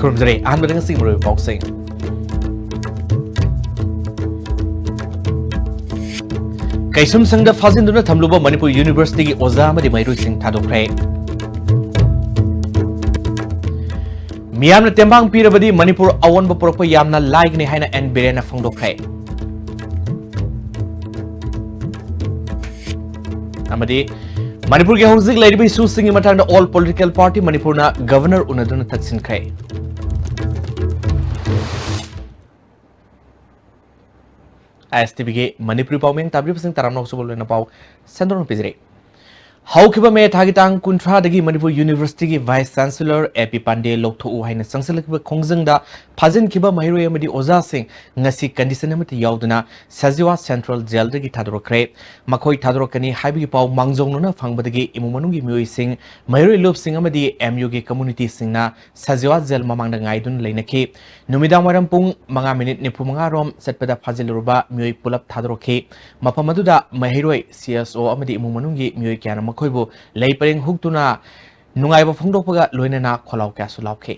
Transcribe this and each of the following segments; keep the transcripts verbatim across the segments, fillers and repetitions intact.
ꯈꯨꯔꯨꯝꯖꯔꯤ꯫ ꯑꯍꯥꯟꯕꯗ ꯉꯁꯤꯒꯤ ꯃꯔꯨꯑꯣꯏꯕ ꯄꯥꯎꯁꯤꯡ꯫ ꯀꯩꯁꯨꯝꯁꯪꯗ ꯐꯥꯖꯤꯟꯗꯨꯅ ꯊꯝꯂꯨꯕ ꯃꯅꯤꯄꯨꯔ ꯌꯨꯅꯤꯚꯔꯁꯤꯇꯤꯒꯤ ꯑꯣꯖꯥ ꯑꯃꯗꯤ ꯃꯍꯩꯔꯣꯏꯁꯤꯡ ꯊꯥꯗꯣꯛꯈ꯭ꯔꯦ꯫ ꯃꯤꯌꯥꯝꯅ ꯇꯦꯡꯕꯥꯡ ꯄꯤꯔꯕꯗꯤ ꯃꯅꯤꯄꯨꯔ ꯑꯑꯣꯟꯕ ꯄꯨꯔꯛꯄ ꯌꯥꯝꯅ ꯂꯥꯏꯒꯅꯤ ꯍꯥꯏꯅ ꯑꯦꯟ ꯕꯤꯔꯦꯟꯅ ꯐꯣꯡꯗꯣꯛꯈ꯭ꯔꯦ꯫ ꯑꯃꯗꯤ ꯃꯅꯤꯄꯨꯔꯒꯤ ꯍꯧꯖꯤꯛ ꯂꯩꯔꯤꯕ ꯏꯁꯨꯁꯤꯡꯒꯤ ꯃꯇꯥꯡꯗ ꯑꯣꯜ ꯄꯣꯂꯤꯇꯤꯀꯦꯜ ꯄꯥꯔꯇꯤ ꯃꯅꯤꯄꯨꯔꯅ ꯒꯚꯔꯅꯔ ꯎꯅꯗꯨꯅ ꯇꯛꯁꯤꯟꯈ꯭ꯔꯦ꯫ ꯑꯥꯏ ꯑꯦꯁ ꯇꯤ ꯚꯤꯒꯤ ꯃꯅꯤꯄꯨꯔꯤ ꯄꯥꯎꯃꯤ ꯇꯥꯕꯤꯔꯤꯕꯁꯤꯡ ꯇꯔꯥꯝꯅ ꯑꯣꯛꯆꯕ ꯂꯣꯏꯅ ꯄꯥꯎ ꯁꯟꯗꯣꯛꯅ ꯄꯤꯖꯔꯤ꯫ ꯍꯧꯈꯤꯕ ꯃꯦ ꯊꯥꯒꯤ ꯇꯥꯡ ꯀꯨꯟꯊ꯭ꯔꯥꯗꯒꯤ ꯃꯅꯤꯄꯨꯔ ꯌꯨꯅꯤꯚꯔꯁꯤꯇꯤꯒꯤ ꯚꯥꯏꯁ ꯆꯥꯟꯁꯦꯂꯔ ꯑꯦ ꯄꯤ ꯄꯥꯟꯗꯦ ꯂꯧꯊꯣꯛꯎ ꯍꯥꯏꯅ ꯆꯪꯁꯤꯜꯂꯛꯈꯤꯕ ꯈꯣꯡꯖꯪꯗ ꯐꯥꯖꯤꯟꯈꯤꯕ ꯃꯍꯩꯔꯣꯏ ꯑꯃꯗꯤ ꯑꯣꯖꯥꯁꯤꯡ ꯉꯁꯤ ꯀꯟꯗꯤꯁꯟ ꯑꯃꯠꯇ ꯌꯥꯎꯗꯅ ꯁꯖꯤꯋꯥ ꯁꯦꯟꯇ꯭ꯔꯦꯜ ꯖꯦꯜꯗꯒꯤ ꯊꯥꯗꯣꯔꯛꯈ꯭ꯔꯦ꯫ ꯃꯈꯣꯏ ꯊꯥꯗꯣꯔꯛꯀꯅꯤ ꯍꯥꯏꯕꯒꯤ ꯄꯥꯎ ꯃꯥꯡꯖꯧꯅꯅ ꯐꯪꯕꯗꯒꯤ ꯏꯃꯨꯡ ꯃꯅꯨꯡꯒꯤ ꯃꯤꯑꯣꯏꯁꯤꯡ, ꯃꯍꯩꯔꯣꯏ ꯂꯨꯞꯁꯤꯡ ꯑꯃꯗꯤ ꯑꯦꯝ ꯌꯨꯒꯤ ꯀꯝꯃꯨꯅꯤꯇꯤꯁꯤꯡꯅ ꯁꯖꯤꯋꯥ ꯖꯦꯜ ꯃꯃꯥꯡꯗ ꯉꯥꯏꯗꯨꯅ ꯂꯩꯅꯈꯤ꯫ ꯅꯨꯃꯤꯗꯥꯡ ꯋꯥꯏꯔꯝ ꯄꯨꯡ ꯃꯉꯥ ꯃꯤꯅꯤꯠ ꯅꯤꯐꯨ ꯃꯉꯥ ꯔꯣꯝ ꯆꯠꯄꯗ ꯐꯥꯖꯤꯜꯂꯨꯔꯕ ꯃꯤꯑꯣꯏ ꯄꯨꯂꯞ ꯊꯥꯗꯣꯔꯛꯈꯤ꯫ ꯃꯐꯝ ꯑꯗꯨꯗ ꯃꯍꯩꯔꯣꯏ, ꯁꯤ ꯑꯦꯁ ꯑꯣ ꯑꯃꯗꯤ ꯏꯃꯨꯡ ꯃꯅꯨꯡꯒꯤ ꯃꯤꯑꯣꯏ ꯀꯌꯥꯅ ꯃꯈꯣꯏꯕꯨ ꯂꯩ ꯄꯔꯦꯡ ꯍꯨꯛꯇꯨꯅ ꯅꯨꯡꯉꯥꯏꯕ ꯐꯣꯡꯗꯣꯛꯄꯒ ꯂꯣꯏꯅꯅ ꯈꯣꯜꯂꯥꯎ ꯀꯌꯥꯁꯨ ꯂꯥꯎꯈꯤ꯫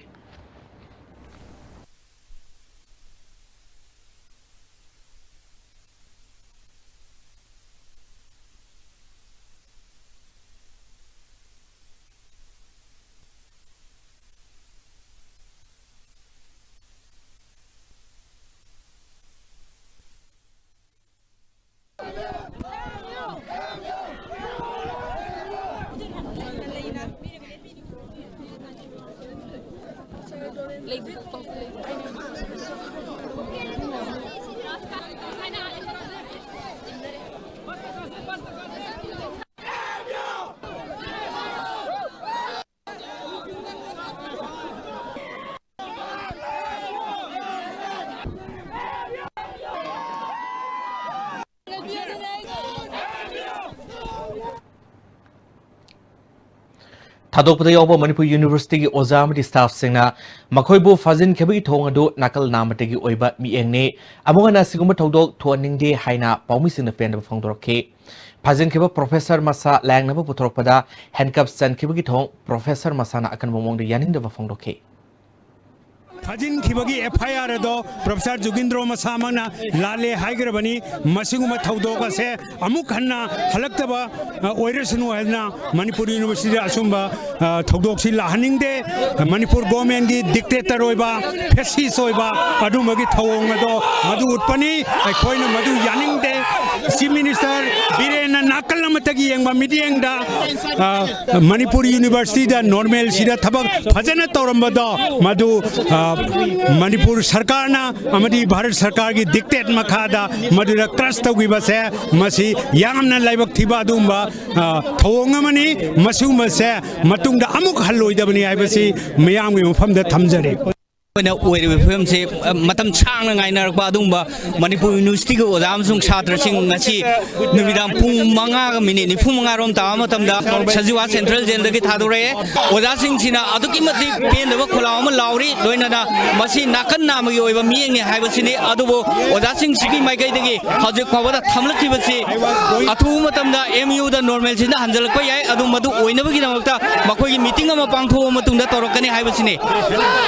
ꯊꯥꯗꯣꯛꯄꯗ ꯌꯥꯎꯕ ꯃꯅꯤꯄꯨꯔ ꯌꯨꯅꯤꯚꯔꯁꯤꯇꯤꯒꯤ ꯑꯣꯖꯥ ꯑꯃꯗꯤ ꯁ꯭ꯇꯥꯐꯁꯤꯡꯅ ꯃꯈꯣꯏꯕꯨ ꯐꯥꯖꯤꯟꯈꯤꯕꯒꯤ ꯊꯧꯑꯣꯡ ꯑꯗꯨ ꯅꯥꯀꯜ ꯅꯥꯝꯃꯇꯒꯤ ꯑꯣꯏꯕ ꯃꯤꯠꯌꯦꯡꯅꯤ꯫ ꯑꯃꯨꯛ ꯍꯟꯅ ꯑꯁꯤꯒꯨꯝꯕ ꯊꯧꯗꯣꯛ ꯊꯣꯛꯍꯟꯅꯤꯡꯗꯦ ꯍꯥꯏꯅ ꯄꯥꯎꯃꯤꯁꯤꯡꯅ ꯄꯦꯟꯗꯕ ꯐꯣꯡꯗꯣꯔꯛꯈꯤ꯫ ꯐꯥꯖꯤꯟꯈꯤꯕ ꯄ꯭ꯔꯣꯐꯦꯁꯔ ꯃꯁꯥ ꯂꯥꯌꯦꯡꯅꯕ ꯄꯨꯊꯣꯔꯛꯄꯗ ꯍꯦꯟꯀꯞ ꯆꯟꯈꯤꯕꯒꯤ ꯊꯧꯑꯣꯡ ꯄ꯭ꯔꯣꯐꯦꯁꯔ ꯃꯁꯥꯅ ꯑꯀꯟꯕ ꯃꯑꯣꯡꯗ ꯌꯥꯅꯤꯡꯗꯕ ꯐꯣꯡꯗꯣꯛꯈꯤ꯫ ꯊꯥꯖꯤꯟꯈꯤꯕꯒꯤ F I R ꯑꯗꯣ ꯄ꯭ꯔꯣꯐꯦꯁꯔ ꯖꯨꯒꯤꯟꯗ꯭ꯔꯣ ꯃꯁꯥꯃꯛꯅ ꯂꯥꯜꯂꯦ ꯍꯥꯏꯈ꯭ꯔꯕꯅꯤ꯫ ꯃꯁꯤꯒꯨꯝꯕ ꯊꯧꯗꯣꯛ ꯑꯁꯦ ꯑꯃꯨꯛ ꯍꯟꯅ ꯍꯜꯂꯛꯇꯕ, ꯑ, ꯑꯣꯏꯔꯁꯅꯨ ꯍꯥꯏꯗꯅ ꯃꯅꯤꯄꯨꯔ ꯌꯨꯅꯤꯚꯔꯁꯤꯇꯤꯗ ꯑꯁꯨꯝꯕ, ꯑ, ꯊꯧꯗꯣꯛꯁꯤ ꯂꯥꯛꯍꯟꯅꯤꯡꯗꯦ꯫ ꯃꯅꯤꯄꯨꯔ ꯒꯣꯔꯃꯦꯟꯒꯤ dictator ꯑꯣꯏꯕ, fascist ꯑꯣꯏꯕ ꯑꯗꯨꯝꯕꯒꯤ ꯊꯧꯑꯣꯡ ꯑꯗꯣ ꯃꯗꯨ ꯎꯠꯄꯅꯤ꯫ ꯑꯩꯈꯣꯏꯅ ꯃꯗꯨ ꯌꯥꯅꯤꯡꯗꯦ꯫ ꯆꯤꯐ ꯃꯤꯅꯤꯁꯇꯔ ꯕꯤꯔꯦꯟꯅ ꯅꯥꯀꯜ ꯑꯃꯠꯇꯒꯤ ꯌꯦꯡꯕ ꯃꯤꯠꯌꯦꯡꯗ, ꯑ, ꯃꯅꯤꯄꯨꯔ ꯌꯨꯅꯤꯚꯔꯁꯤꯇꯤꯗ ꯅꯣꯔꯃꯦꯜꯁꯤꯗ ꯊꯕꯛ ꯐꯖꯅ ꯇꯧꯔꯝꯕꯗꯣ ꯃꯗꯨ, ꯑ, ꯃꯅꯤꯄꯨꯔ ꯁꯔꯀꯥꯔꯅ ꯑꯃꯗꯤ ꯚꯥꯔꯠ ꯁꯔꯀꯥꯔꯒꯤ dictate ꯃꯈꯥꯗ ꯃꯗꯨꯗ crush ꯇꯧꯈꯤꯕꯁꯦ ꯃꯁꯤ ꯌꯥꯝꯅ ꯂꯥꯏꯕꯛ ꯊꯤꯕ ꯑꯗꯨꯒꯨꯝꯕ, ꯑ, ꯊꯧꯑꯣꯡ ꯑꯃꯅꯤ꯫ ꯃꯁꯤꯒꯨꯝꯕꯁꯦ ꯃꯇꯨꯡꯗ ꯑꯃꯨꯛ ꯍꯜꯂꯣꯏꯗꯕꯅꯤ ꯍꯥꯏꯕꯁꯤ ꯃꯤꯌꯥꯝꯒꯤ ꯃꯐꯝꯗ ꯊꯝꯖꯔꯤ꯫ ꯑꯣꯏꯅ ꯑꯣꯏꯔꯤꯕ ꯐꯤꯕꯝꯁꯦ, ꯑ, ꯃꯇꯝ ꯁꯥꯡꯅ ꯉꯥꯏꯅꯔꯛꯄ ꯑꯗꯨꯒꯨꯝꯕ ꯃꯅꯤꯄꯨꯔ ꯌꯨꯅꯤꯚꯔꯁꯤꯇꯤꯒꯤ ꯑꯣꯖꯥ ꯑꯃꯁꯨꯡ ꯁꯥꯇ꯭ꯔꯁꯤꯡ ꯉꯁꯤ ꯅꯨꯃꯤꯗꯥꯡ ꯄꯨꯡ ꯃꯉꯥꯒ ꯃꯤꯅꯤꯠ ꯅꯤꯐꯨ ꯃꯉꯥ ꯔꯣꯝ ꯇꯥꯕ ꯃꯇꯝꯗ ꯁꯖꯤꯋꯥ ꯁꯦꯟꯇ꯭ꯔꯦꯜ ꯖꯦꯜꯗꯒꯤ ꯊꯥꯗꯣꯔꯛꯑꯦ꯫ ꯑꯣꯖꯥꯁꯤꯡꯁꯤꯅ ꯑꯗꯨꯛꯀꯤ ꯃꯇꯤꯛ ꯄꯦꯟꯗꯕ ꯈꯣꯜꯂꯥꯎ ꯑꯃ ꯂꯥꯎꯔꯤ꯫ ꯂꯣꯏꯅꯅ ꯃꯁꯤ ꯅꯥꯀꯟ ꯅꯥꯝꯃꯒꯤ ꯑꯣꯏꯕ ꯃꯤꯠꯌꯦꯡꯅꯤ ꯍꯥꯏꯕꯁꯤꯅꯤ꯫ ꯑꯗꯨꯕꯨ ꯑꯣꯖꯥꯁꯤꯡꯁꯤꯒꯤ ꯃꯥꯏꯀꯩꯗꯒꯤ ꯍꯧꯖꯤꯛ ꯐꯥꯎꯕꯗ ꯊꯝꯂꯛꯈꯤꯕꯁꯤ ꯑꯊꯨꯕ ꯃꯇꯝꯗ M U ꯗ ꯅꯣꯔꯃꯦꯜꯁꯤꯗ ꯍꯟꯖꯤꯜꯂꯛꯄ ꯌꯥꯏ꯫ ꯑꯗꯨ ꯃꯗꯨ ꯑꯣꯏꯅꯕꯒꯤꯗꯃꯛꯇ ꯃꯈꯣꯏꯒꯤ ꯃꯤꯇꯤꯡ ꯑꯃ ꯄꯥꯡꯊꯣꯛꯑ ꯃꯇꯨꯡꯗ ꯇꯧꯔꯛꯀꯅꯤ ꯍꯥꯏꯕꯁꯤꯅꯤ꯫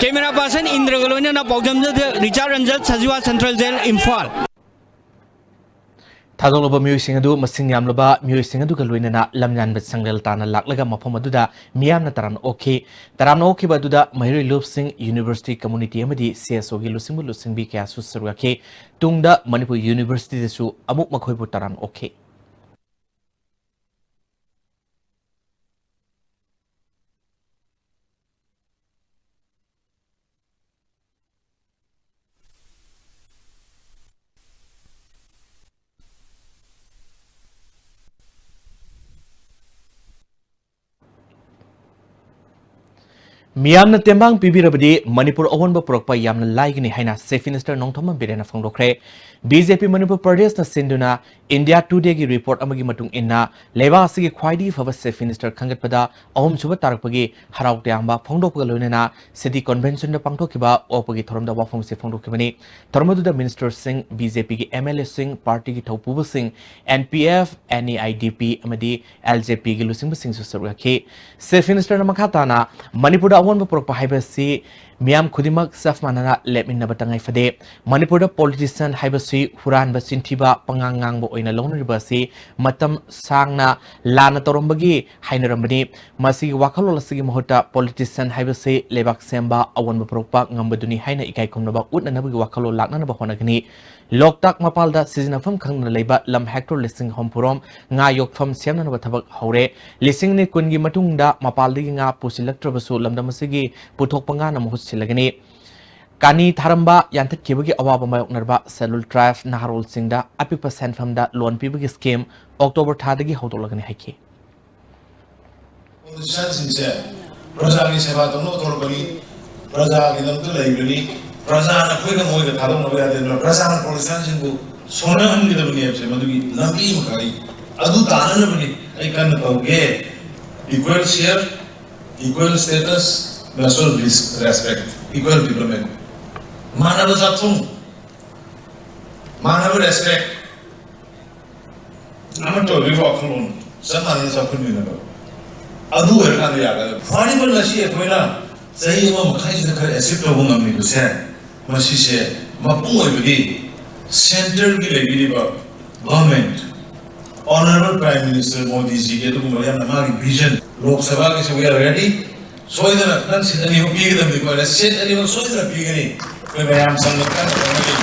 ꯀꯦꯃꯦꯔꯥ ꯄꯥꯔꯁꯟ ꯏꯟꯗ꯭ꯔꯒ ꯂꯣꯏꯅꯅ ꯄꯥꯎꯖꯝꯖꯗ ꯔꯤꯆꯥꯔꯗ ꯔꯟꯖꯟ, ꯁꯖꯤꯋꯥ ꯁꯦꯟꯇ꯭ꯔꯦꯜ ꯖꯦꯜ, ꯏꯝꯐꯥꯜ꯫ ꯊꯥꯗꯣꯛꯂꯕ ꯃꯤꯑꯣꯏꯁꯤꯡ ꯑꯗꯨ ꯃꯁꯤꯡ ꯌꯥꯝꯂꯕ ꯃꯤꯑꯣꯏꯁꯤꯡ ꯑꯗꯨꯒ ꯂꯣꯏꯅꯅ ꯂꯝꯌꯥꯟꯕ ꯁꯪꯒꯜ ꯇꯥꯟꯅ ꯂꯥꯛꯂꯒ ꯃꯐꯝ ꯑꯗꯨꯗ ꯃꯤꯌꯥꯝꯅ ꯇꯔꯥꯝꯅ ꯑꯣꯛꯈꯤ꯫ ꯇꯔꯥꯝꯅ ꯑꯣꯛꯈꯤꯕ ꯑꯗꯨꯗ ꯃꯍꯩꯔꯣꯏ ꯂꯨꯞꯁꯤꯡ, ꯌꯨꯅꯤꯚꯔꯁꯤꯇꯤ ꯀꯝꯃꯨꯅꯤꯇꯤ ꯑꯃꯗꯤ C S O ꯒꯤ ꯂꯨꯆꯤꯡꯕ ꯂꯨꯆꯤꯡꯕꯤ ꯀꯌꯥꯁꯨ ꯁꯔꯨꯛ ꯌꯥꯈꯤ꯫ ꯇꯨꯡꯗ ꯃꯅꯤꯄꯨꯔ ꯌꯨꯅꯤꯚꯔꯁꯤꯇꯤꯗꯁꯨ ꯑꯃꯨꯛ ꯃꯈꯣꯏꯕꯨ ꯇꯔꯥꯝꯅ ꯑꯣꯛꯈꯤ꯫ ꯃꯤꯌꯥꯝꯅ ꯇꯦꯡꯕꯥꯡ ꯄꯤꯕꯤꯔꯕꯗꯤ ꯃꯅꯤꯄꯨꯔ ꯑꯑꯣꯟꯕ ꯄꯨꯔꯛꯄ ꯌꯥꯝꯅ ꯂꯥꯏꯒꯅꯤ ꯍꯥꯏꯅ Chief Minister Nongthombam ꯕꯤꯔꯦꯟꯅ ꯐꯣꯡꯗꯣꯛꯈ꯭ꯔꯦ꯫ B J P Manipur ꯄ꯭ꯔꯗꯦꯁꯅ ꯁꯤꯟꯗꯨꯅ India Today ꯒꯤ report ꯑꯃꯒꯤ ꯃꯇꯨꯡ ꯏꯟꯅ, ꯂꯩꯕꯥꯛ ꯑꯁꯤꯒꯤ ꯈ꯭ꯋꯥꯏꯗꯒꯤ ꯐꯕ Chief Minister ꯈꯟꯒꯠꯄꯗ ꯑꯍꯨꯝꯁꯨꯕ ꯇꯥꯔꯛꯄꯒꯤ ꯍꯔꯥꯎ ꯇꯌꯥꯝꯕ ꯐꯣꯡꯗꯣꯛꯄꯒ ꯂꯣꯏꯅꯅ City Convention ꯗ ꯄꯥꯡꯊꯣꯛꯈꯤꯕ ꯑꯣꯛꯄꯒꯤ ꯊꯧꯔꯝꯗ ꯋꯥꯐꯝ ꯑꯁꯤ ꯐꯣꯡꯗꯣꯛꯈꯤꯕꯅꯤ꯫ ꯊꯧꯔꯝ ꯑꯗꯨꯗ Minister ꯁꯤꯡ, B J P ꯒꯤ M L A ꯁꯤꯡ, party ꯒꯤ ꯊꯧꯄꯨꯕꯁꯤꯡ, N P F, N E I D P ꯑꯃꯗꯤ L J P ꯒꯤ ꯂꯨꯆꯤꯡꯕꯁꯤꯡꯁꯨ ꯁꯔꯨꯛ ꯌꯥꯈꯤ꯫ Chief Minister ꯅ ꯃꯈꯥ ꯇꯥꯅ ꯃꯅꯤꯄꯨꯔꯗ ꯑꯑꯣꯟꯕ ꯄꯨꯔꯛꯄ ꯍꯥꯏꯕꯁꯤ ꯃꯤꯌꯥꯝ ꯈꯨꯗꯤꯡꯃꯛ ꯆꯞ ꯃꯥꯟꯅꯅ ꯂꯦꯞꯃꯤꯟꯅꯕ ꯇꯉꯥꯏ ꯐꯗꯦ꯫ ꯃꯅꯤꯄꯨꯔꯗ politician ꯍꯥꯏꯕꯁꯤ ꯍꯨꯔꯥꯟꯕ, ꯆꯤꯟꯊꯤꯕ, ꯄꯉꯥꯡ ꯉꯥꯡꯕ ꯑꯣꯏꯅ ꯂꯧꯅꯔꯤꯕ ꯑꯁꯤ ꯃꯇꯝ ꯁꯥꯡꯅ ꯂꯥꯟꯅ ꯇꯧꯔꯝꯕꯒꯤ ꯍꯥꯏꯅꯔꯝꯕꯅꯤ꯫ ꯃꯁꯤꯒꯤ ꯋꯥꯈꯜꯂꯣꯟ ꯑꯁꯤꯒꯤ ꯃꯍꯨꯠꯇ politician ꯍꯥꯏꯕꯁꯤ ꯂꯩꯕꯥꯛ ꯁꯦꯝꯕ, ꯑꯑꯣꯟꯕ ꯄꯨꯔꯛꯄ ꯉꯝꯕꯗꯨꯅꯤ ꯍꯥꯏꯅ ꯏꯀꯥꯏ ꯈꯨꯝꯅꯕ ꯎꯠꯅꯅꯕꯒꯤ ꯋꯥꯈꯜꯂꯣꯟ ꯂꯥꯛꯅꯅꯕ ꯍꯣꯠꯅꯒꯅꯤ꯫ ꯂꯣꯛꯇꯥꯛ ꯃꯄꯥꯜꯗ ꯁꯤꯖꯤꯟꯅꯐꯝ ꯈꯪꯗꯅ ꯂꯩꯕ ꯂꯝ hectare ꯂꯤꯁꯤꯡ ꯑꯍꯨꯝ ꯐꯥꯎꯔꯣꯝ ꯉꯥ ꯌꯣꯛꯐꯝ ꯁꯦꯝꯅꯅꯕ ꯊꯕꯛ ꯍꯧꯔꯦ꯫ ꯂꯤꯁꯤꯡ ꯑꯅꯤ ꯀꯨꯟꯒꯤ ꯃꯇꯨꯡꯗ ꯃꯄꯥꯜꯗꯒꯤ ꯉꯥ ꯄꯨꯁꯤꯜꯂꯛꯇ꯭ꯔꯕꯁꯨ ꯂꯝꯗꯝ ꯑꯁꯤꯒꯤ ꯄꯨꯊꯣꯛꯄ ꯉꯥꯅ ꯃꯍꯨꯠ ꯁꯤꯜꯂꯒꯅꯤ꯫ ꯀꯥꯅꯤ ꯊꯥꯔꯝꯕ ꯌꯥꯟꯊꯠꯈꯤꯕꯒꯤ ꯑꯋꯥꯕ ꯃꯥꯌꯣꯛꯅꯔꯕ Scheduled Tribe ꯅꯍꯥꯔꯣꯜꯁꯤꯡꯗ ꯑꯄꯤꯛꯄ ꯁꯦꯟꯐꯝꯗ ꯂꯣꯟ ꯄꯤꯕꯒꯤ scheme October ꯊꯥꯗꯒꯤ ꯍꯧꯗꯣꯛꯂꯒꯅꯤ ꯍꯥꯏꯈꯤ꯫ Politicianꯁꯤꯡꯁꯦ ꯄ꯭ꯔꯖꯥꯒꯤ ꯁꯦꯕꯥ ꯇꯧꯅꯕ ꯊꯣꯛꯂꯛꯄꯅꯤ, ꯄ꯭ꯔꯖꯥꯒꯤꯗꯃꯛꯇ ꯂꯩꯕꯅꯤ, ꯄ꯭ꯔꯖꯥꯅ ꯑꯩꯈꯣꯏꯅ ꯃꯣꯏꯗ ꯊꯥꯗꯣꯛꯅꯕ ꯌꯥꯗꯦ꯫ ꯑꯗꯨꯅ ꯄ꯭ꯔꯖꯥꯅ politicianꯁꯤꯡꯕꯨ ꯁꯣꯟꯅꯍꯟꯒꯗꯕꯅꯤ ꯍꯥꯏꯕꯁꯦ ꯃꯗꯨꯒꯤ ꯂꯝꯕꯤ ꯑꯃꯈꯛ ꯑꯩ ꯑꯗꯨ ꯇꯥꯅꯅꯕꯅꯤ ꯑꯩ ꯀꯟꯅ ꯇꯧꯒꯦ꯫ Equal share, equal status, mutual respect, equal development꯫ ꯃꯥꯟꯅꯕ ꯆꯥꯛꯊꯨꯡ, ꯃꯥꯟꯅꯕ respect, ꯑꯃꯠꯇ ꯑꯣꯏꯕꯒꯤ ꯋꯥꯈꯜꯂꯣꯟ, ꯆꯞ ꯃꯥꯟꯅꯅ ꯆꯥꯎꯈꯠꯃꯤꯟꯅꯕ, ꯑꯗꯨ ꯑꯣꯏꯔꯀꯥꯟꯗ ꯌꯥꯒꯗꯕ꯫ ꯐꯔꯤꯕ ꯉꯁꯤ ꯑꯩꯈꯣꯏꯅ ꯆꯍꯤ ꯑꯃ ꯃꯈꯥꯏꯁꯤꯗ ꯈꯔ achieve ꯇꯧꯕ ꯉꯝꯃꯤꯕꯁꯦ, ꯃꯁꯤꯁꯦ ꯃꯄꯨꯡ ꯑꯣꯏꯕꯗꯤ centreꯒꯤ ꯂꯩꯕꯤꯔꯤꯕ government, Honourable Prime Minister ꯃꯣꯗꯤꯖꯤꯒꯤ ꯑꯗꯨꯒꯨꯝꯕ ꯌꯥꯝꯅ ꯃꯥꯒꯤ vision, log ꯁꯚꯥꯒꯤꯁꯨ we are ready, ꯁꯣꯏꯗꯅ ꯅꯪ seat ꯑꯅꯤꯃꯛ ꯄꯤꯒꯗꯕꯅꯤꯀꯣ, seat ꯑꯅꯤꯃꯛ ꯁꯣꯏꯗꯅ ꯄꯤꯒꯅꯤ꯫ ꯑꯩꯈꯣꯏ ꯃꯌꯥꯝ ꯆꯪꯕ ꯀꯟꯅ ꯍꯣꯠꯅꯒꯦ꯫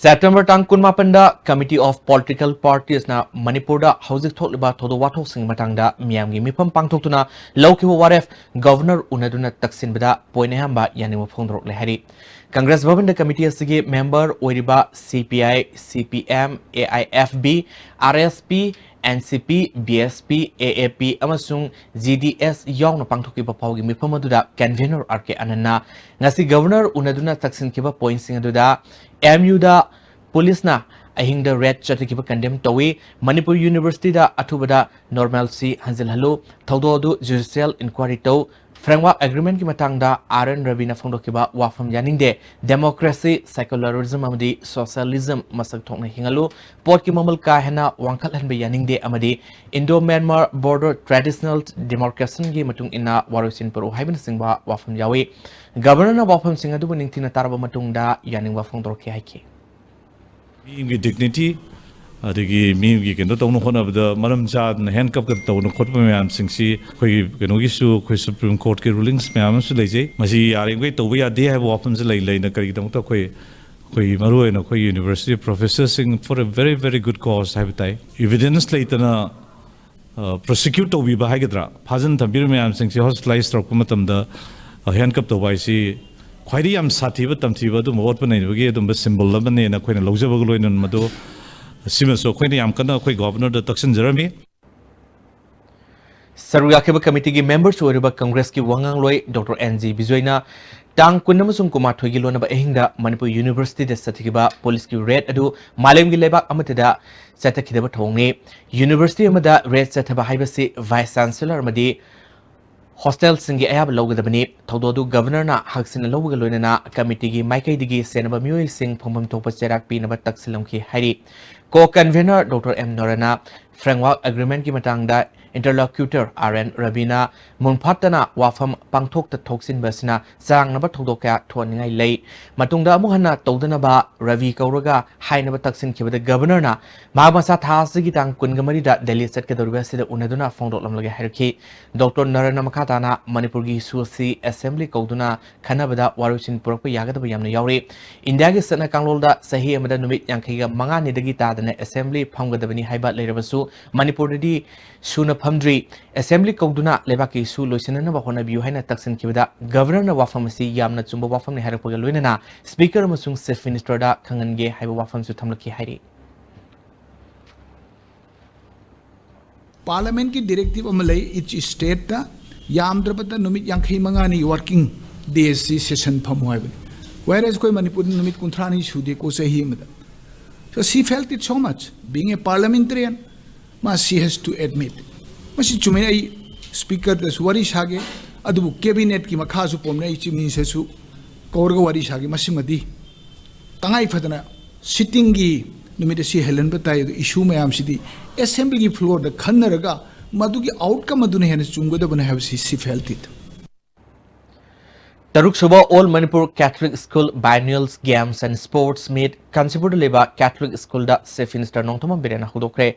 September ꯇꯥꯡ ꯀꯨꯟꯃꯥꯄꯟꯗ Committee of Political Partiesꯅ ꯃꯅꯤꯄꯨꯔꯗ ꯍꯧꯖꯤꯛ ꯊꯣꯛꯂꯤꯕ ꯊꯧꯗꯣꯛ ꯋꯥꯊꯣꯛꯁꯤꯡꯒꯤ ꯃꯇꯥꯡꯗ ꯃꯤꯌꯥꯝꯒꯤ ꯃꯤꯐꯝ ꯄꯥꯡꯊꯣꯛꯇꯨꯅ ꯂꯧꯈꯤꯕ ꯋꯥꯔꯦꯞ Governor ꯎꯅꯗꯨꯅ ꯇꯛꯁꯤꯟꯕꯗ point ꯑꯌꯥꯝꯕ ꯌꯥꯅꯤꯡꯕ ꯐꯣꯡꯗꯣꯔꯛꯂꯦ ꯍꯥꯏꯔꯤ꯫ Congress ꯚꯕꯟꯗ committee ꯑꯁꯤꯒꯤ member ꯑꯣꯏꯔꯤꯕ C P I, C P M, A I F B, R S P, N C P, B S P, A A P ꯑꯃꯁꯨꯡ G D S ꯌꯥꯎꯅ ꯄꯥꯡꯊꯣꯛꯈꯤꯕ ꯄꯥꯎꯒꯤ ꯃꯤꯐꯝ ꯑꯗꯨꯗ convener R K ꯑꯅꯟꯅ ꯉꯁꯤ Governor ꯎꯅꯗꯨꯅ ꯇꯛꯁꯤꯟꯈꯤꯕ pointꯁꯤꯡ ꯑꯗꯨꯗ M Uꯗ policeꯅ ꯑꯍꯤꯡꯗ raid ꯆꯠꯊꯈꯤꯕ condemn ꯇꯧꯏ꯫ ꯃꯅꯤꯄꯨꯔ Universityꯗ ꯑꯊꯨꯕꯗ normalcy ꯍꯟꯖꯤꯜꯍꯜꯂꯨ꯫ ꯊꯧꯗꯣꯛ ꯑꯗꯨ judicial inquiry ꯇꯧ꯫ Framework Agreement-ꯀꯤ ꯃꯇꯥꯡꯗ R N Ravi-ꯅ ꯐꯣꯡꯗꯣꯛꯈꯤꯕ ꯋꯥꯐꯝ ꯌꯥꯅꯤꯡꯗꯦ꯫ Democracy, secularism ꯑꯃꯗꯤ socialism ꯃꯁꯛ ꯊꯣꯛꯅ ꯍꯤꯡꯍꯜꯂꯨ꯫ ꯄꯣꯠꯀꯤ ꯃꯃꯜ ꯀꯥ ꯍꯦꯟꯅ ꯋꯥꯡꯈꯠꯍꯟꯕ ꯌꯥꯅꯤꯡꯗꯦ ꯑꯃꯗꯤ Indo-Myanmar border traditional demarcation-ꯒꯤ ꯃꯇꯨꯡ ꯏꯟꯅ ꯋꯥꯔꯣꯏꯁꯤꯟ ꯄꯨꯔꯛꯎ ꯍꯥꯏꯕꯅꯆꯤꯡꯕ ꯋꯥꯐꯝ ꯌꯥꯎꯏ꯫ Governor-ꯅ ꯋꯥꯐꯝꯁꯤꯡ ꯑꯗꯨꯕꯨ ꯅꯤꯡꯊꯤꯅ ꯇꯥꯔꯕ ꯃꯇꯨꯡꯗ ꯌꯥꯅꯤꯡꯕ ꯐꯣꯡꯗꯣꯔꯛꯈꯤ ꯍꯥꯏꯈꯤ꯫ ꯃꯤꯒꯤ dignity, ꯑꯗꯒꯤ ꯃꯤꯒꯤ ꯀꯩꯅꯣ ꯇꯧꯅ ꯍꯣꯠꯅꯕꯗ ꯃꯔꯝ ꯆꯥꯗꯅ handcuff-ꯀ ꯇꯧꯅ ꯈꯣꯠꯄ ꯃꯌꯥꯝꯁꯤꯡꯁꯤ ꯑꯩꯈꯣꯏꯒꯤ ꯀꯩꯅꯣꯒꯤꯁꯨ, ꯑꯩꯈꯣꯏ Supreme Court-ꯀꯤ rulings ꯃꯌꯥꯝ ꯑꯃꯁꯨ ꯂꯩꯖꯩ꯫ ꯃꯁꯤ ꯌꯥꯔꯤꯃꯈꯩ ꯇꯧꯕ ꯌꯥꯗꯦ ꯍꯥꯏꯕ ꯋꯥꯐꯝꯁꯦ ꯂꯩ ꯂꯩꯅ ꯀꯔꯤꯒꯤꯗꯃꯛꯇ ꯑꯩꯈꯣꯏ, ꯑꯩꯈꯣꯏ ꯃꯔꯨꯑꯣꯏꯅ ꯑꯩꯈꯣꯏ university professor-ꯁꯤꯡ for a very, very good cause ꯍꯥꯏꯕ ꯇꯥꯏ꯫ Evidence ꯂꯩꯇꯅ ꯑ, prosecute ꯇꯧꯕꯤꯕ ꯍꯥꯏꯒꯗ꯭ꯔꯥ, ꯐꯥꯖꯤꯟ ꯊꯝꯕꯤꯔꯤꯕ ꯃꯌꯥꯝꯁꯤꯡꯁꯤ hospitalize ꯇꯧꯔꯛꯄ ꯃꯇꯝꯗ, ꯑ, handcuff ꯇꯧꯕ ꯍꯥꯏꯁꯤ ꯈ꯭ꯋꯥꯏꯗꯒꯤ ꯌꯥꯝ ꯁꯥꯊꯤꯕ, ꯇꯝꯊꯤꯕ ꯑꯗꯨꯝꯕ ꯑꯣꯠꯄ ꯅꯩꯅꯕꯒꯤ ꯑꯗꯨꯝꯕ symbol ꯑꯃꯅꯦꯅ ꯑꯩꯈꯣꯏꯅ ꯂꯧꯖꯕꯒ ꯂꯣꯏꯅꯅ ꯃꯗꯨ, ꯁꯤꯃꯁꯨ ꯑꯩꯈꯣꯏꯅ ꯌꯥꯝ ꯀꯟꯅ ꯑꯩꯈꯣꯏ Governor-ꯗ ꯇꯛꯁꯤꯟꯖꯔꯝꯃꯤ꯫ ꯁꯔꯨꯛ ꯌꯥꯈꯤꯕ committee-ꯒꯤ members ꯑꯣꯏꯔꯤꯕ Congress-ꯀꯤ ꯋꯥꯉꯥꯡꯂꯣꯏ Doctor N G Bijoy-ꯅ ꯇꯥꯡ ꯀꯨꯟ ꯑꯃꯁꯨꯡ ꯀꯨꯟꯃꯥꯊꯣꯏꯒꯤ ꯂꯣꯟꯅꯕ ꯑꯍꯤꯡꯗ ꯃꯅꯤꯄꯨꯔ University-ꯗ ꯆꯠꯊꯈꯤꯕ police-ꯀꯤ raid ꯑꯗꯨ ꯃꯥꯂꯦꯝꯒꯤ ꯂꯩꯕꯥꯛ ꯑꯃꯠꯇꯗ ꯆꯠꯊꯈꯤꯗꯕ ꯊꯧꯑꯣꯡꯅꯤ꯫ University ꯑꯃꯗ raid ꯆꯠꯊꯕ ꯍꯥꯏꯕꯁꯤ Vice Chancellor ꯑꯃꯗꯤ hostel-ꯁꯤꯡꯒꯤ ꯑꯌꯥꯕ ꯂꯧꯒꯗꯕꯅꯤ꯫ ꯊꯧꯗꯣꯛ ꯑꯗꯨ Governor-ꯅ ꯍꯛꯁꯤꯟꯅ ꯂꯧꯕꯒ ꯂꯣꯏꯅꯅ committee-ꯒꯤ ꯃꯥꯏꯀꯩꯗꯒꯤ ꯁꯦꯟꯅꯕ ꯃꯤꯑꯣꯏꯁꯤꯡ ꯐꯪꯐꯝ ꯊꯣꯛꯄ ꯆꯩꯔꯥꯛ ꯄꯤꯅꯕ ꯇꯛꯁꯤꯜꯂꯝꯈꯤ ꯍꯥꯏꯔꯤ꯫ Co-convenor Doctor M Narana-ꯅ Framework Agreement-ꯀꯤ ꯃꯇꯥꯡꯗ interlocutor R N Ravi-ꯅ ꯃꯨꯟꯐꯥꯠꯇꯅ ꯋꯥꯐꯝ ꯄꯥꯡꯊꯣꯛꯇ ꯊꯣꯛꯆꯤꯟꯕ ꯑꯁꯤꯅ ꯆꯔꯥꯡꯅꯕ ꯊꯧꯗꯣꯛ ꯀꯌꯥ ꯊꯣꯛꯍꯟꯅꯤꯡꯉꯥꯏ ꯂꯩ꯫ ꯃꯇꯨꯡꯗ ꯑꯃꯨꯛ ꯍꯟꯅ ꯇꯧꯗꯅꯕ Ravi ꯀꯧꯔꯒ ꯍꯥꯏꯅꯕ ꯇꯛꯁꯤꯟꯈꯤꯕꯗ Governor-ꯅ ꯃꯍꯥꯛ ꯃꯁꯥ ꯊꯥ ꯑꯁꯤꯒꯤ ꯇꯥꯡ ꯀꯨꯟꯒ ꯃꯔꯤꯗ ꯗꯦꯜꯂꯤ ꯆꯠꯀꯗꯧꯔꯤꯕ ꯑꯁꯤꯗ ꯎꯅꯗꯨꯅ ꯐꯣꯡꯗꯣꯛꯂꯝꯂꯒꯦ ꯍꯥꯏꯔꯛꯈꯤ꯫ Doctor Narana-ꯅ ꯃꯈꯥ ꯇꯥꯅ ꯃꯅꯤꯄꯨꯔꯒꯤ issue ꯑꯁꯤ Assembly ꯀꯧꯗꯨꯅ ꯈꯟꯅꯕꯗ ꯋꯥꯔꯣꯏꯁꯤꯟ ꯄꯨꯔꯛꯄ ꯌꯥꯒꯗꯕ ꯌꯥꯝꯅ ꯌꯥꯎꯔꯤ꯫ ꯏꯟꯗꯤꯌꯥꯒꯤ ꯆꯠꯅ ꯀꯥꯡꯂꯣꯟꯗ ꯆꯍꯤ ꯑꯃꯗ ꯅꯨꯃꯤꯠ ꯌꯥꯡꯈꯩꯒ ꯃꯉꯥꯅꯤꯗꯒꯤ ꯇꯥꯗꯅ Assembly ꯐꯝꯒꯗꯕꯅꯤ ꯍꯥꯏꯕ ꯂꯩꯔꯕꯁꯨ ꯃꯅꯤꯄꯨꯔꯗꯗꯤ ꯁꯨꯅ ꯐꯝꯗ꯭ꯔꯤ꯫ Assembly ꯀꯧꯗꯨꯅ ꯂꯩꯕꯥꯛꯀꯤ issue ꯂꯣꯏꯁꯤꯟꯅꯅꯕ ꯍꯣꯠꯅꯕꯤꯌꯨ ꯍꯥꯏꯅ ꯇꯛꯁꯤꯟꯈꯤꯕꯗ Governor-ꯅ ꯋꯥꯐꯝ ꯑꯁꯤ ꯌꯥꯝꯅ ꯆꯨꯝꯕ ꯋꯥꯐꯝꯅꯤ ꯍꯥꯏꯔꯛꯄꯒ ꯂꯣꯏꯅꯅ Speaker ꯑꯃꯁꯨꯡ Chief Minister-ꯗ ꯈꯪꯍꯟꯒꯦ ꯍꯥꯏꯕ ꯋꯥꯐꯝꯁꯨ ꯊꯝꯂꯛꯈꯤ ꯍꯥꯏꯔꯤ꯫ Parliament-ꯀꯤ directive ꯑꯃ ꯂꯩ, each state-ꯇ ꯌꯥꯝꯗ꯭ꯔꯕꯗ ꯅꯨꯃꯤꯠ ꯌꯥꯡꯈꯩ ꯃꯉꯥꯅꯤ working days-ꯁꯤ session ꯐꯝꯃꯨ ꯍꯥꯏꯕꯅꯤ꯫ Whereas ꯑꯩꯈꯣꯏ ꯃꯅꯤꯄꯨꯔꯗ ꯅꯨꯃꯤꯠ ꯀꯨꯟꯊ꯭ꯔꯥꯅꯤ ꯁꯨꯗꯦꯀꯣ ꯆꯍꯤ ꯑꯃꯗ꯫ So she felt it so much, being a parliamentarian, ꯃꯥ she has to admit꯫ ꯃꯁꯤ ꯆꯨꯝꯃꯦ, ꯑꯩ Speaker-ꯗꯁꯨ ꯋꯥꯔꯤ ꯁꯥꯒꯦ, ꯑꯗꯨꯕꯨ ꯀꯦꯕꯤꯅꯦꯠꯀꯤ ꯃꯈꯥꯁꯨ ꯄꯣꯟꯅ ꯑꯩ ꯆꯤꯐ ꯃꯤꯅꯤꯁꯇꯔꯁꯨ ꯀꯧꯔꯒ ꯋꯥꯔꯤ ꯁꯥꯒꯦ꯫ ꯃꯁꯤꯃꯗꯤ ꯇꯉꯥꯏ ꯐꯗꯅ ꯁꯤꯇꯤꯡꯒꯤ ꯅꯨꯃꯤꯠ ꯑꯁꯤ ꯍꯦꯜꯍꯟꯕ ꯇꯥꯏ꯫ ꯑꯗꯨ ꯏꯁꯨ ꯃꯌꯥꯝꯁꯤꯗꯤ ꯑꯦꯁꯦꯝꯕ꯭ꯂꯤꯒꯤ ꯐ꯭ꯂꯣꯔꯗ ꯈꯟꯅꯔꯒ ꯃꯗꯨꯒꯤ ꯑꯥꯎꯠꯀꯝ ꯑꯗꯨꯅ ꯍꯦꯟꯅ ꯆꯨꯝꯒꯗꯕꯅꯤ ꯍꯥꯏꯕꯁꯤ ꯁꯤ ꯐꯦꯜ ꯇꯤꯠ꯫ ꯇꯔꯨꯛ ꯁꯨꯕ All Manipur Catholic School Biennial Games and Sports Meet ꯀꯥꯟꯆꯤꯄꯨꯔꯗ ꯂꯩꯕ ꯀꯦꯊꯣꯂꯤꯛ ꯁ꯭ꯀꯨꯜꯗ ꯆꯤꯐ ꯃꯤꯅꯤꯁꯇꯔ ꯅꯣꯡꯊꯣꯝꯕꯝ ꯕꯤꯔꯦꯟꯅ ꯍꯧꯗꯣꯛꯈ꯭ꯔꯦ꯫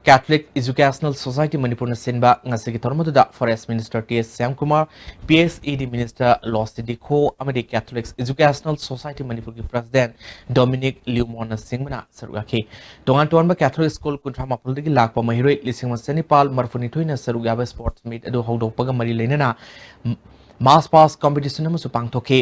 ꯀꯦꯊꯣꯂꯤꯛ ꯏꯖꯨꯀꯦꯁꯅꯦꯜ ꯁꯣꯁꯥꯏꯇꯤ ꯃꯅꯤꯄꯨꯔꯅ ꯁꯤꯟꯕ ꯉꯁꯤꯒꯤ ꯊꯧꯔꯝ ꯑꯗꯨꯗ forest minister T S Shyamkumar, P H E D minister ꯂꯣꯁꯤꯗꯤ ꯈꯣ ꯑꯃꯗꯤ ꯀꯦꯊꯣꯂꯤꯛ ꯏꯖꯨꯀꯦꯁꯅꯦꯜ ꯁꯣꯁꯥꯏꯇꯤ ꯃꯅꯤꯄꯨꯔꯒꯤ ꯄ꯭ꯔꯁꯤꯗꯦꯟꯠ ꯗꯣꯃꯤꯅꯤꯛ ꯂꯤꯎꯃꯣꯟꯅꯆꯤꯡꯕꯅ ꯁꯔꯨꯛ ꯌꯥꯈꯤ꯫ ꯇꯣꯉꯥꯟ ꯇꯣꯉꯥꯟꯕ ꯀꯦꯊꯣꯂꯤꯛ ꯁ꯭ꯀꯨꯜ ꯀꯨꯟꯊ꯭ꯔꯥ ꯃꯥꯄꯜꯗꯒꯤ ꯂꯥꯛꯄ ꯃꯍꯩꯔꯣꯏ ꯂꯤꯁꯤꯡ ꯑꯃ ꯆꯅꯤꯄꯥꯜ ꯃꯔꯤꯐꯨꯅꯤꯊꯣꯏꯅ ꯁꯔꯨꯛ ꯌꯥꯕ ꯁ꯭ꯄꯣꯔꯠꯁ ꯃꯤꯠ ꯑꯗꯨ ꯍꯧꯗꯣꯛꯄꯒ ꯃꯔꯤ ꯂꯩꯅꯅ ꯃꯥꯔꯆ ꯄꯥꯁ ꯀꯝꯄꯤꯇꯤꯁꯟ ꯑꯃꯁꯨ ꯄꯥꯡꯊꯣꯛꯈꯤ꯫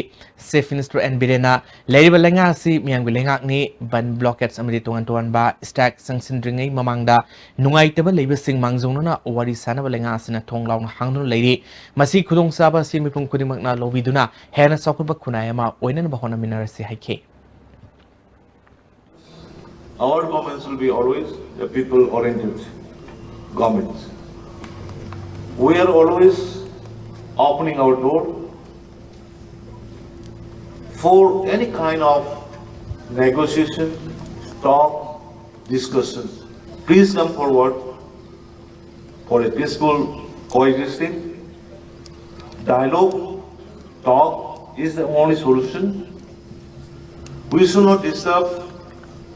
ꯆꯤꯐ ꯃꯤꯅꯤꯁꯇꯔ ꯑꯦꯟ ꯕꯤꯔꯦꯟꯅ ꯂꯩꯔꯤꯕ ꯂꯩꯉꯥꯛ ꯑꯁꯤ ꯃꯤꯌꯥꯝꯒꯤ ꯂꯩꯉꯥꯛꯅꯤ, ꯕꯟ, ꯕ꯭ꯂꯣꯀꯦꯠꯁ ꯑꯃꯗꯤ ꯇꯣꯉꯥꯟ ꯇꯣꯉꯥꯟꯕ ꯁ꯭ꯇ꯭ꯔꯥꯏꯛ ꯆꯪꯁꯤꯟꯗ꯭ꯔꯤꯉꯩ ꯃꯃꯥꯡꯗ ꯅꯨꯡꯉꯥꯏꯇꯕ ꯂꯩꯕꯁꯤꯡ ꯃꯥꯡꯖꯧꯅꯅ ꯋꯥꯔꯤ ꯁꯥꯅꯕ ꯂꯩꯉꯥꯛ ꯑꯁꯤꯅ ꯊꯣꯡ ꯂꯥꯎꯅ ꯍꯥꯡꯗꯨꯅ ꯂꯩꯔꯤ꯫ ꯃꯁꯤ ꯈꯨꯗꯣꯡꯆꯥꯕ ꯑꯁꯤ ꯃꯤꯄꯨꯝ ꯈꯨꯗꯤꯡꯃꯛꯅ ꯂꯧꯕꯤꯗꯨꯅ ꯍꯦꯟꯅ ꯆꯥꯎꯈꯠꯄ ꯈꯨꯟꯅꯥꯏ ꯑꯃ ꯑꯣꯏꯅꯅꯕ ꯍꯣꯠꯅꯃꯤꯟꯅꯔꯁꯤ ꯍꯥꯏꯈꯤ꯫ Our governments will be always the people oriented governments. We are always opening our door for any kind of negotiation, talk, discussion. Please come forward for a peaceful coexisting. Dialogue, talk is the only solution. We should not disturb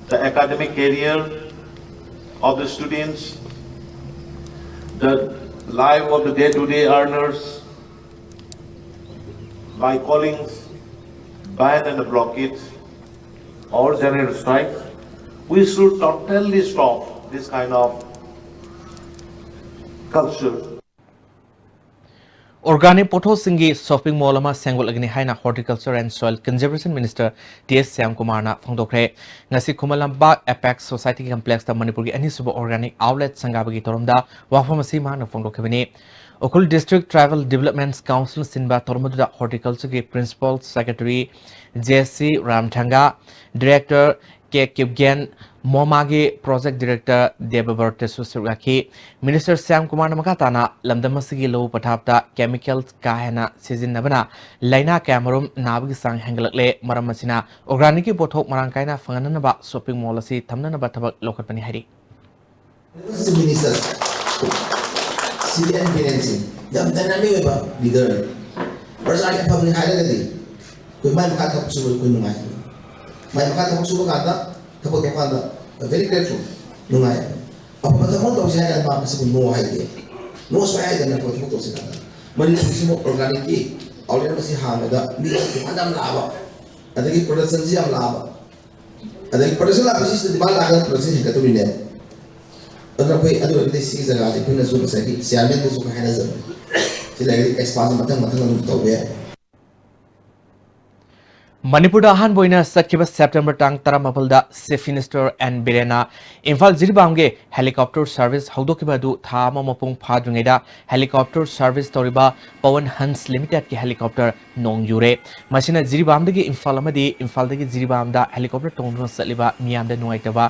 the academic career of the students, the life of the day-to-day earners, by calling ban and blockade or general strike. We should totally stop this kind of culture. Organic ꯄꯣꯠꯊꯣꯛꯁꯤꯡꯒꯤ shopping mall ꯑꯃ ꯁꯦꯝꯒꯠꯂꯒꯅꯤ ꯍꯥꯏꯅ horticulture and soil conservation minister T S ꯁ꯭ꯌꯥꯝꯀꯨꯃꯥꯔꯅ ꯐꯣꯡꯗꯣꯛꯈ꯭ꯔꯦ꯫ ꯉꯁꯤ ꯈꯨꯃꯟ ꯂꯝꯄꯥꯛ apex society ꯀꯝꯄ꯭ꯂꯦꯛꯁꯇ ꯃꯅꯤꯄꯨꯔꯒꯤ ꯑꯅꯤꯁꯨꯕ ꯑꯣꯔꯒꯥꯅꯤꯛ ꯑꯥꯎꯠꯂꯦꯠ ꯁꯪꯒꯥꯕꯒꯤ ꯊꯧꯔꯝꯗ ꯋꯥꯐꯝ ꯑꯁꯤ ꯃꯍꯥꯛꯅ ꯐꯣꯡꯗꯣꯛꯈꯤꯕꯅꯤ꯫ ꯎꯈ꯭ꯔꯨꯜ ꯗꯤꯁꯇ꯭ꯔꯤꯛ ꯇ꯭ꯔꯥꯏꯕꯦꯜ ꯗꯤꯕꯂꯞꯃꯦꯟꯠ ꯀꯥꯎꯟꯁꯤꯜꯅ ꯁꯤꯟꯕ ꯊꯧꯔꯝ ꯑꯗꯨꯗ ꯍꯣꯔꯇꯤꯀꯜꯆꯔꯒꯤ ꯄ꯭ꯔꯤꯟꯁꯤꯄꯥꯜ ꯁꯦꯀ꯭ꯔꯦꯇꯔꯤ ꯖꯦ ꯁꯤ ꯔꯥꯝꯊꯪꯒꯥ, ꯗꯤꯔꯦꯛꯇꯔ ꯀꯦ ꯀꯤꯞꯒꯦꯟ, ꯃꯣꯃꯥꯒꯤ ꯄ꯭ꯔꯣꯖꯦꯛ ꯗꯤꯔꯦꯛꯇꯔ ꯗꯦꯕꯕ꯭ꯔꯇꯁꯨ ꯁꯔꯨꯛ ꯌꯥꯈꯤ꯫ ꯃꯤꯅꯤꯁꯇꯔ ꯁ꯭ꯌꯥꯝ ꯀꯨꯃꯥꯔꯅ ꯃꯈꯥ ꯇꯥꯅ ꯂꯝꯗꯝ ꯑꯁꯤꯒꯤ ꯂꯧꯎ ꯄꯊꯥꯞꯇ ꯀꯦꯃꯤꯀꯦꯜ ꯀꯥ ꯍꯦꯟꯅ ꯁꯤꯖꯤꯟꯅꯕꯅ ꯂꯥꯏꯅꯥ ꯀꯌꯥꯃꯔꯨꯝ ꯅꯥꯕꯒꯤ ꯆꯥꯡ ꯍꯦꯟꯒꯠꯂꯛꯂꯦ꯫ ꯃꯔꯝ ꯑꯁꯤꯅ ꯑꯣꯔꯒꯥꯅꯤꯛꯀꯤ ꯄꯣꯠꯊꯣꯛ ꯃꯔꯥꯡ ꯀꯥꯏꯅ ꯐꯪꯍꯟꯅꯅꯕ ꯁꯣꯞꯄꯤꯡ ꯃꯣꯜ ꯑꯁꯤ ꯊꯝꯅꯅꯕ ꯊꯕꯛ ꯂꯧꯈꯠꯄꯅꯤ ꯍꯥꯏꯔꯤ꯫ Minister, ꯁꯤ ꯑꯦꯟ ꯕꯤꯔꯦꯟ ꯁꯤꯡ ꯌꯥꯝ ꯗꯥꯏꯅꯥꯃꯤꯛ ꯑꯣꯏꯕ ꯂꯤꯗꯔꯅꯤ꯫ ꯄ꯭ꯔꯖꯥꯒꯤ ꯑꯐꯕꯅꯤ ꯍꯥꯏꯔꯒꯗꯤ ꯑꯩꯈꯣꯏ ꯃꯥꯏ ꯃꯈꯥ ꯊꯕꯛ ꯁꯨꯕ ꯑꯩꯈꯣꯏ ꯅꯨꯡꯉꯥꯏ꯫ ꯃꯥꯏ ꯃꯈꯥ ꯊꯕꯛ ꯁꯨꯕ ꯀꯥꯟꯗ, ꯊꯕꯛ ꯇꯧꯕ ꯀꯥꯟꯗ very grateful, ꯅꯨꯡꯉꯥꯏ꯫ ꯑꯐꯕ ꯊꯕꯛ ꯇꯧꯁꯦ ꯍꯥꯏꯔꯒ ꯃꯥ ꯃꯁꯤꯕꯨ no ꯍꯥꯏꯗꯦ꯫ No ꯁꯨꯡꯍꯥꯏ ꯍꯥꯏꯗꯅ ꯑꯐꯕ ꯊꯕꯛ ꯇꯧꯁꯦ ꯀꯥꯟꯗ ꯃꯅꯤꯄꯨꯔꯁꯤꯃꯨꯛ ꯑꯣꯔꯒꯥꯅꯤꯛꯀꯤ ꯑꯥꯎꯠꯂꯦꯠ ꯑꯃ ꯁꯤ ꯍꯥꯡꯕꯗ ꯃꯤ ꯗꯤꯃꯥꯟ ꯌꯥꯝ ꯂꯥꯛꯑꯕ, ꯑꯗꯒꯤ ꯄ꯭ꯔꯗꯛꯁꯟꯁꯤ ꯌꯥꯝ ꯂꯥꯛꯑꯕ, ꯑꯗꯒꯤ ꯄ꯭ꯔꯗꯛꯁꯟ ꯂꯥꯛꯄꯁꯤꯗ ꯗꯤꯃꯥꯟ ꯂꯥꯛꯑꯒ ꯄ꯭ꯔꯗꯛꯁꯟ ꯍꯦꯟꯒꯠꯇꯣꯔꯤꯅꯦꯕ꯫ ꯑꯗꯨꯅ ꯑꯩꯈꯣꯏ ꯑꯗꯨ ꯑꯣꯏꯔꯒꯗꯤ ꯁꯤꯒꯤ ꯖꯒꯥꯁꯦ ꯑꯩꯈꯣꯏꯅꯁꯨ ꯉꯁꯥꯏꯒꯤ ꯆꯤꯌꯥꯔꯃꯦꯟꯗꯁꯨ ꯑꯩꯈꯣꯏ ꯍꯥꯏꯅꯖꯕꯅꯤ꯫ ꯁꯤ ꯂꯩꯔꯒꯗꯤ ꯑꯦꯛꯁꯄꯥꯟꯁꯟ ꯃꯊꯪ ꯃꯊꯪ ꯑꯗꯨꯝ ꯇꯧꯕ ꯌꯥꯏ꯫ ꯃꯅꯤꯄꯨꯔꯗ ꯑꯍꯥꯟꯕ ꯑꯣꯏꯅ ꯆꯠꯈꯤꯕ ꯁꯦꯞꯇꯦꯝꯕꯔ ꯇꯥꯡ ꯇꯔꯥꯃꯥꯄꯜꯗ ꯆꯤꯐ ꯃꯤꯅꯤꯁꯇꯔ ꯑꯦꯟ ꯕꯤꯔꯦꯟꯅ ꯏꯝꯐꯥꯜ ꯖꯤꯔꯤꯕꯥꯝꯒꯤ ꯍꯦꯂꯤꯀꯣꯞꯇꯔ ꯁꯔꯚꯤꯁ ꯍꯧꯗꯣꯛꯈꯤꯕ ꯑꯗꯨ ꯊꯥ ꯑꯃ ꯃꯄꯨꯡ ꯐꯥꯗ꯭ꯔꯤꯉꯩꯗ ꯍꯦꯂꯤꯀꯣꯞꯇꯔ ꯁꯔꯚꯤꯁ ꯇꯧꯔꯤꯕ ꯄꯋꯟ ꯍꯟꯁ ꯂꯤꯃꯤꯇꯦꯗꯀꯤ ꯍꯦꯂꯤꯀꯣꯞꯇꯔ ꯅꯣꯡ ꯌꯨꯔꯦ꯫ ꯃꯁꯤꯅ ꯖꯤꯔꯤꯕꯥꯝꯗꯒꯤ ꯏꯝꯐꯥꯜ ꯑꯃꯗꯤ ꯏꯝꯐꯥꯜꯗꯒꯤ ꯖꯤꯔꯤꯕꯥꯝꯗ ꯍꯦꯂꯤꯀꯣꯞꯇꯔ ꯇꯣꯡꯗꯨꯅ ꯆꯠꯂꯤꯕ ꯃꯤꯌꯥꯝꯗ ꯅꯨꯡꯉꯥꯏꯇꯕ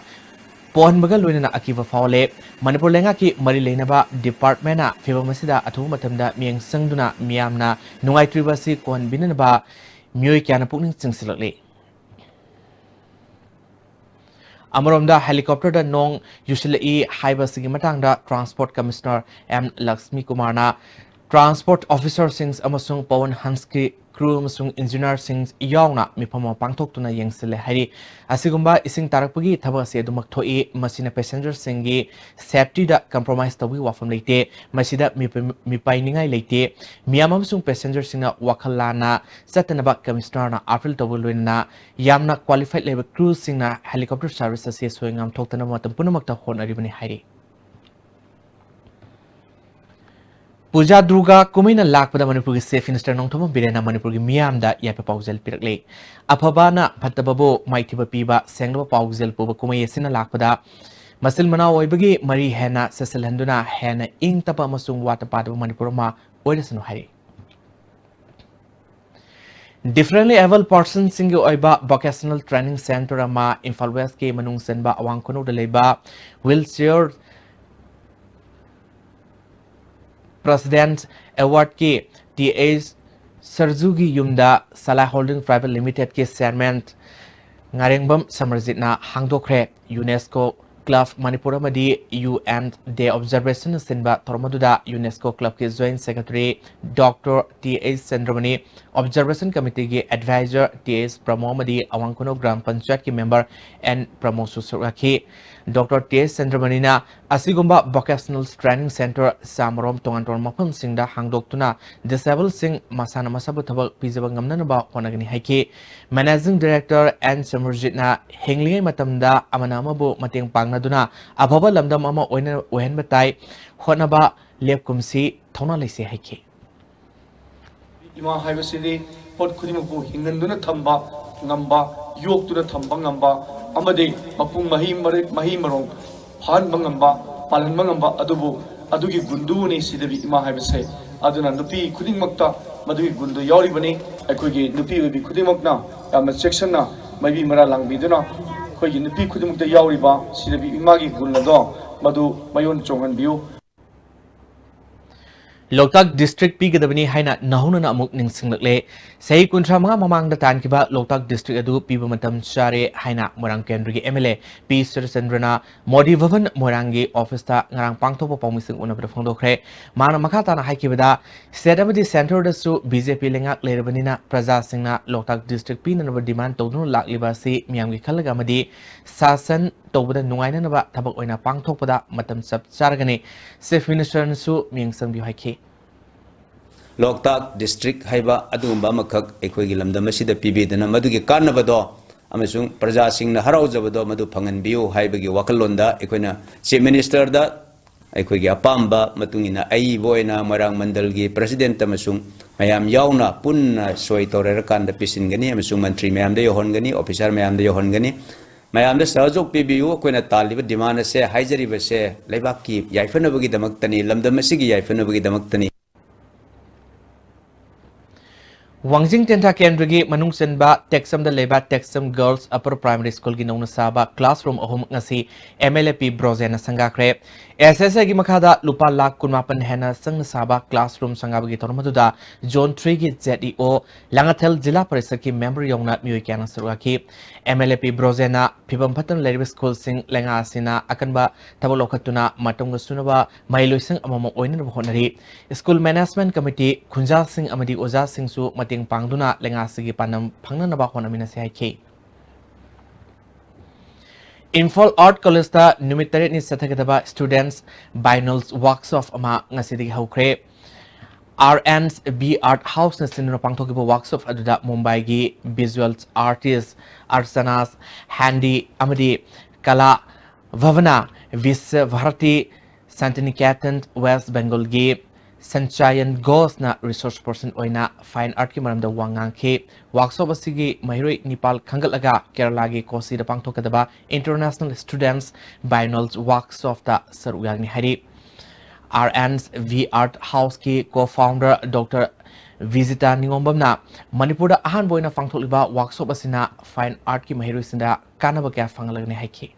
ꯄꯣꯛꯍꯟꯕꯒ ꯂꯣꯏꯅꯅ ꯑꯀꯤꯕ ꯐꯥꯎꯍꯜꯂꯦ꯫ ꯃꯅꯤꯄꯨꯔ ꯂꯩꯉꯥꯛꯀꯤ ꯃꯔꯤ ꯂꯩꯅꯕ ꯗꯤꯄꯥꯔꯠꯃꯦꯟꯅ ꯐꯤꯚꯝ ꯑꯁꯤꯗ ꯑꯊꯨꯕ ꯃꯇꯝꯗ ꯃꯤꯠꯌꯦꯡ ꯆꯪꯗꯨꯅ ꯃꯤꯌꯥꯝꯅ ꯅꯨꯡꯉꯥꯏꯇ꯭ꯔꯤꯕ ꯑꯁꯤ ꯀꯣꯛꯍꯟꯕꯤꯅꯅꯕ ꯃꯤꯑꯣꯏ ꯀꯌꯥꯅ ꯄꯨꯛꯅꯤꯡ ꯆꯤꯡꯁꯤꯜꯂꯛꯂꯤ꯫ ꯑꯃꯔꯣꯝꯗ ꯍꯦꯂꯤꯀꯣꯞꯇꯔꯗ ꯅꯣꯡ ꯌꯨꯁꯤꯜꯂꯛꯏ ꯍꯥꯏꯕ ꯑꯁꯤꯒꯤ ꯃꯇꯥꯡꯗ ꯇ꯭ꯔꯥꯟꯁꯄꯣꯔꯠ ꯀꯃꯤꯁꯅꯔ ꯑꯦꯝ ꯂꯛꯁꯃꯤ ꯀꯨꯃꯥꯔꯅ ꯇ꯭ꯔꯥꯟꯁꯄꯣꯔꯠ ꯑꯣꯐꯤꯁꯔꯁꯤꯡ ꯑꯃꯁꯨꯡ ꯄꯋꯟ ꯍꯟꯁꯀꯤ ꯀ꯭ꯔꯨ ꯑꯃꯁꯨꯡ ꯏꯟꯖꯤꯅꯤꯌꯔꯁꯤꯡ ꯌꯥꯎꯅ ꯃꯤꯐꯝ ꯑꯃ ꯄꯥꯡꯊꯣꯛꯇꯨꯅ ꯌꯦꯡꯁꯤꯜꯂꯦ ꯍꯥꯏꯔꯤ꯫ ꯑꯁꯤꯒꯨꯝꯕ ꯏꯁꯤꯡ ꯇꯥꯔꯛꯄꯒꯤ ꯊꯕꯛ ꯑꯁꯤ ꯑꯗꯨꯃꯛ ꯊꯣꯛꯏ, ꯃꯁꯤꯅ ꯄꯦꯁꯦꯟꯖꯔꯁꯤꯡꯒꯤ ꯁꯦꯐꯇꯤꯗ ꯀꯝꯄ꯭ꯔꯣꯃꯥꯏꯁ ꯇꯧꯕꯒꯤ ꯋꯥꯐꯝ ꯂꯩꯇꯦ, ꯃꯁꯤꯗ ꯃꯤꯄ-, ꯃꯤꯄꯥꯏꯅꯤꯡꯉꯥꯏ ꯂꯩꯇꯦ꯫ ꯃꯤꯌꯥꯝ ꯑꯃꯁꯨꯡ ꯄꯦꯁꯦꯟꯖꯔꯁꯤꯡꯅ ꯋꯥꯈꯜ ꯂꯥꯟꯅ ꯆꯠꯇꯅꯕ ꯀꯃꯤꯁꯅꯔꯅ ꯑꯥꯄꯤꯜ ꯇꯧꯕ ꯂꯣꯏꯅꯅ ꯌꯥꯝꯅ ꯀ꯭ꯋꯥꯂꯤꯐꯥꯏꯗ ꯂꯩꯕ ꯀ꯭ꯔꯨꯁꯤꯡꯅ ꯍꯦꯂꯤꯀꯣꯞꯇꯔ ꯁꯔꯚꯤꯁ ꯑꯁꯤ ꯑꯁꯣꯏ ꯑꯉꯥꯝ ꯊꯣꯛꯇꯅꯕ ꯃꯇꯝ ꯄꯨꯝꯅꯃꯛꯇ ꯍꯣꯠꯅꯔꯤꯕꯅꯤ ꯍꯥꯏꯔꯤ꯫ ꯄꯨꯖꯥ ꯗꯨꯔꯒꯥ ꯀꯨꯝꯍꯩꯅ ꯂꯥꯛꯄꯗ ꯃꯅꯤꯄꯨꯔꯒꯤ ꯆꯤꯐ ꯃꯤꯅꯤꯁꯇꯔ ꯅꯣꯡꯊꯣꯝꯕꯝ ꯕꯤꯔꯦꯟꯅ ꯃꯅꯤꯄꯨꯔꯒꯤ ꯃꯤꯌꯥꯝꯗ ꯌꯥꯏꯐ ꯄꯥꯎꯖꯦꯜ ꯄꯤꯔꯛꯂꯦ꯫ ꯑꯐꯕꯅ ꯐꯠꯇꯕꯕꯨ ꯃꯥꯏꯊꯤꯕ ꯄꯤꯕ ꯁꯦꯡꯂꯕ ꯄꯥꯎꯖꯦꯜ ꯄꯨꯕ ꯀꯨꯝꯍꯩ ꯑꯁꯤꯅ ꯂꯥꯛꯄꯗ ꯃꯆꯤꯟ ꯃꯅꯥꯎ ꯑꯣꯏꯕꯒꯤ ꯃꯔꯤ ꯍꯦꯟꯅ ꯆꯦꯠꯁꯤꯜꯍꯟꯗꯨꯅ ꯍꯦꯟꯅ ꯏꯪ ꯇꯞꯄ ꯑꯃꯁꯨꯡ ꯋꯥꯠꯇ ꯄꯥꯗꯕ ꯃꯅꯤꯄꯨꯔ ꯑꯃ ꯑꯣꯏꯔꯁꯅꯨ ꯍꯥꯏꯔꯤ꯫ Differently abled personꯁꯤꯡꯒꯤ ꯑꯣꯏꯕ vocational training centre ꯑꯃ ꯏꯝꯐꯥꯜ ꯋꯦꯁꯀꯤ ꯃꯅꯨꯡ ꯆꯟꯕ ꯑꯋꯥꯡ ꯈꯨꯅꯧꯗ ꯂꯩꯕ wheelchair President Awardꯀꯤ ꯇꯤ ꯑꯩꯆ ꯁꯔꯖꯨꯒꯤ ꯌꯨꯝꯗ ꯁꯂꯥꯏ Holding Private Limitedꯀꯤ chairman ꯉꯥꯔꯦꯡꯕꯝ ꯁꯃꯔꯖꯤꯠꯅ ꯍꯥꯡꯗꯣꯛꯈ꯭ꯔꯦ꯫ ꯌꯨꯅꯦꯁꯀꯣ ꯀ꯭ꯂꯕ ꯃꯅꯤꯄꯨꯔ ꯑꯃꯗꯤ ꯌꯨ ꯑꯦꯟ ꯗꯦ ꯑꯣꯕꯖꯔꯕꯦꯁꯟꯅ ꯆꯤꯟꯕ ꯊꯧꯔꯝ ꯑꯗꯨꯗ ꯌꯨꯅꯦꯁꯀꯣ ꯀ꯭ꯂꯕꯀꯤ joint secretary Doctor T H Chandramani, observation ꯀꯃꯤꯇꯤꯒꯤ advisor ꯇꯤ ꯑꯩꯆ ꯄ꯭ꯔꯃꯣ ꯑꯃꯗꯤ ꯑꯋꯥꯡ ꯈꯨꯅꯧ ꯒ꯭ꯔꯥꯝ ꯄꯟꯆꯥꯌꯠꯀꯤ member ꯑꯦꯟ ꯄ꯭ꯔꯃꯣꯁꯨ ꯁꯔꯨꯛ ꯌꯥꯈꯤ꯫ ꯗꯣꯛꯇꯔ ꯇꯤ ꯑꯩꯆ ꯆꯟꯗ꯭ꯔꯃꯅꯤꯅ ꯑꯁꯤꯒꯨꯝꯕ vocational training centre ꯆꯥꯃꯔꯣꯝ ꯇꯣꯉꯥꯟ ꯇꯣꯉꯥꯟꯕ ꯃꯐꯝꯁꯤꯡꯗ ꯍꯥꯡꯗꯣꯛꯇꯨꯅ disablesꯁꯤꯡ ꯃꯁꯥꯅ ꯃꯁꯥꯕꯨ ꯊꯕꯛ ꯄꯤꯖꯕ ꯉꯝꯅꯅꯕ ꯍꯣꯠꯅꯒꯅꯤ ꯍꯥꯏꯈꯤ꯫ Managing Director ꯑꯦꯟ ꯁꯃꯔꯖꯤꯠꯅ ꯍꯤꯡꯂꯤꯉꯩ ꯃꯇꯝꯗ ꯑꯃꯅ ꯑꯃꯕꯨ ꯃꯇꯦꯡ ꯄꯥꯡꯅꯗꯨꯅ ꯑꯐꯕ ꯂꯝꯗꯝ ꯑꯃ ꯑꯣꯏꯅ, ꯑꯣꯏꯍꯟꯕ ꯇꯥꯏ, ꯍꯣꯠꯅꯕ ꯂꯦꯞꯀꯨꯝꯁꯤ, ꯊꯧꯅꯥ ꯂꯩꯁꯤ ꯍꯥꯏꯈꯤ꯫ ꯏꯃꯥ ꯍꯥꯏꯕꯁꯤꯗꯤ ꯄꯣꯠ ꯈꯨꯗꯤꯡꯃꯛꯄꯨ ꯍꯤꯡꯍꯟꯗꯨꯅ ꯊꯝꯕ ꯉꯝꯕ, ꯌꯣꯛꯇꯨꯅ ꯊꯝꯕ ꯉꯝꯕ ꯑꯃꯗꯤ ꯃꯄꯨꯡ ꯃꯍꯩ ꯃꯔ-, ꯃꯍꯩ ꯃꯔꯣꯡ ꯐꯥꯍꯟꯕ ꯉꯝꯕ, ꯄꯥꯜꯍꯟꯕ ꯉꯝꯕ ꯑꯗꯨꯕꯨ, ꯑꯗꯨꯒꯤ ꯒꯨꯟꯗꯨꯕꯨꯅꯤ ꯁꯤꯗꯕꯤ ꯏꯃꯥ ꯍꯥꯏꯕꯁꯦ꯫ ꯑꯗꯨꯅ ꯅꯨꯄꯤ ꯈꯨꯗꯤꯡꯃꯛꯇ ꯃꯗꯨꯒꯤ ꯒꯨꯟꯗꯨ ꯌꯥꯎꯔꯤꯕꯅꯤ꯫ ꯑꯩꯈꯣꯏꯒꯤ ꯅꯨꯄꯤ ꯑꯣꯏꯕꯤ ꯈꯨꯗꯤꯡꯃꯛꯅ ꯌꯥꯝꯅ ꯆꯦꯛꯁꯤꯟꯅ ꯃꯩꯕꯤ ꯃꯔꯥ ꯂꯥꯡꯕꯤꯗꯨꯅ ꯑꯩꯈꯣꯏꯒꯤ ꯅꯨꯄꯤ ꯈꯨꯗꯤꯡꯃꯛꯇ ꯌꯥꯎꯔꯤꯕ ꯁꯤꯗꯕꯤ ꯏꯃꯥꯒꯤ ꯒꯨꯟ ꯑꯗꯣ ꯃꯗꯨ ꯃꯌꯣꯟ ꯆꯣꯡꯍꯟꯕꯤꯌꯨ꯫ ꯂꯣꯛꯇꯥꯛ district ꯄꯤꯒꯗꯕꯅꯤ ꯍꯥꯏꯅ ꯅꯧꯍꯧꯅꯅ ꯑꯃꯨꯛ ꯅꯤꯡꯁꯤꯡꯂꯛꯂꯦ꯫ ꯆꯍꯤ ꯀꯨꯟꯊ꯭ꯔꯥ ꯃꯉꯥ ꯃꯃꯥꯡꯗ ꯇꯥꯟꯈꯤꯕ ꯂꯣꯛꯇꯥꯛ district ꯑꯗꯨ ꯄꯤꯕ ꯃꯇꯝ ꯆꯥꯔꯦ ꯍꯥꯏꯅ ꯃꯣꯏꯔꯥꯡ ꯀꯦꯟꯗ꯭ꯔꯒꯤ ꯑꯦꯝ ꯑꯦꯜ ꯑꯦ ꯄꯤ ꯁꯨꯔꯆꯟꯗ꯭ꯔꯅ ꯃꯣꯗꯤ ꯚꯕꯟ ꯃꯣꯏꯔꯥꯡꯒꯤ ꯑꯣꯐꯤꯁꯇ ꯉꯔꯥꯡ ꯄꯥꯡꯊꯣꯛꯄ ꯄꯥꯎꯃꯤꯁꯤꯡ ꯎꯅꯕꯗ ꯐꯣꯡꯗꯣꯛꯈ꯭ꯔꯦ꯫ ꯃꯥꯅ ꯃꯈꯥ ꯇꯥꯅ ꯍꯥꯏꯈꯤꯕꯗ, state ꯑꯃꯗꯤ centreꯗꯁꯨ ꯕꯤ ꯖꯦ ꯄꯤ ꯂꯩꯉꯥꯛ ꯂꯩꯔꯕꯅꯤꯅ ꯄ꯭ꯔꯖꯥꯁꯤꯡꯅ ꯂꯣꯛꯇꯥꯛ district ꯄꯤꯅꯅꯕ demand ꯇꯧꯗꯨꯅ ꯂꯥꯛꯂꯤꯕ ꯑꯁꯤ ꯃꯤꯌꯥꯝꯒꯤ ꯈꯜꯂꯒ ꯑꯃꯗꯤ ꯁꯥꯁꯟ ꯇꯧꯕꯗ ꯅꯨꯡꯉꯥꯏꯅꯅꯕ ꯊꯕꯛ ꯑꯣꯏꯅ ꯄꯥꯡꯊꯣꯛꯄꯗ ꯃꯇꯝ ꯆꯞ ꯆꯥꯔꯒꯅꯤ꯫ Chief Ministerꯅꯁꯨ ꯃꯤꯠꯌꯦꯡ ꯆꯪꯕꯤꯌꯨ ꯍꯥꯏꯈꯤ꯫ ꯂꯣꯛꯇꯥꯛ district ꯍꯥꯏꯕ ꯑꯗꯨꯒꯨꯝꯕ ꯑꯃꯈꯛ ꯑꯩꯈꯣꯏꯒꯤ ꯂꯝꯗꯝ ꯑꯁꯤꯗ ꯄꯤꯕꯤꯗꯨꯅ ꯃꯗꯨꯒꯤ ꯀꯥꯟꯅꯕꯗꯣ ꯑꯃꯁꯨꯡ ꯄ꯭ꯔꯖꯥꯁꯤꯡꯅ ꯍꯔꯥꯎꯖꯕꯗꯣ ꯃꯗꯨ ꯐꯪꯍꯟꯕꯤꯌꯨ ꯍꯥꯏꯕꯒꯤ ꯋꯥꯈꯜꯂꯣꯟꯗ ꯑꯩꯈꯣꯏꯅ Chief Ministerꯗ ꯑꯩꯈꯣꯏꯒꯤ ꯑꯄꯥꯝꯕ ꯃꯇꯨꯡ ꯏꯟꯅ ꯑꯏꯕ ꯑꯣꯏꯅ ꯃꯣꯏꯔꯥꯡ ꯃꯟꯗꯜꯒꯤ President ꯑꯃꯁꯨꯡ ꯃꯌꯥꯝ ꯌꯥꯎꯅ ꯄꯨꯟꯅ ꯁꯣꯏ ꯇꯧꯔꯔꯀꯥꯟꯗ ꯄꯤꯁꯤꯟꯒꯅꯤ ꯑꯃꯁꯨꯡ ꯃꯟꯇ꯭ꯔꯤ ꯃꯌꯥꯝꯗ ꯌꯧꯍꯟꯒꯅꯤ, officer ꯃꯌꯥꯝꯗ ꯌꯧꯍꯟꯒꯅꯤ꯫ ꯃꯌꯥꯝꯗ ꯁꯍꯖꯣꯛ ꯄꯤꯕꯤꯌꯨ꯫ ꯑꯩꯈꯣꯏꯅ ꯇꯥꯜꯂꯤꯕ demand ꯑꯁꯦ, ꯍꯥꯏꯖꯔꯤꯕꯁꯦ ꯂꯩꯕꯥꯛꯀꯤ ꯌꯥꯏꯐꯅꯕꯒꯤꯗꯃꯛꯇꯅꯤ, ꯂꯝꯗꯝ ꯑꯁꯤꯒꯤ ꯌꯥꯏꯐꯅꯕꯒꯤꯗꯃꯛꯇꯅꯤ꯫ ꯋꯥꯡꯖꯤꯡ ꯇꯦꯟꯊꯥ ꯀꯦꯟꯗ꯭ꯔꯒꯤ ꯃꯅꯨꯡ ꯆꯟꯕ ꯇꯦꯛꯆꯝꯗ ꯂꯩꯕ ꯇꯦꯛꯆꯝ Girls Upper Primary Schoolꯒꯤ ꯅꯧꯅ ꯁꯥꯕ classroom ꯑꯍꯨꯝ ꯉꯁꯤ MLA ꯄꯤ ꯕ꯭ꯔꯣꯖꯦꯟꯅ ꯁꯪꯒꯥꯈ꯭ꯔꯦ꯫ SSAꯒꯤ ꯃꯈꯥꯗ ꯂꯨꯄꯥ ꯂꯥꯈ ꯀꯨꯟꯃꯥꯄꯟ ꯍꯦꯟꯅ ꯆꯪꯅ ꯁꯥꯕ classroom ꯁꯪꯒꯥꯕꯒꯤ ꯊꯧꯔꯝ ꯑꯗꯨꯗ Zone Threeꯒꯤ ZEO, ꯂꯥꯡꯉꯊꯦꯜ ꯖꯤꯂꯥ ꯄꯔꯤꯁꯠꯀꯤ member ꯌꯥꯎꯅ ꯃꯤꯑꯣꯏ ꯀꯌꯥꯅ ꯁꯔꯨꯛ ꯌꯥꯈꯤ꯫ MLA ꯄꯤ ꯕ꯭ꯔꯣꯖꯦꯟꯅ ꯐꯤꯕꯝ ꯐꯠꯇꯅ ꯂꯩꯔꯤꯕ schoolꯁꯤꯡ ꯂꯩꯉꯥꯛ ꯑꯁꯤꯅ ꯑꯀꯟꯕ ꯊꯕꯛ ꯂꯧꯈꯠꯇꯨꯅ ꯃꯇꯝꯒ ꯆꯨꯅꯕ ꯃꯍꯩꯂꯣꯏꯁꯪ ꯑꯃꯃꯝ ꯑꯣꯏꯅꯅꯕ ꯍꯣꯠꯅꯔꯤ꯫ School management committee, ꯈꯨꯟꯖꯥꯁꯤꯡ ꯑꯃꯗꯤ ꯑꯣꯖꯥꯁꯤꯡꯁꯨ ꯃꯇꯦꯡ ꯄꯥꯡꯗꯨꯅ ꯂꯩꯉꯥꯛꯁꯤꯒꯤ ꯄꯥꯟꯗꯝ ꯐꯪꯅꯅꯕ ꯍꯣꯠꯅꯃꯤꯟꯅꯁꯤ ꯍꯥꯏꯈꯤ꯫ ꯏꯝꯐꯥꯜ Art Collegeꯇ ꯅꯨꯃꯤꯠ ꯇꯔꯦꯠꯅꯤ ꯆꯠꯊꯒꯗꯕ Students Biennale Workshop ꯑꯃ ꯉꯁꯤꯗꯒꯤ ꯍꯧꯈ꯭ꯔꯦ꯫ R and V Art Houseꯅ ꯁꯤꯟꯗꯨꯅ ꯄꯥꯡꯊꯣꯛꯈꯤꯕ workshop ꯑꯗꯨꯗ ꯃꯨꯝꯕꯥꯏꯒꯤ visual artist Archanas Handy ꯑꯃꯗꯤ Kala Bhavana Vishwa Bharati Santiniketan West Bengalꯒꯤ ꯁꯟꯆꯥꯌꯟ ꯘꯣꯁꯅ resource person ꯑꯣꯏꯅ fine artꯀꯤ ꯃꯔꯝꯗ ꯋꯥ ꯉꯥꯡꯈꯤ꯫ Workshop ꯑꯁꯤꯒꯤ ꯃꯍꯩꯔꯣꯏ ꯅꯤꯄꯥꯜ ꯈꯟꯒꯠꯂꯒ ꯀꯦꯔꯂꯥꯒꯤ ꯀꯣꯆꯤꯗ ꯄꯥꯡꯊꯣꯛꯀꯗꯕ International Students Biennale Workshopꯇ ꯁꯔꯨꯛ ꯌꯥꯒꯅꯤ ꯍꯥꯏꯔꯤ꯫ R and V Art Houseꯀꯤ co-founder Doctor ꯚꯤꯖꯤꯇꯥ ꯅꯤꯉꯣꯝꯕꯝꯅ ꯃꯅꯤꯄꯨꯔꯗ ꯑꯍꯥꯟꯕ ꯑꯣꯏꯅ ꯄꯥꯡꯊꯣꯛꯂꯤꯕ workshop ꯑꯁꯤꯅ fine artꯀꯤ ꯃꯍꯩꯔꯣꯏꯁꯤꯡꯗ ꯀꯥꯟꯅꯕ ꯀꯌꯥ ꯐꯪꯍꯜꯂꯒꯅꯤ ꯍꯥꯏꯈꯤ꯫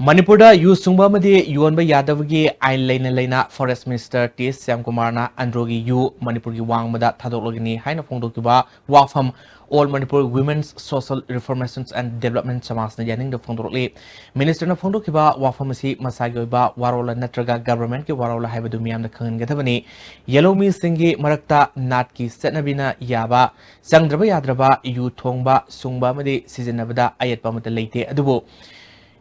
ꯃꯅꯤꯄꯨꯔꯗ ꯌꯨ ꯁꯨꯡꯕ ꯑꯃꯗꯤ ꯌꯣꯟꯕ ꯌꯥꯗꯕꯒꯤ ꯑꯥꯏꯟ ꯂꯩꯅ ꯂꯩꯅ Forest Minister T ꯁ꯭ꯌꯥꯝꯀꯨꯃꯥꯔꯅ ꯑꯟꯗ꯭ꯔꯣꯒꯤ ꯌꯨ ꯃꯅꯤꯄꯨꯔꯒꯤ ꯋꯥꯡꯃꯗ ꯊꯥꯗꯣꯛꯂꯒꯅꯤ ꯍꯥꯏꯅ ꯐꯣꯡꯗꯣꯛꯈꯤꯕ ꯋꯥꯐꯝ All Manipur Women's Social Reformations and Development ꯁꯃꯥꯖꯅ ꯌꯥꯅꯤꯡꯗꯕ ꯐꯣꯡꯗꯣꯔꯛꯂꯤ꯫ Ministerꯅ ꯐꯣꯡꯗꯣꯛꯈꯤꯕ ꯋꯥꯐꯝ ꯑꯁꯤ ꯃꯁꯥꯒꯤ ꯑꯣꯏꯕ ꯋꯥꯔꯣꯜꯂ ꯅꯠꯇ꯭ꯔꯒ governmentꯀꯤ ꯋꯥꯔꯣꯜꯂ ꯍꯥꯏꯕꯗꯨ ꯃꯤꯌꯥꯝꯅ ꯈꯪꯍꯟꯒꯗꯕꯅꯤ꯫ ꯌꯦꯜꯍꯧꯃꯤꯁꯤꯡꯒꯤ ꯃꯔꯛꯇ ꯅꯥꯠꯀꯤ ꯆꯠꯅꯕꯤꯅ ꯌꯥꯕ ꯆꯪꯗ꯭ꯔꯕ ꯌꯥꯗ꯭ꯔꯕ ꯌꯨ ꯊꯣꯡꯕ, ꯁꯨꯡꯕ ꯑꯃꯗꯤ ꯁꯤꯖꯤꯟꯅꯕꯗ ꯑꯌꯦꯠꯄ ꯑꯃꯠꯇ ꯂꯩꯇꯦ, ꯑꯗꯨꯕꯨ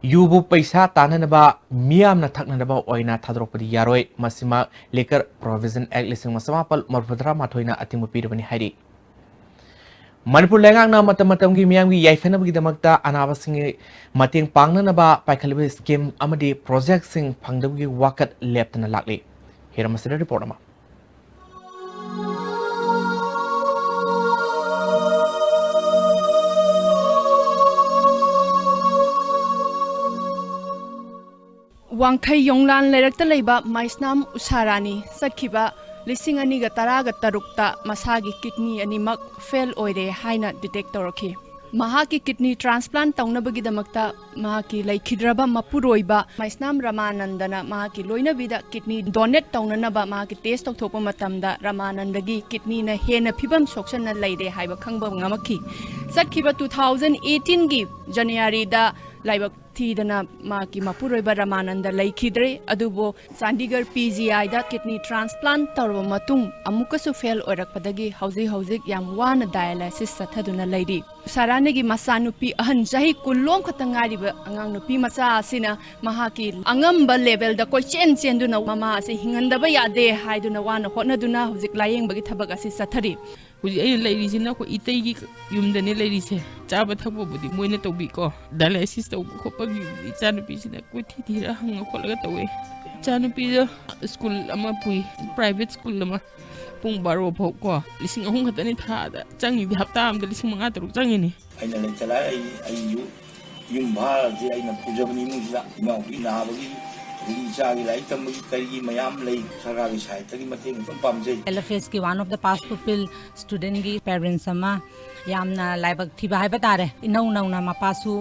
ꯌꯨꯕꯨ ꯄꯩꯁꯥ ꯇꯥꯟꯅꯅꯕ, ꯃꯤꯌꯥꯝꯅ ꯊꯛꯅꯅꯕ ꯑꯣꯏꯅ ꯊꯥꯗꯣꯔꯛꯄꯗꯤ ꯌꯥꯔꯣꯏ꯫ ꯃꯁꯤꯃꯛ Liquor Provision Act ꯂꯤꯁꯤꯡ ꯑꯃ ꯆꯃꯥꯄꯜ ꯃꯔꯤꯐꯨꯇꯔꯥ ꯃꯥꯊꯣꯏꯅ ꯑꯊꯤꯡꯕ ꯄꯤꯔꯕꯅꯤ ꯍꯥꯏꯔꯤ꯫ ꯃꯅꯤꯄꯨꯔ ꯂꯩꯉꯥꯛꯅ ꯃꯇꯝ ꯃꯇꯝꯒꯤ ꯃꯤꯌꯥꯝꯒꯤ ꯌꯥꯏꯐꯅꯕꯒꯤꯗꯃꯛꯇ ꯑꯅꯥꯕꯁꯤꯡꯒꯤ ꯃꯇꯦꯡ ꯄꯥꯡꯅꯅꯕ ꯄꯥꯏꯈꯠꯂꯤꯕ scheme ꯑꯃꯗꯤ projectꯁꯤꯡ ꯐꯪꯗꯕꯒꯤ ꯋꯥꯀꯠ ꯂꯦꯞꯇꯅ ꯂꯥꯛꯂꯤ꯫ ꯍꯤꯔꯝ ꯑꯁꯤꯗ report ꯑꯃ꯫ ꯋꯥꯡꯈꯩ ꯌꯣꯡꯂꯥꯟ ꯂꯩꯔꯛꯇ ꯂꯩꯕ ꯃꯥꯏꯁꯅꯥꯝ ꯎꯁꯥꯔꯥꯅꯤ ꯆꯠꯈꯤꯕ ꯂꯤꯁꯤꯡ ꯑꯅꯤꯒ ꯇꯔꯥꯒ ꯇꯔꯨꯛꯇ ꯃꯁꯥꯒꯤ ꯀꯤꯗꯅꯤ ꯑꯅꯤꯃꯛ ꯐꯦꯜ ꯑꯣꯏꯔꯦ ꯍꯥꯏꯅ ꯗꯤꯇꯦꯛ ꯇꯧꯔꯛꯈꯤ꯫ ꯃꯍꯥꯛꯀꯤ ꯀꯤꯗꯅꯤ ꯇ꯭ꯔꯥꯟꯁꯄ꯭ꯂꯥꯟ ꯇꯧꯅꯕꯒꯤꯗꯃꯛꯇ ꯃꯍꯥꯛꯀꯤ ꯂꯩꯈꯤꯗ꯭ꯔꯕ ꯃꯄꯨꯔꯣꯏꯕ ꯃꯩꯁꯅꯥꯝ ꯔꯃꯥꯅꯟꯗꯅ ꯃꯍꯥꯛꯀꯤ ꯂꯣꯏꯅꯕꯤꯗ ꯀꯤꯗꯅꯤ ꯗꯣꯅꯦꯠ ꯇꯧꯅꯅꯕ ꯃꯍꯥꯛꯀꯤ ꯇꯦꯁ ꯇꯧꯊꯣꯛꯄ ꯃꯇꯝꯗ ꯔꯃꯥꯅꯟꯗꯒꯤ ꯀꯤꯗꯅꯤꯅ ꯍꯦꯟꯅ ꯐꯤꯕꯝ ꯁꯣꯛꯆꯟꯅ ꯂꯩꯔꯦ ꯍꯥꯏꯕ ꯈꯪꯕ ꯉꯝꯃꯛꯈꯤ꯫ ꯆꯠꯈꯤꯕ two thousand eighteen ꯒꯤ ꯖꯅꯋꯥꯔꯤꯗ ꯂꯥꯏꯕꯛ ꯊꯤꯗꯅ ꯃꯍꯥꯛꯀꯤ ꯃꯄꯨꯔꯣꯏꯕ ꯔꯃꯥꯅꯟꯗ ꯂꯩꯈꯤꯗ꯭ꯔꯦ꯫ ꯑꯗꯨꯕꯨ Chandigarh P G I the kidney transplant ꯇꯧꯔꯕ ꯃꯇꯨꯡ ꯑꯃꯨꯛꯀꯁꯨ ꯐꯦꯜ ꯑꯣꯏꯔꯛꯄꯗꯒꯤ ꯍꯧꯖꯤꯛ ꯍꯧꯖꯤꯛ ꯌꯥꯝ ꯋꯥꯅ ꯗꯥꯌꯥꯂꯥꯏꯁꯤꯁ ꯆꯠꯊꯗꯨꯅ ꯂꯩꯔꯤ꯫ ꯁꯥꯔꯥꯅꯒꯤ ꯃꯆꯥꯅꯨꯄꯤ ꯑꯍꯟ ꯆꯍꯤ ꯀꯨꯟꯂꯣꯝ ꯈꯛꯇ ꯉꯥꯏꯔꯤꯕ ꯑꯉꯥꯡ ꯅꯨꯄꯤ ꯃꯆꯥ ꯑꯁꯤꯅ ꯃꯍꯥꯛꯀꯤ ꯑꯉꯝꯕ ꯂꯦꯚꯦꯜꯗ ꯀꯣꯏꯆꯦꯟ ꯆꯦꯟꯗꯨꯅ ꯃꯃꯥ ꯑꯁꯤ ꯍꯤꯡꯍꯟꯗꯕ ꯌꯥꯗꯦ ꯍꯥꯏꯗꯨꯅ ꯋꯥꯅ ꯍꯣꯠꯅꯗꯨꯅ ꯍꯧꯖꯤꯛ ꯂꯥꯌꯦꯡꯕꯒꯤ ꯊꯕꯛ ꯑꯁꯤ ꯆꯠꯊꯔꯤ꯫ ꯍꯧꯖꯤꯛ ꯑꯩꯅ ꯂꯩꯔꯤꯁꯤꯅ ꯑꯩꯈꯣꯏ ꯏꯇꯩꯒꯤ ꯌꯨꯝꯗꯅꯦ ꯂꯩꯔꯤꯁꯦ꯫ ꯆꯥꯕ ꯊꯛꯄꯕꯨꯗꯤ ꯃꯣꯏꯅ ꯇꯧꯕꯤꯀꯣ, ꯗꯥꯏꯂꯥꯏꯁꯤꯁ ꯇꯧꯕ ꯈꯣꯠꯄꯒꯤ ꯏꯆꯥꯅꯨꯄꯤꯁꯤꯅ ꯀꯣꯏꯊꯤ ꯊꯤꯔ ꯍꯪꯉ ꯈꯣꯠꯂꯒ ꯇꯧꯋꯦ꯫ ꯏꯆꯥꯅꯨꯄꯤꯗ ꯁ꯭ꯀꯨꯜ ꯑꯃ ꯄꯨꯏ, ꯄ꯭ꯔꯥꯏꯚꯦꯠ ꯁ꯭ꯀꯨꯜ ꯑꯃ꯫ ꯄꯨꯡ ꯕꯥꯔꯣ ꯐꯥꯎ ꯀꯣ, ꯂꯤꯁꯤꯡ ꯑꯍꯨꯝ ꯈꯛꯇꯅꯤ ꯊꯥꯗ ꯆꯪꯉꯤꯗꯤ, ꯍꯞꯇꯥ ꯑꯃꯗ ꯂꯤꯁꯤꯡ ꯃꯉꯥ ꯇꯔꯨꯛ ꯆꯪꯉꯤꯅꯤ꯫ ꯑꯩꯅ ꯂꯩꯇ ꯂꯥꯏꯔ ꯑꯩ, ꯑꯩꯁꯨ ꯌꯨꯝ ꯚꯥꯔꯁꯦ ꯑꯩꯅ ꯄꯨꯖꯕꯅꯤ ꯏꯃꯨꯡꯁꯤꯗ꯫ ꯏꯅꯥꯎꯒꯤ ꯅꯥꯕꯒꯤ, ꯑꯗꯒꯤ ꯏꯆꯥꯒꯤ ꯂꯥꯏꯔꯤꯛ ꯇꯝꯕꯒꯤ ꯀꯔꯤꯒꯤ ꯃꯌꯥꯝ ꯂꯩ꯫ ꯁꯔꯀꯥꯔꯒꯤ ꯁꯥꯏꯠꯇꯒꯤ ꯃꯇꯦꯡ ꯑꯗꯨꯝ ꯄꯥꯝꯖꯩ꯫ L F S ꯀꯤ one of the past pupil student ꯀꯤ parents ꯑꯃ ꯌꯥꯝꯅ ꯂꯥꯏꯕꯛ ꯊꯤꯕ ꯍꯥꯏꯕ ꯇꯥꯔꯦ꯫ ꯏꯅꯧ ꯅꯧꯅ ꯃꯄꯥꯁꯨ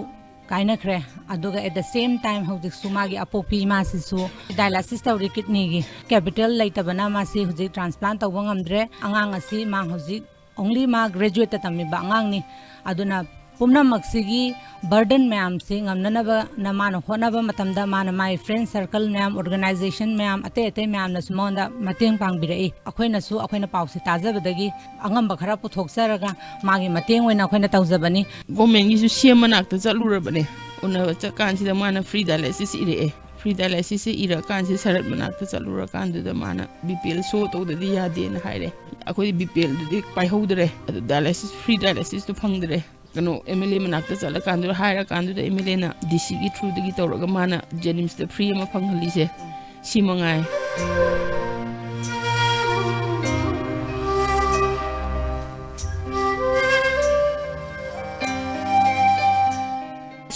ꯀꯥꯏꯅꯈ꯭ꯔꯦ꯫ ꯑꯗꯨꯒ at the same time ꯍꯧꯖꯤꯛꯁꯨ ꯃꯥꯒꯤ ꯑꯄꯣꯛꯄꯤ ꯏꯃꯥꯁꯤꯁꯨ dialysis ꯇꯧꯔꯤ, ꯀꯤꯗꯅꯤꯒꯤ꯫ Capital ꯂꯩꯇꯕꯅ ꯃꯥꯁꯤ ꯍꯧꯖꯤꯛ ꯇ꯭ꯔꯥꯟꯁꯄ꯭ꯂꯥꯟ ꯇꯧꯕ ꯉꯝꯗ꯭ꯔꯦ꯫ ꯑꯉꯥꯡ ꯑꯁꯤ ꯃꯥ ꯍꯧꯖꯤꯛ only ꯃꯥ graduate ꯇ ꯇꯝꯃꯤꯕ ꯑꯉꯥꯡꯅꯤ꯫ ꯑꯗꯨꯅ ꯄꯨꯝꯅꯃꯛꯁꯤꯒꯤ burden ꯃꯌꯥꯝꯁꯤ ꯉꯝꯅꯅꯕꯅ ꯃꯥꯅ ꯍꯣꯠꯅꯕ ꯃꯇꯝꯗ ꯃꯥꯅ ꯃꯥꯒꯤ friend circle ꯃꯌꯥꯝ, organization ꯃꯌꯥꯝ, ꯑꯇꯩ ꯑꯇꯩ ꯃꯌꯥꯝꯅꯁꯨ ꯃꯉꯣꯟꯗ ꯃꯇꯦꯡ ꯄꯥꯡꯕꯤꯔꯛꯏ꯫ ꯑꯩꯈꯣꯏꯅꯁꯨ ꯑꯩꯈꯣꯏꯅ ꯄꯥꯎꯁꯤ ꯇꯥꯖꯕꯗꯒꯤ ꯑꯉꯝꯕ ꯈꯔ ꯄꯨꯊꯣꯛꯆꯔꯒ ꯃꯥꯒꯤ ꯃꯇꯦꯡ ꯑꯣꯏꯅ ꯑꯩꯈꯣꯏꯅ ꯇꯧꯖꯕꯅꯤ꯫ Government ꯀꯤꯁꯨ C M ꯃꯅꯥꯛꯇ ꯆꯠꯂꯨꯔꯕꯅꯦ꯫ ꯎꯅꯕ ꯆꯠꯀꯥꯟꯁꯤꯗ ꯃꯥꯅ free dialysis ꯏꯔꯛꯑꯦ꯫ Free dialysis ꯁꯦ ꯏꯔꯀꯥꯟꯁꯤꯗ ꯁꯔꯠ ꯃꯅꯥꯛꯇ ꯆꯠꯂꯨꯔꯀꯥꯟꯗꯨꯗ ꯃꯥꯅ B P L show ꯇꯧꯗꯗꯤ ꯌꯥꯗꯦꯅ ꯍꯥꯏꯔꯦ꯫ ꯑꯩꯈꯣꯏꯗꯤ B P L ꯗꯨꯗꯤ ꯄꯥꯏꯍꯧꯗ꯭ꯔꯦ꯫ ꯑꯗꯨ dialysis, free dialysis ꯇꯨ ꯐꯪꯗ꯭ꯔꯦ꯫ ꯀꯩꯅꯣ, M L A ꯃꯅꯥꯛꯇ ꯆꯠꯂꯀꯥꯟꯗꯨꯗ, ꯍꯥꯏꯔꯀꯥꯟꯗꯨꯗ M L A ꯅ D C ꯒꯤ through ꯗꯒꯤ ꯇꯧꯔꯒ ꯃꯥꯅ JNIMS ꯇ free ꯑꯃ ꯐꯪꯍꯜꯂꯤꯁꯦ ꯁꯤ ꯃꯉꯥꯏ꯫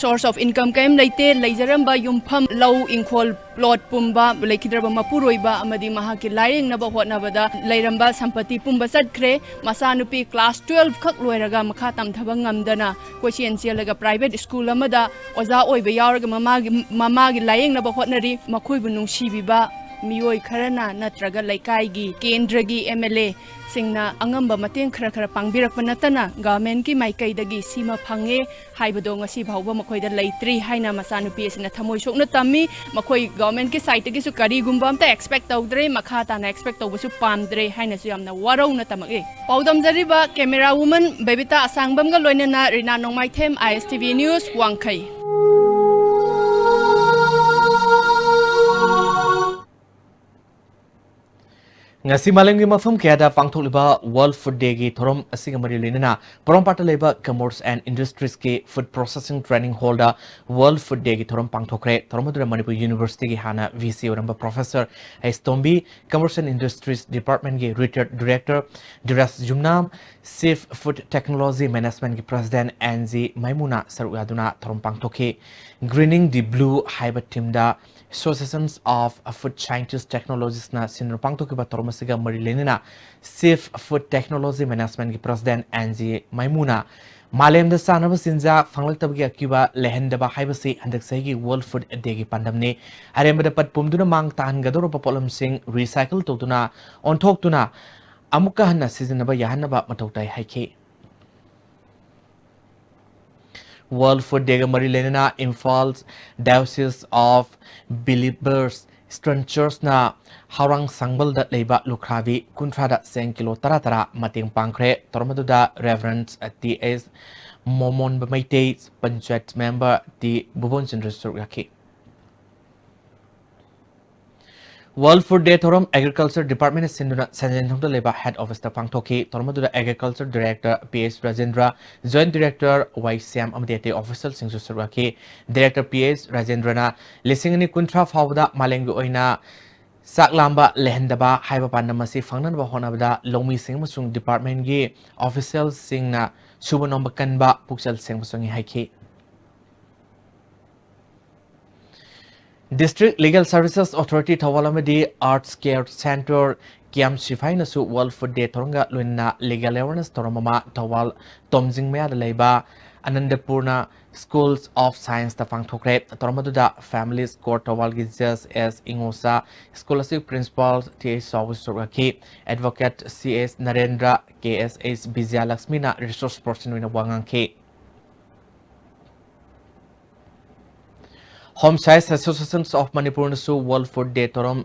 Source of income ꯀꯔꯤꯝ ꯂꯩꯇꯦ꯫ ꯂꯩꯖꯔꯝꯕ ꯌꯨꯝꯐꯝ, ꯂꯧ, ꯏꯪꯈꯣꯜ, plot ꯄꯨꯝꯕ, ꯂꯩꯈꯤꯗ꯭ꯔꯕ ꯃꯄꯨꯔꯣꯏꯕ ꯑꯃꯗꯤ ꯃꯍꯥꯛꯀꯤ ꯂꯥꯌꯦꯡꯅꯕ ꯍꯣꯠꯅꯕꯗ ꯂꯩꯔꯝꯕ ꯁꯝꯄꯇꯤ ꯄꯨꯝꯕ ꯆꯠꯈ꯭ꯔꯦ꯫ ꯃꯆꯥꯅꯨꯄꯤ class twelve ꯈꯛ ꯂꯣꯏꯔꯒ ꯃꯈꯥ ꯇꯝꯊꯕ ꯉꯝꯗꯅ ꯀꯣꯏꯆꯦꯟ ꯆꯦꯜꯂꯒ private school ꯑꯃꯗ ꯑꯣꯖꯥ ꯑꯣꯏꯕ ꯌꯥꯎꯔꯒ ꯃꯃꯥꯒꯤ, ꯃꯃꯥꯒꯤ ꯂꯥꯌꯦꯡꯅꯕ ꯍꯣꯠꯅꯔꯤ꯫ ꯃꯈꯣꯏꯕꯨ ꯅꯨꯡꯁꯤꯕꯤꯕ ꯃꯤꯑꯣꯏ ꯈꯔꯅ ꯅꯠꯇ꯭ꯔꯒ ꯂꯩꯀꯥꯏꯒꯤ, ꯀꯦꯟꯗ꯭ꯔꯒꯤ MLA ꯁꯤꯡꯅ ꯑꯉꯝꯕ ꯃꯇꯦꯡ ꯈꯔ ꯈꯔ ꯄꯥꯡꯕꯤꯔꯛꯄ ꯅꯠꯇꯅ government ꯀꯤ ꯃꯥꯏꯀꯩꯗꯒꯤ ꯁꯤꯃ ꯐꯪꯉꯦ ꯍꯥꯏꯕꯗꯣ ꯉꯁꯤ ꯐꯥꯎꯕ ꯃꯈꯣꯏꯗ ꯂꯩꯇ꯭ꯔꯤ ꯍꯥꯏꯅ ꯃꯆꯥꯅꯨꯄꯤ ꯑꯁꯤꯅ ꯊꯃꯣꯏ ꯁꯣꯛꯅ ꯇꯝꯃꯤ꯫ ꯃꯈꯣꯏ government ꯀꯤ side ꯇꯒꯤꯁꯨ ꯀꯔꯤꯒꯨꯝꯕ ꯑꯝꯇ expect ꯇꯧꯗ꯭ꯔꯦ, ꯃꯈꯥ ꯇꯥꯅ expect ꯇꯧꯕꯁꯨ ꯄꯥꯝꯗ꯭ꯔꯦ ꯍꯥꯏꯅꯁꯨ ꯌꯥꯝꯅ ꯋꯥꯔꯧꯅ ꯇꯝꯃꯛꯏ꯫ ꯄꯥꯎꯗꯝꯖꯔꯤꯕ camera woman ꯕꯕꯤꯇꯥ ꯑꯁꯥꯡꯕꯝꯒ ꯂꯣꯏꯅꯅ ꯔꯤꯅꯥ ꯅꯣꯡꯃꯥꯏꯊꯦꯝ, ISTV News, ꯋꯥꯡꯈꯩ꯫ ꯉꯁꯤ ꯃꯥꯂꯦꯝꯒꯤ ꯃꯐꯝ ꯀꯌꯥꯗ ꯄꯥꯡꯊꯣꯛꯂꯤꯕ World Food Day ꯒꯤ ꯊꯧꯔꯝ ꯑꯁꯤꯒ ꯃꯔꯤ ꯂꯩꯅꯅ ꯄꯣꯔꯣꯝꯄꯥꯠꯇ ꯂꯩꯕ Commerce and Industries ꯀꯤ Food Processing Training Hall ꯗ World Food Day ꯒꯤ ꯊꯧꯔꯝ ꯄꯥꯡꯊꯣꯛꯈ꯭ꯔꯦ꯫ ꯊꯧꯔꯝ ꯑꯗꯨꯗ ꯃꯅꯤꯄꯨꯔ University ꯒꯤ ꯍꯥꯟꯅ VC ꯑꯣꯏꯔꯝꯕ Professor H Tombi, Commerce and Industries Department ꯀꯤ Retired Director ꯙꯤꯔꯥꯖ ꯌꯨꯝꯅꯥꯝ, Chief Food Technology Management ꯀꯤ President N G ꯃꯥꯏꯃꯨꯅꯥ ꯁꯔꯨꯛ ꯌꯥꯗꯨꯅ ꯊꯧꯔꯝ ꯄꯥꯡꯊꯣꯛꯈꯤ꯫ Greening the Blue ꯍꯥꯏꯕ theme the Associations of Food Scientists Technologists ꯅ ꯁꯤꯟꯗꯨꯅ ꯄꯥꯡꯊꯣꯛꯈꯤꯕ ꯊꯧꯔꯝ ꯑꯁꯤꯒ ꯃꯔꯤ ꯂꯩꯅꯅ Chief Food Technology Management ꯀꯤ President N G ꯃꯥꯏꯃꯨꯅꯥ ꯃꯥꯂꯦꯝꯗ ꯆꯥꯅꯕ ꯆꯤꯟꯖꯥꯛ ꯐꯪꯂꯛꯇꯕꯒꯤ ꯑꯀꯤꯕ ꯂꯩꯍꯟꯗꯕ ꯍꯥꯏꯕꯁꯤ ꯍꯟꯗꯛ ꯆꯍꯤꯒꯤ World Food Day ꯒꯤ ꯄꯥꯟꯗꯝꯅꯤ꯫ ꯑꯔꯦꯝꯕꯗ ꯄꯠ ꯄꯨꯝꯗꯨꯅ ꯃꯥꯡ ꯇꯥꯍꯟꯒꯗꯧꯔꯕ ꯄꯣꯠꯂꯝꯁꯤꯡ recycle ꯇꯧꯗꯨꯅ, ꯑꯣꯟꯊꯣꯛꯇꯨꯅ, ꯑꯃꯨꯛꯀ ꯍꯟꯅ ꯁꯤꯖꯤꯟꯅꯕ ꯌꯥꯍꯟꯅꯕ ꯃꯊꯧ ꯇꯥꯏ ꯍꯥꯏꯈꯤ꯫ World Food Day ꯒ ꯃꯔꯤ ꯂꯩꯅꯅ Imphal Diocese of Believers Eastern Church ꯅ ꯍꯥꯎꯔꯥꯡ ꯁꯥꯡꯕꯜꯗ ꯂꯩꯕ ꯂꯨꯈ꯭ꯔꯥꯕꯤ ꯀꯨꯟꯊ꯭ꯔꯥꯗ ꯆꯦꯡ ꯀꯤꯂꯣ ꯇꯔꯥ ꯇꯔꯥ ꯃꯇꯦꯡ ꯄꯥꯡꯈ꯭ꯔꯦ꯫ ꯊꯧꯔꯝ ꯑꯗꯨꯗ Reverend T S Momonba Meitei, panchayat member T Bhubanchandra ꯁꯔꯨꯛ ꯌꯥꯈꯤ꯫ World Food Day ꯊꯧꯔꯝ Agriculture Department ꯅ ꯁꯤꯟꯗꯨꯅ ꯁꯟꯖꯦꯟꯊꯣꯡꯗ ꯂꯩꯕ Head Office ꯇ ꯄꯥꯡꯊꯣꯛꯈꯤ꯫ ꯊꯧꯔꯝ ꯑꯗꯨꯗ Agriculture Director P H Rajendra, Joint Director ꯋꯥꯏ ꯁ꯭ꯌꯥꯝ ꯑꯃꯗꯤ ꯑꯇꯩ official ꯁꯤꯡꯁꯨ ꯁꯔꯨꯛ ꯌꯥꯈꯤ꯫ Director P H ꯔꯥꯖꯦꯟꯗ꯭ꯔꯅ ꯂꯤꯁꯤꯡ ꯑꯅꯤ ꯀꯨꯟꯊ꯭ꯔꯥ ꯐꯥꯎꯕꯗ ꯃꯥꯂꯦꯝꯒꯤ ꯑꯣꯏꯅ ꯆꯥꯛ ꯂꯥꯝꯕ ꯂꯩꯍꯟꯗꯕ ꯍꯥꯏꯕ ꯄꯥꯟꯗꯝ ꯑꯁꯤ ꯐꯪꯅꯅꯕ ꯍꯣꯠꯅꯕꯗ ꯂꯧꯃꯤꯁꯤꯡ ꯑꯃꯁꯨꯡ department ꯀꯤ official ꯁꯤꯡꯅ ꯁꯨꯕ ꯅꯣꯝꯕ ꯀꯟꯕ, ꯄꯨꯛꯆꯦꯜ ꯁꯦꯡꯕ ꯆꯪꯏ ꯍꯥꯏꯈꯤ꯫ District Legal Services Authority Thoubal ꯑꯃꯗꯤ Arts Care Center ꯀꯤꯌꯥꯝ ꯁꯤꯐꯥꯏꯅꯁꯨ World Food Day ꯊꯧꯔꯝꯒ ꯂꯣꯏꯅꯅ legal awareness ꯊꯧꯔꯝ ꯑꯃ ꯊꯧꯕꯥꯜ ꯇꯣꯝꯖꯤꯡ ꯃꯌꯥꯗ ꯂꯩꯕ ꯑꯅꯟꯗꯄꯨꯔꯅ Schools of Scienceꯇ ꯄꯥꯡꯊꯣꯛꯈ꯭ꯔꯦ꯫ ꯊꯧꯔꯝ ꯑꯗꯨꯗ Families Court ꯊꯧꯕꯥꯜꯒꯤ Judge S ꯏꯉꯣꯆꯥ, school ꯑꯁꯤꯒꯤ Principal ꯇꯤ ꯑꯩꯆ ꯆꯥꯎꯕꯁꯨ ꯁꯔꯨꯛ ꯌꯥꯈꯤ꯫ Advocate ꯁꯤ ꯑꯦꯁ ꯅꯔꯦꯟꯗ꯭ꯔ, ꯀꯦ ꯑꯦꯁ ꯑꯩꯆ ꯕꯤꯖꯌꯂꯛꯁꯃꯤꯅ resource person ꯑꯣꯏꯅ ꯋꯥ ꯉꯥꯡꯈꯤ꯫ Home Science Associations of Manipurꯅꯁꯨ World Food Day ꯊꯧꯔꯝ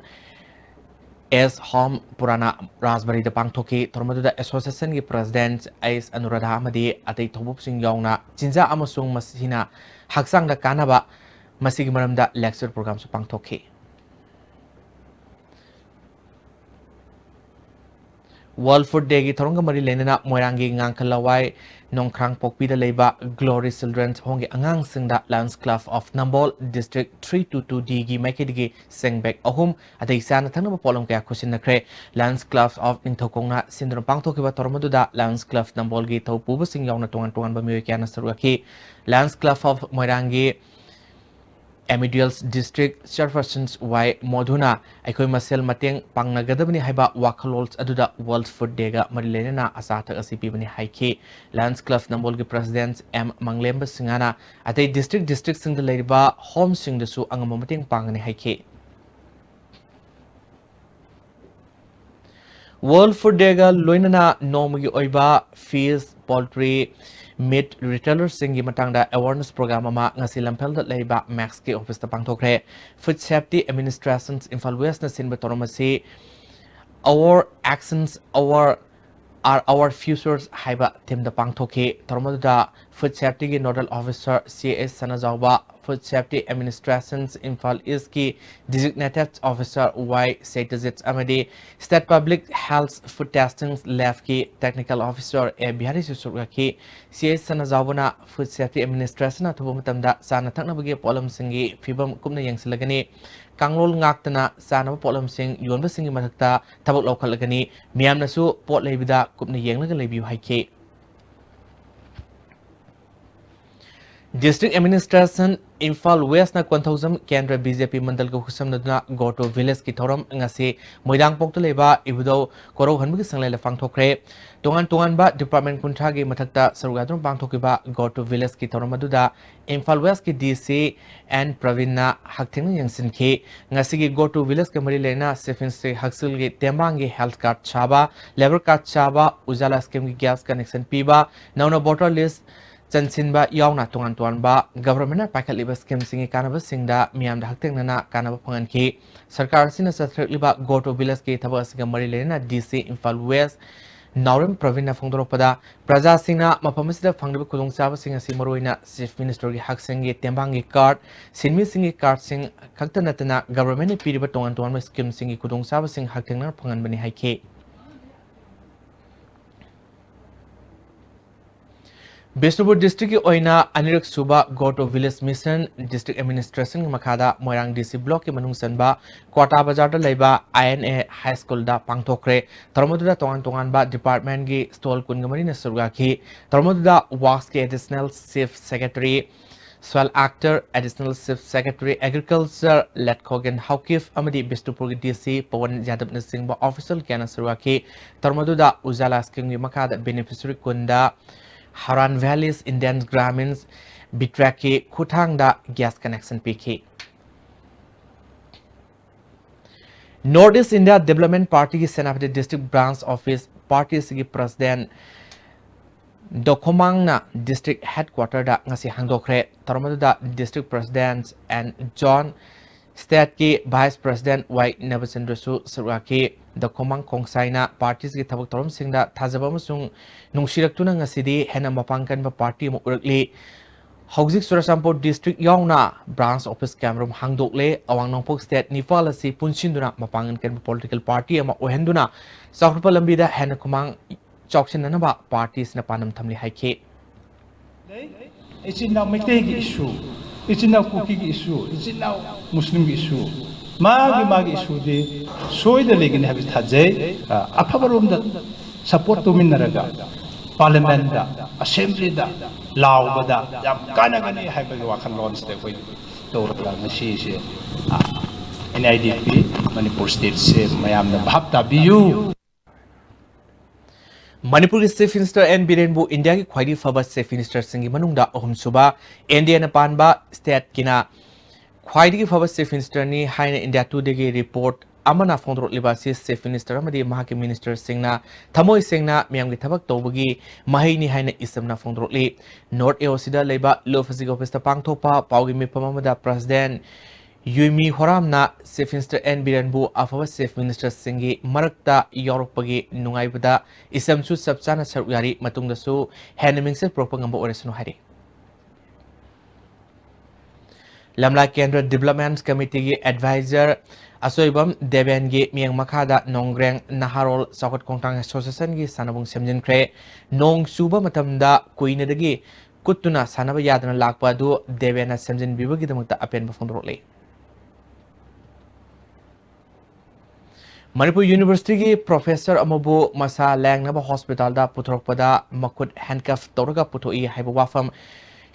ꯑꯦꯁ ꯍꯣꯝ ꯄꯨꯔꯥꯅ ꯔꯥꯖꯕꯥꯔꯤꯗ ꯄꯥꯡꯊꯣꯛꯈꯤ꯫ ꯊꯧꯔꯝ ꯑꯗꯨꯗ associationꯒꯤ president ꯑꯩꯁ ꯑꯅꯨꯔꯥꯙꯥ ꯑꯃꯗꯤ ꯑꯇꯩ ꯊꯧꯕꯨꯞꯁꯤꯡ ꯌꯥꯎꯅ ꯆꯤꯟꯖꯥꯛ ꯑꯃꯁꯨꯡ ꯃꯁꯤꯅ ꯍꯛꯆꯥꯡꯗ ꯀꯥꯟꯅꯕ ꯃꯁꯤꯒꯤ ꯃꯔꯝꯗ lecture programꯁꯨ ꯄꯥꯡꯊꯣꯛꯈꯤ꯫ World Food Dayꯒꯤ ꯊꯧꯔꯝꯒ ꯃꯔꯤ ꯂꯩꯅꯅ ꯃꯣꯏꯔꯥꯡꯒꯤ ꯉꯥꯡꯈ ꯂꯋꯥꯏ ꯅꯣꯡꯈ꯭ꯔꯥꯡ ꯄꯣꯛꯄꯤꯗ ꯂꯩꯕ Glory Children's Homeꯒꯤ ꯑꯉꯥꯡꯁꯤꯡꯗ Lions Club of Nambol District three two two Dꯒꯤ ꯃꯥꯏꯀꯩꯗꯒꯤ send bag ꯑꯍꯨꯝ, ꯑꯗꯩ ꯆꯥꯅ ꯊꯛꯅꯕ ꯄꯣꯠꯂꯝ ꯀꯌꯥ ꯈꯨꯠꯁꯤꯟꯅꯈ꯭ꯔꯦ꯫ Lions Club of ꯅꯤꯡꯊꯧꯈꯣꯡꯅ ꯁꯤꯟꯗꯨꯅ ꯄꯥꯡꯊꯣꯛꯈꯤꯕ ꯊꯧꯔꯝ ꯑꯗꯨꯗ Lions Club Nambolꯒꯤ ꯊꯧꯄꯨꯕꯁꯤꯡ ꯌꯥꯎꯅ ꯇꯣꯉꯥꯟ ꯇꯣꯉꯥꯟꯕ ꯃꯤꯑꯣꯏ ꯀꯌꯥꯅ ꯁꯔꯨꯛ ꯌꯥꯈꯤ꯫ Lions Club of ꯃꯣꯏꯔꯥꯡꯒꯤ M E D L District Chairpersons ꯋꯥꯏ ꯃꯣꯙꯨꯅ ꯑꯩꯈꯣꯏ ꯃꯁꯦꯜ ꯃꯇꯦꯡ ꯄꯥꯡꯅꯒꯗꯕꯅꯤ ꯍꯥꯏꯕ ꯋꯥꯈꯜꯂꯣꯟ ꯑꯗꯨꯗ World Food Dayꯒ ꯃꯔꯤ ꯂꯩꯅꯅ ꯑꯆꯥ ꯑꯊꯛ ꯑꯁꯤ ꯄꯤꯕꯅꯤ ꯍꯥꯏꯈꯤ꯫ Lions Club Nambolꯒꯤ president ꯑꯦꯝ ꯃꯪꯂꯦꯝꯕ ꯁꯤꯡꯍꯅ ꯑꯇꯩ district districtꯁꯤꯡꯗ ꯂꯩꯔꯤꯕ homeꯁꯤꯡꯗꯁꯨ ꯑꯉꯝꯕ ꯃꯇꯦꯡ ꯄꯥꯡꯒꯅꯤ ꯍꯥꯏꯈꯤ꯫ World Food Dayꯒ ꯂꯣꯏꯅꯅ ꯅꯣꯡꯃꯒꯤ ꯑꯣꯏꯕ fish, poultry, meat retailerꯁꯤꯡꯒꯤ ꯃꯇꯥꯡꯗ awareness program ꯑꯃ ꯉꯁꯤ ꯂꯝꯐꯦꯜꯗ ꯂꯩꯕ ꯃꯦꯛꯁꯀꯤ officeꯇ ꯄꯥꯡꯊꯣꯛꯈ꯭ꯔꯦ꯫ Food Safety Administration Imphal Westꯅ ꯁꯤꯟꯕ ꯊꯧꯔꯝ ꯑꯁꯤ Our Actions, Our Are Our Futures ꯍꯥꯏꯕ themeꯗ ꯄꯥꯡꯊꯣꯛꯈꯤ꯫ ꯊꯧꯔꯝ ꯑꯗꯨꯗ Food Safetyꯒꯤ nodal officer C S ꯁꯅꯥꯖꯥꯎꯕ, Food Safety Administration Imphal Eastꯀꯤ designated officer ꯋꯥꯏ ꯁꯩꯇꯖꯤꯠ ꯑꯃꯗꯤ State Public Health Food Testing Labꯀꯤ technical officer ꯑꯦ ꯕꯤꯍꯥꯔꯤꯁꯨ ꯁꯔꯨꯛ ꯌꯥꯈꯤ꯫ ꯁꯤ ꯑꯦꯁ ꯁꯅꯥꯖꯥꯎꯕꯅ Food Safety Administrationꯅ ꯑꯊꯨꯕ ꯃꯇꯝꯗ ꯆꯥꯅ ꯊꯛꯅꯕꯒꯤ ꯄꯣꯠꯂꯝꯁꯤꯡꯒꯤ ꯐꯤꯕꯝ ꯀꯨꯞꯅ ꯌꯦꯡꯁꯤꯜꯂꯒꯅꯤ꯫ ꯀꯥꯡꯂꯣꯟ ꯉꯥꯛꯇꯅ ꯆꯥꯅꯕ ꯄꯣꯠꯂꯝꯁꯤꯡ ꯌꯣꯟꯕꯁꯤꯡꯒꯤ ꯃꯊꯛꯇ ꯊꯕꯛ ꯂꯧꯈꯠꯂꯒꯅꯤ꯫ ꯃꯤꯌꯥꯝꯅꯁꯨ ꯄꯣꯠ ꯂꯩꯕꯗ ꯀꯨꯞꯅ ꯌꯦꯡꯂꯒ ꯂꯩꯕꯤꯌꯨ ꯍꯥꯏꯈꯤ꯫ District Administration, ꯏꯝꯐꯥꯜ ꯋꯦꯁꯅ ꯀꯣꯟꯊꯧꯖꯝ ꯀꯦꯟꯗ꯭ꯔ BJP ꯃꯟꯗꯜꯒ ꯈꯨꯠꯁꯝꯅꯗꯨꯅ Go to Village ꯀꯤ ꯊꯧꯔꯝ ꯉꯁꯤ ꯃꯣꯏꯔꯥꯡꯄꯣꯛꯇ ꯂꯩꯕ ꯏꯕꯨꯙꯧ ꯀꯣꯔꯧꯍꯟꯕꯒꯤ ꯁꯪꯂꯦꯟꯗ ꯄꯥꯡꯊꯣꯛꯈ꯭ꯔꯦ꯫ ꯇꯣꯉꯥꯟ ꯇꯣꯉꯥꯟꯕ department ꯀꯨꯟꯊ꯭ꯔꯥꯒꯤ ꯃꯊꯛꯇ ꯁꯔꯨꯛ ꯌꯥꯗꯨꯅ ꯄꯥꯡꯊꯣꯛꯈꯤꯕ Go to Village ꯀꯤ ꯊꯧꯔꯝ ꯑꯗꯨꯗ ꯏꯝꯐꯥꯜ ꯋꯦꯁꯀꯤ DC N ꯄ꯭ꯔꯕꯤꯟꯅ ꯍꯛꯊꯦꯡꯅ ꯌꯦꯡꯁꯤꯟꯈꯤ꯫ ꯉꯁꯤꯒꯤ Go to Village ꯀ ꯃꯔꯤ ꯂꯩꯅꯅ Chief Minister ꯍꯛꯁꯦꯜꯒꯤ ꯇꯦꯡꯕꯥꯡꯒꯤ health card ꯁꯥꯕ, labour card ꯁꯥꯕ, ꯎꯖꯥꯂꯥ scheme ꯒꯤ gas connection ꯄꯤꯕ, ꯅꯧꯅ voter list ꯆꯟꯁꯤꯟꯕ ꯌꯥꯎꯅ ꯇꯣꯉꯥꯟ ꯇꯣꯉꯥꯟꯕ government ꯅ ꯄꯥꯏꯈꯠꯂꯤꯕ scheme ꯁꯤꯡꯒꯤ ꯀꯥꯟꯅꯕꯁꯤꯡꯗ ꯃꯤꯌꯥꯝꯗ ꯍꯛꯊꯦꯡꯅꯅ ꯀꯥꯟꯅꯕ ꯐꯪꯍꯟꯈꯤ꯫ ꯁꯔꯀꯥꯔ ꯑꯁꯤꯅ ꯆꯠꯊꯔꯛꯂꯤꯕ Go to Village ꯀꯤ ꯊꯕꯛ ꯑꯁꯤꯒ ꯃꯔꯤ ꯂꯩꯅꯅ DC ꯏꯝꯐꯥꯜ ꯋꯦꯁ ꯅꯥꯎꯔꯦꯝ ꯄ꯭ꯔꯕꯤꯟꯅ ꯐꯣꯡꯗꯣꯔꯛꯄꯗ, ꯄ꯭ꯔꯖꯥꯁꯤꯡꯅ ꯃꯐꯝ ꯑꯁꯤꯗ ꯐꯪꯂꯤꯕ ꯈꯨꯗꯣꯡꯆꯥꯕꯁꯤꯡ ꯑꯁꯤ ꯃꯔꯨꯑꯣꯏꯅ Chief Minister ꯒꯤ ꯍꯛꯁꯦꯜꯒꯤ ꯇꯦꯡꯕꯥꯡꯒꯤ card, ꯁꯤꯟꯃꯤꯁꯤꯡꯒꯤ card ꯁꯤꯡ ꯈꯛꯇ ꯅꯠꯇꯅ government ꯅ ꯄꯤꯔꯤꯕ ꯇꯣꯉꯥꯟ ꯇꯣꯉꯥꯟꯕ scheme ꯁꯤꯡꯒꯤ ꯈꯨꯗꯣꯡꯆꯥꯕꯁꯤꯡ ꯍꯛꯊꯦꯡꯅꯅ ꯐꯪꯍꯟꯕꯅꯤ ꯍꯥꯏꯈꯤ꯫ ꯕꯤꯁꯅꯨꯄꯨꯔ district ꯀꯤ ꯑꯣꯏꯅ ꯑꯅꯤꯔꯛ ꯁꯨꯕ Go to Village Mission district administration ꯒꯤ ꯃꯈꯥꯗ ꯃꯣꯏꯔꯥꯡ DC block ꯀꯤ ꯃꯅꯨꯡ ꯆꯟꯕ ꯀ꯭ꯋꯥꯇꯥ ꯕꯖꯥꯔꯗ ꯂꯩꯕ INA High School ꯗ ꯄꯥꯡꯊꯣꯛꯈ꯭ꯔꯦ꯫ ꯊꯧꯔꯝ ꯑꯗꯨꯗ ꯇꯣꯉꯥꯟ ꯇꯣꯉꯥꯟꯕ department ꯒꯤ stall ꯀꯨꯟꯒ ꯃꯔꯤꯅ ꯁꯔꯨꯛ ꯌꯥꯈꯤ꯫ ꯊꯧꯔꯝ ꯑꯗꯨꯗ WASC ꯀꯤ Additional Chief Secretary ꯁ꯭ꯋꯦꯜ ꯑꯥꯛꯇꯔ, Additional Chief Secretary Agriculture ꯂꯦꯠꯈꯣꯒꯦꯟ Haokip ꯑꯃꯗꯤ ꯕꯤꯁꯅꯨꯄꯨꯔꯒꯤ DC ꯄꯋꯟ ꯌꯥꯗꯕꯅꯆꯤꯡꯕ official ꯀꯌꯥꯅ ꯁꯔꯨꯛ ꯌꯥꯈꯤ꯫ ꯊꯧꯔꯝ ꯑꯗꯨꯗ ꯎꯖꯥꯂꯥ scheme ꯒꯤ ꯃꯈꯥꯗ beneficiary ꯀꯨꯟꯗ Haran Valleys Indian Grameens Vitrak ꯀꯤ ꯈꯨꯠꯊꯥꯡꯗ gas connection ꯄꯤꯈꯤ꯫ North East India Development Party ꯒꯤ Senapati district branch office party ꯑꯁꯤꯒꯤ president ꯗꯣꯈꯣꯃꯥꯡꯅ district headquarter ꯗ ꯉꯁꯤ ꯍꯥꯡꯗꯣꯛꯈ꯭ꯔꯦ꯫ ꯊꯧꯔꯝ ꯑꯗꯨꯗ district president N John, state ꯀꯤ vice president ꯋꯥꯏ ꯅꯕꯆꯟꯗ꯭ꯔꯁꯨ ꯁꯔꯨꯛ ꯌꯥꯈꯤ꯫ ꯗꯣꯈꯣꯃꯥꯡ ꯈꯣꯡꯁꯥꯏꯅ party ꯑꯁꯤꯒꯤ ꯊꯕꯛ ꯊꯧꯔꯝꯁꯤꯡꯗ ꯊꯥꯖꯕ ꯑꯃꯁꯨꯡ ꯅꯨꯡꯁꯤꯔꯛꯇꯨꯅ ꯉꯁꯤꯗꯤ ꯍꯦꯟꯅ ꯃꯄꯥꯡ ꯀꯟꯕ party ꯑꯃ ꯎꯔꯛꯂꯤ꯫ ꯍꯧꯖꯤꯛ ꯆꯨꯔꯆꯥꯟꯄꯨꯔ district ꯌꯥꯎꯅ branch office ꯀꯌꯥꯃꯔꯨꯝ ꯍꯥꯡꯗꯣꯛꯂꯦ꯫ ꯑꯋꯥꯡ ꯅꯣꯡꯄꯣꯛ state ꯅꯤꯄꯥꯜ ꯑꯁꯤ ꯄꯨꯟꯁꯤꯟꯗꯨꯅ ꯃꯄꯥꯡꯒꯜ ꯀꯟꯕ political party ꯑꯃ ꯑꯣꯏꯍꯟꯗꯨꯅ ꯆꯥꯎꯈꯠꯄ ꯂꯝꯕꯤꯗ ꯍꯦꯟꯅ ꯈꯨꯃꯥꯡ ꯆꯥꯎꯁꯤꯟꯅꯅꯕ party ꯑꯁꯤꯅ ꯄꯥꯟꯗꯝ ꯊꯝꯂꯤ ꯍꯥꯏꯈꯤ꯫ ꯏꯆꯤꯟ ꯏꯅꯥꯎ ꯃꯩꯇꯩꯒꯤ issue, ꯏꯆꯤꯟ ꯏꯅꯥꯎ ꯀꯨꯀꯤꯒꯤ issue, ꯏꯆꯤꯟ ꯏꯅꯥꯎ ꯃꯨꯁꯂꯤꯝꯒꯤ issue, ꯃꯥꯒꯤ ꯃꯥꯒꯤ issue ꯗꯤ ꯁꯣꯏꯗ ꯂꯩꯒꯅꯤ ꯍꯥꯏꯕꯁꯤ ꯊꯥꯖꯩ꯫ ꯑ, ꯑꯐꯕꯔꯣꯝꯗ support ꯇꯧꯃꯤꯟꯅꯔꯒ ꯄꯥꯔꯂꯤꯌꯥꯃꯦꯟꯗ, ꯑꯁꯦꯝꯕ꯭ꯂꯤꯗ ꯂꯥꯎꯕꯗ ꯌꯥꯝ ꯀꯥꯟꯅꯒꯅꯤ ꯍꯥꯏꯕꯒꯤ ꯋꯥꯈꯜꯂꯣꯟꯁꯤꯗ ꯑꯩꯈꯣꯏ ꯇꯧꯔꯒ ꯉꯁꯤꯁꯦ, ꯑꯦꯟ ꯑꯥꯏ ꯗꯤ ꯄꯤ ꯃꯅꯤꯄꯨꯔ ꯁ꯭ꯇꯦꯠꯁꯦ ꯃꯌꯥꯝꯅ ꯚꯥꯞ ꯇꯥꯕꯤꯌꯨ꯫ ꯃꯅꯤꯄꯨꯔꯒꯤ ꯆꯤꯐ ꯃꯤꯅꯤꯁꯇꯔ ꯑꯦꯟ ꯕꯤꯔꯦꯟꯕꯨ ꯏꯟꯗꯤꯌꯥꯒꯤ ꯈ꯭ꯋꯥꯏꯗꯒꯤ ꯐꯕ ꯆꯤꯐ ꯃꯤꯅꯤꯁꯇꯔꯁꯤꯡꯒꯤ ꯃꯅꯨꯡꯗ ꯑꯍꯨꯝꯁꯨꯕ, ꯏꯟꯗꯤꯌꯥꯅ ꯄꯥꯟꯕ ꯁ꯭ꯇꯦꯠꯀꯤꯅ ꯈ꯭ꯋꯥꯏꯗꯒꯤ ꯐꯕ ꯆꯤꯐ ꯃꯤꯅꯤꯁꯇꯔꯅꯤ ꯍꯥꯏꯅ ꯏꯟꯗꯤꯌꯥ ꯇꯨꯗꯦꯒꯤ ꯔꯤꯄꯣꯔꯠ ꯑꯃꯅ ꯐꯣꯡꯗꯣꯔꯛꯂꯤꯕ ꯑꯁꯤ ꯆꯤꯐ ꯃꯤꯅꯤꯁꯇꯔ ꯑꯃꯗꯤ ꯃꯍꯥꯛꯀꯤ ꯃꯤꯅꯤꯁꯇꯔꯁꯤꯡꯅ ꯊꯃꯣꯏ ꯁꯦꯡꯅ ꯃꯤꯌꯥꯝꯒꯤ ꯊꯕꯛ ꯇꯧꯕꯒꯤ ꯃꯍꯩꯅꯤ ꯍꯥꯏꯅ ꯏꯁꯝꯅ ꯐꯣꯡꯗꯣꯔꯛꯂꯤ꯫ ꯅꯣꯔꯠ ꯑꯦ ꯑꯣ ꯁꯤꯗ ꯂꯩꯕ ꯂꯨꯐꯁꯤꯒꯤ ꯑꯣꯐꯤꯁꯇ ꯄꯥꯡꯊꯣꯛꯄ ꯄꯥꯎꯒꯤ ꯃꯤꯐꯝ ꯑꯃꯗ ꯄ꯭ꯔꯁꯤꯗꯦꯟ ꯌꯨꯏꯃꯤ ꯍꯣꯔꯥꯝꯅ ꯆꯤꯐ ꯃꯤꯅꯤꯁꯇꯔ ꯑꯦꯟ ꯕꯤꯔꯦꯟꯕꯨ ꯑꯐꯕ ꯆꯤꯐ ꯃꯤꯅꯤꯁꯇꯔꯁꯤꯡꯒꯤ ꯃꯔꯛꯇ ꯌꯥꯎꯔꯛꯄꯒꯤ ꯅꯨꯡꯉꯥꯏꯕꯗ ꯏꯁꯝꯁꯨ ꯆꯞ ꯆꯥꯅ ꯁꯔꯨꯛ ꯌꯥꯔꯤ, ꯃꯇꯨꯡꯗꯁꯨ ꯍꯦꯟꯅ ꯃꯤꯡꯆꯠ ꯄꯨꯔꯛꯄ ꯉꯝꯕ ꯑꯣꯏꯔꯁꯅꯨ ꯍꯥꯏꯔꯤ꯫ ꯂꯝꯂꯥꯏ ꯀꯦꯟꯗ꯭ꯔ ꯗꯤꯕꯂꯞꯃꯦꯟꯠ ꯀꯃꯤꯇꯤꯒꯤ ꯑꯦꯗꯚꯥꯏꯖꯔ ꯑꯆꯣꯏꯕꯝ ꯗꯦꯕꯦꯟꯒꯤ ꯃꯤꯠꯌꯦꯡ ꯃꯈꯥꯗ ꯅꯣꯡꯒ꯭ꯔꯦꯡ ꯅꯍꯥꯔꯣꯜ ꯆꯥꯎꯈꯠ ꯈꯣꯡꯊꯥꯡ ꯑꯦꯁꯣꯁꯤꯌꯦꯁꯟꯒꯤ ꯁꯥꯟꯅꯕꯨꯡ ꯁꯦꯝꯖꯤꯟꯈ꯭ꯔꯦ꯫ ꯅꯣꯡ ꯆꯨꯕ ꯃꯇꯝꯗ ꯀꯨꯏꯅꯗꯒꯤ ꯀꯨꯠꯇꯨꯅ ꯁꯥꯟꯅꯕ ꯌꯥꯗꯅ ꯂꯥꯛꯄ ꯑꯗꯨ ꯗꯦꯕꯦꯟꯅ ꯁꯦꯝꯖꯤꯟꯕꯤꯕꯒꯤꯗꯃꯛꯇ ꯑꯄꯦꯟꯕ ꯐꯣꯡꯗꯣꯔꯛꯂꯤ꯫ ꯃꯅꯤꯄꯨꯔ ꯌꯨꯅꯤꯚꯔꯁꯤꯇꯤꯒꯤ ꯄ꯭ꯔꯣꯐꯦꯁꯔ ꯑꯃꯕꯨ ꯃꯁꯥ ꯂꯥꯌꯦꯡꯅꯕ ꯍꯣꯁꯄꯤꯇꯥꯜꯗ ꯄꯨꯊꯣꯔꯛꯄꯗ ꯃꯈꯨꯠ ꯍꯦꯟꯀꯐ ꯇꯧꯔꯒ ꯄꯨꯊꯣꯛꯏ ꯍꯥꯏꯕ ꯋꯥꯐꯝ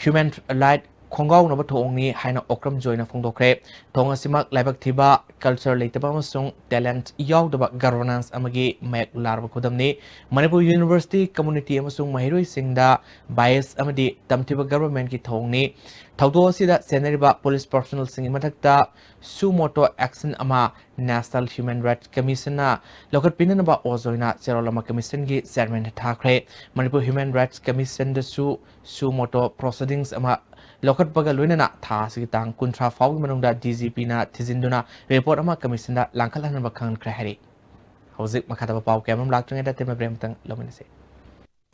ꯍ꯭ꯌꯨꯃꯦꯟ ꯔꯥꯏꯠ ꯈꯣꯡꯒꯥꯎꯅꯕ ꯊꯧꯑꯣꯡꯅꯤ ꯍꯥꯏꯅ ꯑꯣꯀ꯭ꯔꯝ ꯖꯣꯏꯅ ꯐꯣꯡꯗꯣꯛꯈ꯭ꯔꯦ꯫ ꯊꯧꯑꯣꯡ ꯑꯁꯤꯃꯛ ꯂꯥꯏꯕꯛ ꯊꯤꯕ, ꯀꯜꯆꯔ ꯂꯩꯇꯕ ꯑꯃꯁꯨꯡ ꯇꯦꯂꯦꯟꯠ ꯌꯥꯎꯗꯕ ꯒꯚꯔꯅꯥꯟꯁ ꯑꯃꯒꯤ ꯃꯌꯦꯛ ꯂꯥꯔꯕ ꯈꯨꯗꯝꯅꯤ꯫ ꯃꯅꯤꯄꯨꯔ ꯌꯨꯅꯤꯚꯔꯁꯤꯇꯤ ꯀꯝꯃꯨꯅꯤꯇꯤ ꯑꯃꯁꯨꯡ ꯃꯍꯩꯔꯣꯏꯁꯤꯡꯗ ꯕꯥꯏꯁ ꯑꯃꯗꯤ ꯇꯝꯊꯤꯕ ꯒꯚꯔꯟꯃꯦꯟꯠꯀꯤ ꯊꯧꯑꯣꯡꯅꯤ꯫ ꯊꯧꯗꯣꯛ ꯑꯁꯤꯗ ꯆꯦꯟꯅꯔꯤꯕ ꯄꯨꯂꯤꯁ ꯄꯔꯁꯣꯅꯦꯜꯁꯤꯡꯒꯤ ꯃꯊꯛꯇ ꯁꯨ ꯃꯣꯇꯣ ꯑꯦꯛꯁꯟ ꯑꯃ ꯅꯦꯁꯅꯦꯜ ꯍ꯭ꯌꯨꯃꯦꯟ ꯔꯥꯏꯠꯁ ꯀꯃꯤꯁꯟꯅ ꯂꯧꯈꯠꯄꯤꯅꯅꯕ ꯑꯣ ꯖꯣꯏꯅ ꯆꯦꯔꯣꯜ ꯑꯃ ꯀꯃꯤꯁꯟꯒꯤ ꯆꯦꯌꯔꯃꯦꯟꯗ ꯊꯥꯈ꯭ꯔꯦ꯫ ꯃꯅꯤꯄꯨꯔ ꯍ꯭ꯌꯨꯃꯦꯟ ꯔꯥꯏꯠꯁ ꯀꯃꯤꯁꯟꯗꯁꯨ ꯁꯨ ꯃꯣꯇꯣ ꯄ꯭ꯔꯣꯁꯤꯗꯤꯡꯁ ꯑꯃ ꯂꯧꯈꯠꯄꯒ ꯂꯣꯏꯅꯅ ꯊꯥ ꯑꯁꯤꯒꯤ ꯇꯥꯡ ꯀꯨꯟꯊ꯭ꯔꯥ ꯐꯥꯎꯒꯤ ꯃꯅꯨꯡꯗ ꯗꯤ ꯖꯤ ꯄꯤꯅ ꯊꯤꯖꯤꯟꯗꯨꯅ ꯔꯤꯄꯣꯔꯠ ꯑꯃ ꯀꯃꯤꯁꯟꯗ ꯂꯥꯡꯈꯠꯍꯟꯅꯕ ꯈꯪꯍꯟꯈ꯭ꯔꯦ ꯍꯥꯏꯔꯤ꯫ ꯍꯧꯖꯤꯛ ꯃꯈꯥ ꯇꯥꯕ ꯄꯥꯎ ꯀꯌꯥ ꯑꯃ ꯂꯥꯛꯇ꯭ꯔꯤꯉꯩꯗ ꯇꯦꯟꯕ ꯕ꯭ꯔꯦꯛ ꯑꯃꯇꯪ ꯂꯧꯃꯤꯟꯅꯁꯤ꯫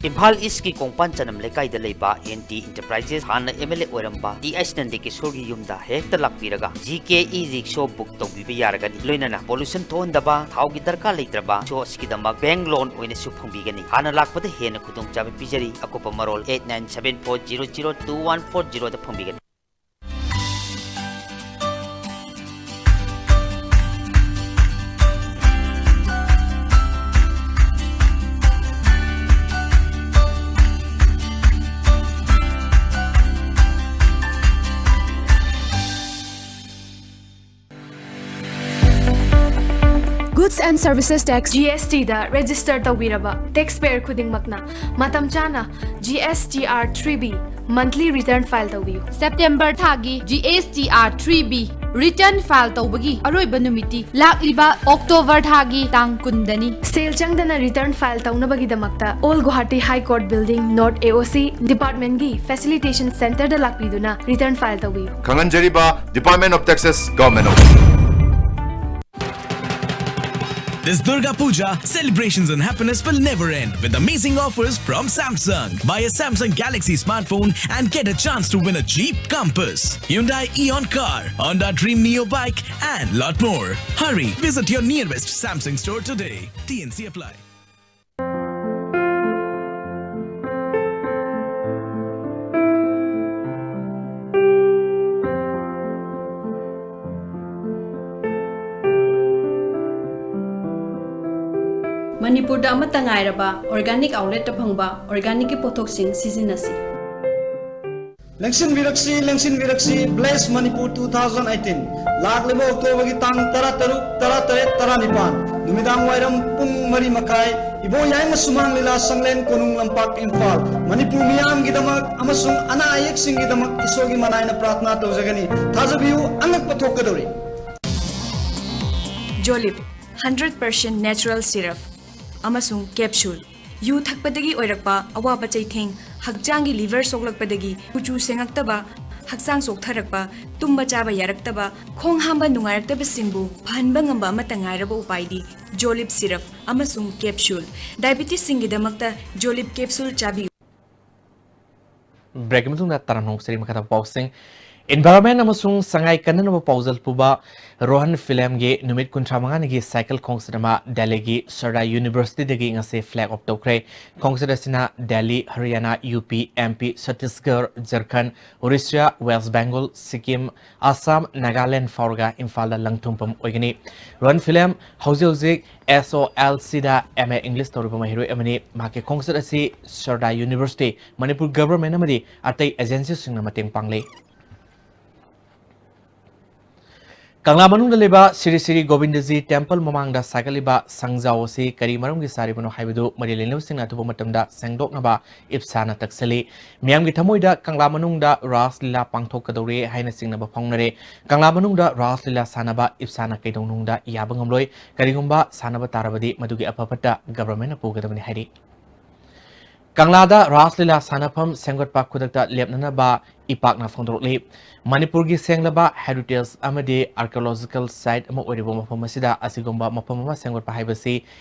ꯏꯝꯐꯥꯜ ꯏꯁꯀꯤ ꯀꯣꯡꯄꯥꯟ ꯆꯅꯝ ꯂꯩꯀꯥꯏꯗ ꯂꯩꯕ ꯑꯦꯟ ꯇꯤ ꯏꯟꯇꯔꯄ꯭ꯔꯥꯏꯖꯦꯁ, ꯍꯥꯟꯅ ꯑꯦꯝ ꯑꯦꯜ ꯑꯦ ꯑꯣꯏꯔꯝꯕ ꯇꯤ ꯑꯩꯆ ꯅꯟꯗꯀꯤꯁꯣꯔꯒꯤ ꯌꯨꯝꯗ ꯍꯦꯛꯇ ꯂꯥꯛꯄꯤꯔꯒ ꯖꯤ ꯀꯦ ꯏ ꯔꯤꯛꯁꯣ ꯕꯨꯛ ꯇꯧꯕꯤꯕ ꯌꯥꯔꯒꯅꯤ꯫ ꯂꯣꯏꯅꯅ ꯄꯣꯂꯨꯁꯟ ꯊꯣꯛꯍꯟꯗꯕ, ꯊꯥꯎꯒꯤ ꯗꯔꯀꯥꯔ ꯂꯩꯇ꯭ꯔꯕ ꯔꯤꯛꯁꯣ ꯑꯁꯤꯒꯤꯗꯃꯛ ꯕꯦꯡꯛ ꯂꯣꯟ ꯑꯣꯏꯅꯁꯨ ꯐꯪꯕꯤꯒꯅꯤ꯫ ꯍꯥꯟꯅ ꯂꯥꯛꯄꯗ ꯍꯦꯟꯅ ꯈꯨꯗꯣꯡꯆꯥꯕ ꯄꯤꯖꯔꯤ꯫ ꯑꯀꯨꯞꯄ ꯃꯔꯣꯜ eight nine seven four zero zero two one four zero ꯗ ꯐꯪꯕꯤꯒꯅꯤ꯫ Goods and Services Tax, G S T the register ꯇꯧꯕꯤꯔꯕ taxpayer ꯈꯨꯗꯤꯡꯃꯛꯅ ꯃꯇꯝ ꯆꯥꯅ G S T R three B monthly return file ꯇꯧꯕꯤꯌꯨ꯫ September ꯊꯥꯒꯤ G S T R three B return file ꯇꯧꯕꯒꯤ ꯑꯔꯣꯏꯕ ꯅꯨꯃꯤꯠꯇꯤ ꯂꯥꯛꯂꯤꯕ October ꯊꯥꯒꯤ ꯇꯥꯡ ꯀꯨꯟꯗꯅꯤ꯫ ꯁꯦꯜ ꯆꯪꯗꯅ return file ꯇꯧꯅꯕꯒꯤꯗꯃꯛꯇ All Guwahati High Court Building, North A O C department ꯒꯤ facilitation center ꯗ ꯂꯥꯛꯄꯤꯗꯨꯅ return file ꯇꯧꯕꯤꯌꯨ꯫ ꯈꯪꯍꯟꯖꯔꯤꯕ, Department of Taxes, Government of This Durga Puja, celebrations and happiness will never end with amazing offers from Samsung. Buy a Samsung Galaxy smartphone and get a chance to win a Jeep Compass, Hyundai Eon car, Honda Dream Neo bike, and lot more. Hurry, visit your nearest Samsung store today. T N C apply. ꯃꯅꯤꯄꯨꯔꯗ ꯑꯃꯠꯇ ꯉꯥꯏꯔꯕ organic outlet ꯇ ꯐꯪꯕ organic ꯀꯤ ꯄꯣꯠꯊꯣꯛꯁꯤꯡ ꯁꯤꯖꯤꯟꯅꯁꯤ꯫ ꯂꯦꯡꯁꯤꯟꯕꯤꯔꯛꯁꯤ, ꯂꯦꯡꯁꯤꯟꯕꯤꯔꯛꯁꯤ, Bless Manipur two thousand eighteen꯫ ꯂꯥꯛꯂꯤꯕ October ꯒꯤ ꯇꯥꯡ ꯇꯔꯥꯇꯔꯨꯛ, ꯇꯔꯥꯇꯔꯦꯠ, ꯇꯔꯥꯅꯤꯄꯥꯟ, ꯅꯨꯃꯤꯗꯥꯡ ꯋꯥꯏꯔꯝ ꯄꯨꯡ ꯃꯔꯤ ꯃꯈꯥꯏ, ꯏꯕꯣ ꯌꯥꯏꯃ ꯁꯨꯃꯥꯡ ꯂꯤꯂꯥ ꯁꯪꯂꯦꯟ, ꯀꯣꯅꯨꯡ ꯂꯝꯄꯥꯛ, ꯏꯝꯐꯥꯜ꯫ ꯃꯅꯤꯄꯨꯔ ꯃꯤꯌꯥꯝꯒꯤꯗꯃꯛ ꯑꯃꯁꯨꯡ ꯑꯅꯥ ꯑꯌꯦꯛꯁꯤꯡꯒꯤꯗꯃꯛ ꯏꯁꯣꯔꯒꯤ ꯃꯅꯥꯏꯅ ꯄ꯭ꯔꯥꯔꯊꯅꯥ ꯇꯧꯖꯒꯅꯤ꯫ ꯊꯥꯖꯕꯤꯌꯨ, ꯑꯉꯛꯄ ꯊꯣꯛꯀꯗꯧꯔꯤ꯫ Jolib, hundred percent natural syrup ꯑꯃꯁꯨꯡ capsule꯫ ꯌꯨ ꯊꯛꯄꯗꯒꯤ ꯑꯣꯏꯔꯛꯄ ꯑꯋꯥꯕ ꯆꯩꯊꯦꯡ, ꯍꯛꯆꯥꯡꯒꯤ liver ꯁꯣꯛꯂꯛꯄꯗꯒꯤ ꯀꯨꯆꯨ ꯁꯦꯡꯉꯛꯇꯕ, ꯍꯛꯆꯥꯡ ꯆꯣꯛꯊꯔꯛꯄ, ꯇꯨꯝꯕ ꯆꯥꯕ ꯌꯥꯔꯛꯇꯕ, ꯈꯣꯡ ꯍꯥꯝꯕ ꯅꯨꯡꯉꯥꯏꯔꯛꯇꯕꯁꯤꯡꯕꯨ ꯐꯍꯟꯕ ꯉꯝꯕ ꯑꯃꯠꯇ ꯉꯥꯏꯔꯕ ꯎꯄꯥꯏꯗꯤ Jolib syrup ꯑꯃꯁꯨꯡ capsule꯫ Diabetes ꯁꯤꯡꯒꯤꯗꯃꯛꯇ Jolib capsule ꯆꯥꯕꯤꯌꯨ꯫ Break ꯃꯇꯨꯡꯗ ꯇꯔꯥꯝꯅ ꯑꯣꯛꯆꯔꯤ꯫ ꯃꯈꯥ ꯇꯥꯕ ꯄꯥꯎꯁꯤꯡ꯫ Environment ꯑꯃꯁꯨꯡ ꯁꯉꯥꯏ ꯀꯟꯅꯅꯕ ꯄꯥꯎꯖꯦꯜ ꯄꯨꯕ ꯔꯣꯍꯟ ꯐꯤꯂꯝꯒꯤ ꯅꯨꯃꯤꯠ ꯀꯨꯟꯊ꯭ꯔꯥ ꯃꯉꯥꯅꯤꯒꯤ cycle ꯈꯣꯡꯆꯠ ꯑꯃ ꯗꯦꯜꯂꯤꯒꯤ ꯁꯔꯗꯥꯔ ꯌꯨꯅꯤꯚꯔꯁꯤꯇꯤꯗꯒꯤ ꯉꯁꯤ flag off ꯇꯧꯈ꯭ꯔꯦ꯫ ꯈꯣꯡꯆꯠ ꯑꯁꯤꯅ ꯗꯦꯜꯂꯤ, ꯍꯔꯤꯌꯥꯅꯥ, ꯌꯨ ꯄꯤ, ꯑꯦꯝ ꯄꯤ, ꯁꯠꯇꯤꯁꯒꯔ, ꯖꯔꯈꯟ, ꯎꯔꯤꯁ꯭ꯌꯥ, ꯋꯦꯁ ꯕꯦꯡꯒꯣꯜ, ꯁꯤꯛꯀꯤꯝ, ꯑꯁꯥꯝ, ꯅꯥꯒꯥꯂꯦꯟ ꯐꯥꯎꯔꯒ ꯏꯝꯐꯥꯜꯗ ꯂꯪꯊꯨꯝꯐꯝ ꯑꯣꯏꯒꯅꯤ꯫ ꯔꯣꯍꯟ ꯐꯤꯂꯝ ꯍꯧꯖꯤꯛ ꯍꯧꯖꯤꯛ S O L C the M A English ꯇꯧꯔꯤꯕ ꯃꯍꯩꯔꯣꯏ ꯑꯃꯅꯤ꯫ ꯃꯍꯥꯛꯀꯤ ꯈꯣꯡꯆꯠ ꯑꯁꯤ ꯁꯔꯗꯥꯔ ꯌꯨꯅꯤꯚꯔꯁꯤꯇꯤ, ꯃꯅꯤꯄꯨꯔ ꯒꯚꯔꯟꯃꯦꯟꯠ ꯑꯃꯗꯤ ꯑꯇꯩ ꯑꯦꯖꯦꯟꯁꯤꯁꯤꯡꯅ ꯃꯇꯦꯡ ꯄꯥꯡꯂꯤ꯫ ꯀꯪꯂꯥ ꯃꯅꯨꯡꯗ ꯂꯩꯕ ꯁ꯭ꯔꯤ ꯁ꯭ꯔꯤ ꯒꯣꯕꯤꯟꯗꯖꯤ ꯇꯦꯝꯄꯜ ꯃꯃꯥꯡꯗ ꯁꯥꯒꯠꯂꯤꯕ ꯁꯪꯖꯥꯎ ꯑꯁꯤ ꯀꯔꯤ ꯃꯔꯝꯒꯤ ꯁꯥꯔꯤꯕꯅꯣ ꯍꯥꯏꯕꯗꯨ ꯃꯔꯤ ꯂꯩꯅꯕꯁꯤꯡꯅ ꯑꯊꯨꯕ ꯃꯇꯝꯗ ꯁꯦꯡꯗꯣꯛꯅꯕ ꯏꯞꯁꯥꯅ ꯇꯛꯁꯜꯂꯤ꯫ ꯃꯤꯌꯥꯝꯒꯤ ꯊꯃꯣꯏꯗ ꯀꯪꯂꯥ ꯃꯅꯨꯡꯗ ꯔꯥꯁ ꯂꯤꯂꯥ ꯄꯥꯡꯊꯣꯛꯀꯗꯧꯔꯦ ꯍꯥꯏꯅ ꯆꯤꯡꯅꯕ ꯐꯥꯎꯅꯔꯦ꯫ ꯀꯪꯂꯥ ꯃꯅꯨꯡꯗ ꯔꯥꯁ ꯂꯤꯂꯥ ꯁꯥꯟꯅꯕ ꯏꯞꯁꯥꯅ ꯀꯩꯗꯧꯅꯨꯡꯗ ꯌꯥꯕ ꯉꯝꯂꯣꯏ꯫ ꯀꯔꯤꯒꯨꯝꯕ ꯁꯥꯟꯅꯕ ꯇꯥꯔꯕꯗꯤ ꯃꯗꯨꯒꯤ ꯑꯐ ꯐꯠꯇ ꯒꯚꯔꯟꯃꯦꯟꯠꯅ ꯄꯨꯒꯗꯕꯅꯤ ꯍꯥꯏꯔꯤ꯫ ꯀꯪꯂꯥꯗ ꯔꯥꯁ ꯂꯤꯂꯥ ꯁꯥꯟꯅꯐꯝ ꯁꯦꯝꯒꯠꯄ ꯈꯨꯗꯛꯇ ꯂꯦꯞꯅꯅꯕ ꯏꯄꯥꯛꯅ ꯐꯣꯡꯗꯣꯔꯛꯂꯤ꯫ ꯃꯅꯤꯄꯨꯔꯒꯤ ꯁꯦꯡꯂꯕ ꯍꯦꯔꯤꯇꯦꯖ ꯑꯃꯗꯤ ꯑꯥꯔꯀꯤꯑꯣꯂꯣꯖꯤꯀꯦꯜ ꯁꯥꯏꯠ ꯑꯃ ꯑꯣꯏꯔꯤꯕ ꯃꯐꯝ ꯑꯁꯤꯗ ꯑꯁꯤꯒꯨꯝꯕ ꯃꯐꯝ ꯑꯃ ꯁꯦꯝꯒꯠꯄ ꯍꯥꯏꯕꯁꯤ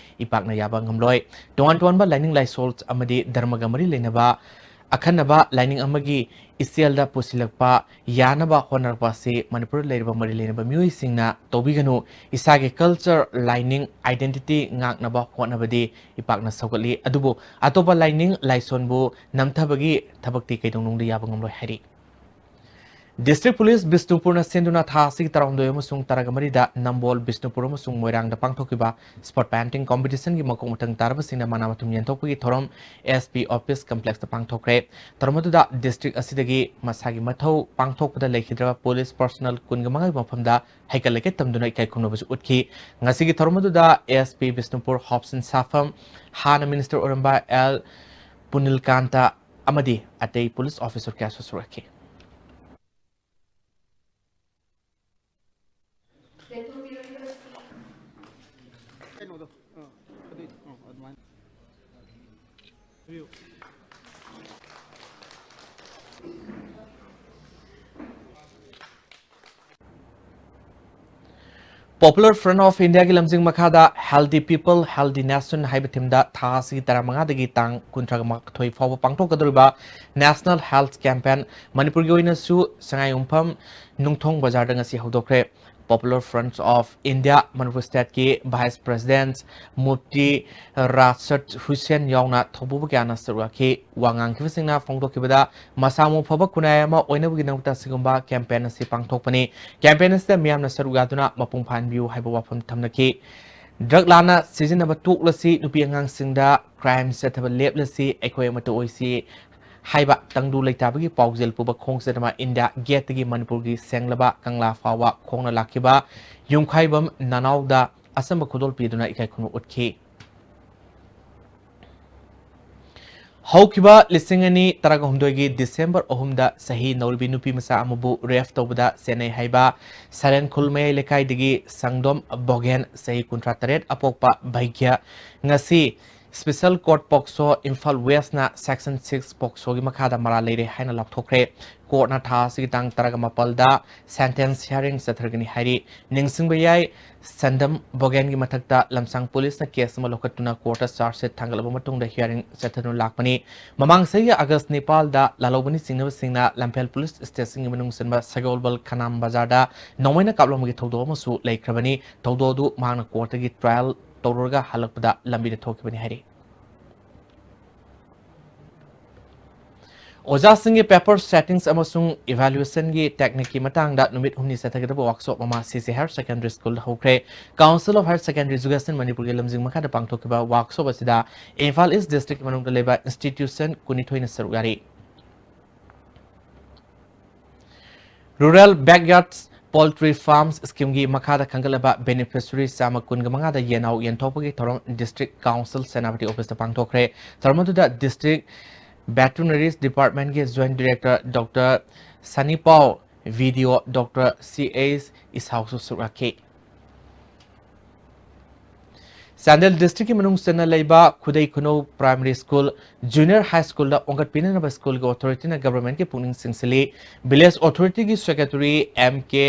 ꯏꯄꯥꯛꯅ ꯌꯥꯕ ꯉꯝꯂꯣꯏ꯫ ꯇꯣꯉꯥꯟ ꯇꯣꯉꯥꯟꯕ ꯂꯥꯏꯅꯤꯡ ꯂꯥꯏꯁꯣꯜ ꯑꯃꯗꯤ ꯙꯔꯃꯒ ꯃꯔꯤ ꯂꯩꯅꯕ ꯑꯈꯟꯅꯕ ꯂꯥꯏꯅꯤꯡ ꯑꯃꯒꯤ ꯏꯆꯦꯜꯗ ꯄꯨꯁꯤꯜꯂꯛꯄ ꯌꯥꯅꯕ ꯍꯣꯠꯅꯔꯛꯄ ꯑꯁꯤ ꯃꯅꯤꯄꯨꯔꯗ ꯂꯩꯔꯤꯕ ꯃꯔꯤ ꯂꯩꯅꯕ ꯃꯤꯑꯣꯏꯁꯤꯡꯅ ꯇꯧꯕꯤꯒꯅꯨ꯫ ꯏꯁꯥꯒꯤ ꯀꯜꯆꯔ, ꯂꯥꯏꯅꯤꯡ, ꯑꯥꯏꯗꯦꯟꯇꯤꯇꯤ ꯉꯥꯛꯅꯕ ꯍꯣꯠꯅꯕꯗꯤ ꯏꯄꯥꯛꯅ ꯁꯧꯒꯠꯂꯤ꯫ ꯑꯗꯨꯕꯨ ꯑꯇꯣꯞꯄ ꯂꯥꯏꯅꯤꯡ ꯂꯥꯏꯁꯣꯟꯕꯨ ꯅꯝꯊꯕꯒꯤ ꯊꯕꯛꯇꯤ ꯀꯩꯗꯧꯅꯨꯡꯗ ꯌꯥꯕ ꯉꯝꯂꯣꯏ ꯍꯥꯏꯔꯤ꯫ ꯗꯤꯁꯇ꯭ꯔꯤꯛ ꯄꯨꯂꯤꯁ ꯕꯤꯁꯅꯨꯄꯨꯔꯅ ꯁꯤꯟꯗꯨꯅ ꯊꯥ ꯑꯁꯤꯒꯤ ꯇꯔꯥꯍꯨꯝꯗꯣꯏ ꯑꯃꯁꯨꯡ ꯇꯔꯥꯃꯔꯤꯗ ꯅꯝꯕꯣꯜ, ꯕꯤꯁꯅꯨꯄꯨꯔ ꯑꯃꯁꯨꯡ ꯃꯣꯏꯔꯥꯡꯗ ꯄꯥꯡꯊꯣꯛꯈꯤꯕ ꯁ꯭ꯄꯣꯔꯠ ꯄꯦꯟꯇꯤꯡ ꯀꯣꯝꯄꯤꯇꯤꯁꯟꯒꯤ ꯃꯀꯣꯛ ꯃꯊꯪ ꯇꯥꯔꯕꯁꯤꯡꯅ ꯃꯅꯥ ꯃꯊꯨꯝ ꯌꯦꯟꯊꯣꯛꯄꯒꯤ ꯊꯧꯔꯝ ꯑꯦꯁ ꯄꯤ ꯑꯣꯐꯤꯁ ꯀꯝꯄ꯭ꯂꯦꯛꯁꯇ ꯄꯥꯡꯊꯣꯛꯈ꯭ꯔꯦ꯫ ꯊꯧꯔꯝ ꯑꯗꯨꯗ ꯗꯤꯁꯇ꯭ꯔꯤꯛ ꯑꯁꯤꯗꯒꯤ ꯃꯁꯥꯒꯤ ꯃꯊꯧ ꯄꯥꯡꯊꯣꯛꯄꯗ ꯂꯩꯈꯤꯗ꯭ꯔꯕ ꯄꯨꯂꯤꯁ ꯄꯔꯁꯣꯅꯦꯜ ꯀꯨꯟꯒ ꯃꯉꯥꯒꯤ ꯃꯐꯝꯗ ꯍꯩꯀꯠ ꯂꯩꯀꯠ ꯇꯝꯗꯨꯅ ꯏꯀꯥꯏ ꯈꯨꯝꯅꯕꯁꯨ ꯎꯠꯈꯤ꯫ ꯉꯁꯤꯒꯤ ꯊꯧꯔꯝ ꯑꯗꯨꯗ ꯑꯦꯁ ꯄꯤ ꯕꯤꯁꯅꯨꯄꯨꯔ ꯍꯣꯞꯁꯟ ꯁꯥꯐꯝ, ꯍꯥꯟꯅ ꯃꯤꯅꯤꯁꯇꯔ ꯑꯣꯏꯔꯝꯕ ꯑꯦꯜ ꯄꯨꯅꯤꯜꯀꯥꯟꯇ ꯑꯃꯗꯤ ꯑꯇꯩ ꯄꯨꯂꯤꯁ ꯑꯣꯐꯤꯁꯔ ꯀꯌꯥꯁꯨ ꯁꯔꯨꯛ ꯌꯥꯈꯤ꯫ Popular Front of Indiaꯒꯤ ꯂꯝꯖꯤꯡ ꯃꯈꯥꯗ Healthy People, Healthy Nation ꯍꯥꯏꯕ ꯊꯤꯝꯗ ꯊꯥ ꯑꯁꯤꯒꯤ ꯇꯔꯥꯃꯉꯥꯗꯒꯤ ꯇꯥꯡ ꯀꯨꯟꯊ꯭ꯔꯥ ꯃꯥꯊꯣꯏ ꯐꯥꯎꯕ ꯄꯥꯡꯊꯣꯛꯀꯗꯧꯔꯤꯕ National Health Campaign ꯃꯅꯤꯄꯨꯔꯒꯤ ꯑꯣꯏꯅꯁꯨ ꯁꯉꯥꯏꯌꯨꯝꯐꯝ ꯅꯨꯡꯊꯣꯡ ꯕꯖꯥꯔꯗ ꯉꯁꯤ ꯍꯧꯗꯣꯛꯈ꯭ꯔꯦ꯫ Popular Front of India Manipur ꯁ꯭ꯇꯦꯠꯀꯤ ꯚꯥꯏꯁ ꯄ꯭ꯔꯦꯁꯤꯗꯦꯟꯠ ꯃꯨꯐꯇꯤ ꯔꯥꯁꯠ ꯍꯨꯁꯦꯟ ꯌꯥꯎꯅ ꯊꯧꯄꯨꯕ ꯀꯌꯥꯅ ꯁꯔꯨꯛ ꯌꯥꯈꯤ꯫ ꯋꯥ ꯉꯥꯡꯈꯤꯕꯁꯤꯡꯅ ꯐꯣꯡꯗꯣꯛꯈꯤꯕꯗ, ꯃꯁꯥ ꯃꯎ ꯐꯕ ꯈꯨꯟꯅꯥꯏ ꯑꯃ ꯑꯣꯏꯅꯕꯒꯤꯗꯃꯛꯇ ꯑꯁꯤꯒꯨꯝꯕ ꯀꯦꯝꯄꯦꯟ ꯑꯁꯤ ꯄꯥꯡꯊꯣꯛꯄꯅꯤ꯫ ꯀꯦꯝꯄꯦꯟ ꯑꯁꯤꯗ ꯃꯤꯌꯥꯝꯅ ꯁꯔꯨꯛ ꯌꯥꯗꯨꯅ ꯃꯄꯨꯡ ꯐꯥꯍꯟꯕꯤꯌꯨ ꯍꯥꯏꯕ ꯋꯥꯐꯝ ꯊꯝꯅꯈꯤ꯫ ꯗ꯭ꯔꯒ ꯂꯥꯟꯅ ꯁꯤꯖꯤꯟꯅꯕ ꯇꯣꯛꯂꯁꯤ, ꯅꯨꯄꯤ ꯑꯉꯥꯡꯁꯤꯡꯗ ꯀ꯭ꯔꯥꯏꯝ ꯆꯠꯊꯕ ꯂꯦꯞꯂꯁꯤ, ꯑꯩꯈꯣꯏ ꯑꯃꯠꯇ ꯑꯣꯏꯁꯤ ꯍꯥꯏꯕ ꯇꯪꯗꯨ ꯂꯩꯇꯥꯕꯒꯤ ꯄꯥꯎꯖꯦꯜ ꯄꯨꯕ ꯈꯣꯡꯆꯠ ꯑꯃ ꯏꯟꯗꯤꯌꯥ ꯒꯦꯠꯇꯒꯤ ꯃꯅꯤꯄꯨꯔꯒꯤ ꯁꯦꯡꯂꯕ ꯀꯪꯂꯥ ꯐꯥꯎꯕ ꯈꯣꯡꯅ ꯂꯥꯛꯈꯤꯕ ꯌꯨꯝꯈꯥꯏꯕꯝ ꯅꯅꯥꯎꯗ ꯑꯆꯝꯕ ꯈꯨꯗꯣꯜ ꯄꯤꯗꯨꯅ ꯏꯀꯥꯏ ꯈꯨꯝꯅꯧ ꯎꯠꯈꯤ꯫ ꯍꯧꯈꯤꯕ ꯂꯤꯁꯤꯡ ꯑꯅꯤ ꯇꯔꯥꯍꯨꯝꯗꯣꯏꯒꯤ ꯗꯤꯁꯦꯝꯕꯔ ꯑꯍꯨꯝꯗ ꯆꯍꯤ ꯅꯧꯔꯤꯕꯤ ꯅꯨꯄꯤ ꯃꯆꯥ ꯑꯃꯕꯨ ꯔꯦꯞ ꯇꯧꯕꯗ ꯆꯦꯟꯅꯩ ꯍꯥꯏꯕ ꯁꯔꯦꯟꯈꯨꯜ ꯃꯌꯥꯏ ꯂꯩꯀꯥꯏꯗꯒꯤ ꯁꯪꯗꯣꯝ ꯕꯣꯒꯦꯟ, ꯆꯍꯤ ꯀꯨꯟꯊ꯭ꯔꯥ ꯇꯔꯦꯠ, ꯑꯄꯣꯛꯄ ꯚꯩꯒ꯭ꯌ, ꯉꯁꯤ ꯁ꯭ꯄꯦꯁꯦꯜ ꯀꯣꯔꯠ ꯄꯣꯛꯁꯣ ꯏꯝꯐꯥꯜ ꯋꯦꯁꯅ ꯁꯦꯛꯁꯟ ꯁꯤꯛꯁ ꯄꯣꯛꯁꯣꯒꯤ ꯃꯈꯥꯗ ꯃꯔꯥꯜ ꯂꯩꯔꯦ ꯍꯥꯏꯅ ꯂꯥꯎꯊꯣꯛꯈ꯭ꯔꯦ꯫ ꯀꯣꯔꯠꯅ ꯊꯥ ꯑꯁꯤꯒꯤ ꯇꯥꯡ ꯇꯔꯥꯒ ꯃꯥꯄꯜꯗ ꯁꯦꯟꯇꯦꯟꯁ ꯍꯤꯌꯥꯔꯤꯡ ꯆꯠꯊꯔꯒꯅꯤ ꯍꯥꯏꯔꯤ꯫ ꯅꯤꯡꯁꯤꯡꯕ ꯌꯥꯏ, ꯁꯟꯗꯝ ꯕꯣꯒꯦꯟꯒꯤ ꯃꯊꯛꯇ ꯂꯝꯁꯥꯡ ꯄꯨꯂꯤꯁꯅ ꯀꯦꯁ ꯑꯃ ꯂꯧꯈꯠꯇꯨꯅ ꯀꯣꯔꯠꯇ ꯆꯥꯔꯖ ꯁꯤꯠ ꯊꯥꯡꯒꯠꯂꯕ ꯃꯇꯨꯡꯗ ꯍꯤꯌꯥꯔꯤꯡ ꯆꯠꯊꯗꯨꯅ ꯂꯥꯛꯄꯅꯤ꯫ ꯃꯃꯥꯡ ꯆꯍꯤꯒꯤ ꯑꯥꯒꯁ ꯅꯤꯄꯥꯜꯗ ꯂꯥꯜꯍꯧꯕꯅꯤ ꯆꯤꯡꯅꯕꯁꯤꯡꯅ ꯂꯝꯐꯦꯜ ꯄꯨꯂꯤꯁ ꯁ꯭ꯇꯦꯁꯟꯒꯤ ꯃꯅꯨꯡ ꯆꯟꯕ ꯁꯒꯣꯜꯕꯜ ꯈꯅꯥꯝ ꯕꯖꯥꯔꯗ ꯅꯣꯡꯃꯩꯅ ꯀꯥꯞꯂꯝꯕꯒꯤ ꯊꯧꯗꯣꯛ ꯑꯃꯁꯨ ꯂꯩꯈ꯭ꯔꯕꯅꯤ꯫ ꯊꯧꯗꯣꯛ ꯑꯗꯨ ꯃꯍꯥꯛꯅ ꯀꯣꯔꯠꯇꯒꯤ ꯇ꯭ꯔꯥꯏꯌꯦꯜ ꯇꯧꯔꯨꯔꯒ ꯍꯜꯂꯛꯄꯗ ꯂꯝꯕꯤꯗ ꯊꯣꯛꯈꯤꯕꯅꯤ ꯍꯥꯏꯔꯤ꯫ ꯑꯣꯖꯥꯁꯤꯡꯒꯤ ꯄꯦꯄꯔ ꯁꯦꯠꯇꯤꯡꯁ ꯑꯃꯁꯨꯡ ꯏꯚꯥꯂꯨꯑꯦꯁꯟꯒꯤ ꯇꯦꯛꯅꯤꯛꯀꯤ ꯃꯇꯥꯡꯗ ꯅꯨꯃꯤꯠ ꯍꯨꯝꯅꯤ ꯆꯠꯊꯒꯗꯕ ꯋꯥꯛꯁꯣꯞ ꯑꯃ ꯁꯤ ꯁꯤ ꯍꯥꯌꯔ ꯁꯦꯀꯦꯟꯗꯔꯤ ꯁ꯭ꯀꯨꯜꯗ ꯍꯧꯈ꯭ꯔꯦ꯫ Council of Higher Secondary Education ꯃꯅꯤꯄꯨꯔꯒꯤ ꯂꯝꯖꯤꯡ ꯃꯈꯥꯗ ꯄꯥꯡꯊꯣꯛꯈꯤꯕ ꯋꯥꯛꯁꯣꯞ ꯑꯁꯤꯗ ꯏꯝꯐꯥꯜ ꯏꯁ ꯗꯤꯁꯇ꯭ꯔꯤꯛꯀꯤ ꯃꯅꯨꯡꯗ ꯂꯩꯕ ꯏꯟꯁꯇꯤꯇ꯭ꯌꯨꯁꯟ ꯀꯨꯟꯅꯤꯊꯣꯏꯅ ꯁꯔꯨꯛ ꯌꯥꯔꯤ꯫ Rural Backyards Poultry Farms Scheme ꯒꯤ ꯃꯈꯥꯗ ꯈꯟꯒꯠꯂꯕ ꯕꯦꯅꯤꯐꯤꯁꯔꯤ ꯆꯥꯝꯃ ꯀꯨꯟꯒ ꯃꯉꯥꯗ ꯌꯦꯟꯅꯥꯎ ꯌꯦꯟꯊꯣꯛꯄꯒꯤ ꯊꯧꯔꯝ ꯗꯤꯁꯇ꯭ꯔꯤꯛ ꯀꯥꯎꯟꯁꯤꯜ ꯁꯦꯅꯥꯄꯇꯤ ꯑꯣꯐꯤꯁꯇ ꯄꯥꯡꯊꯣꯛꯈ꯭ꯔꯦ꯫ ꯊꯧꯔꯝ ꯑꯗꯨꯗ ꯗꯤꯁꯇ꯭ꯔꯤꯛ ꯚꯦꯇꯔꯤꯅꯔꯤꯁ ꯗꯤꯄꯥꯔꯠꯃꯦꯟꯒꯤ ꯖꯣꯏꯟꯠ ꯗꯤꯔꯦꯛꯇꯔ ꯗꯣꯛꯇꯔ ꯁꯅꯤꯄꯥꯎ, ꯚꯤ ꯗꯤ ꯑꯣ ꯗꯣꯛꯇꯔ ꯁꯤ ꯑꯩꯆ ꯏꯁꯥꯎꯁꯨ ꯁꯔꯨꯛ ꯌꯥꯈꯤ꯫ ꯆꯥꯟꯗꯦꯜ ꯗꯤꯁꯇ꯭ꯔꯤꯛꯀꯤ ꯃꯅꯨꯡ ꯆꯟꯅ ꯂꯩꯕ ꯈꯨꯗꯩ ꯈꯨꯅꯧ ꯄ꯭ꯔꯥꯏꯃꯔꯤ ꯁ꯭ꯀꯨꯜ, ꯖꯨꯅꯤꯌꯔ ꯍꯥꯏ ꯁ꯭ꯀꯨꯜꯗ ꯍꯣꯡꯒꯠꯄꯤꯅꯅꯕ ꯁ꯭ꯀꯨꯜꯒꯤ ꯑꯣꯊꯣꯔꯤꯇꯤꯅ ꯒꯚꯔꯟꯃꯦꯟꯠꯀꯤ ꯄꯨꯛꯅꯤꯡ ꯆꯤꯡꯁꯤꯜꯂꯤ꯫ ꯚꯤꯂꯦꯖ ꯑꯣꯊꯣꯔꯤꯇꯤꯒꯤ ꯁꯦꯀ꯭ꯔꯦꯇꯔꯤ ꯑꯦꯝ ꯀꯦ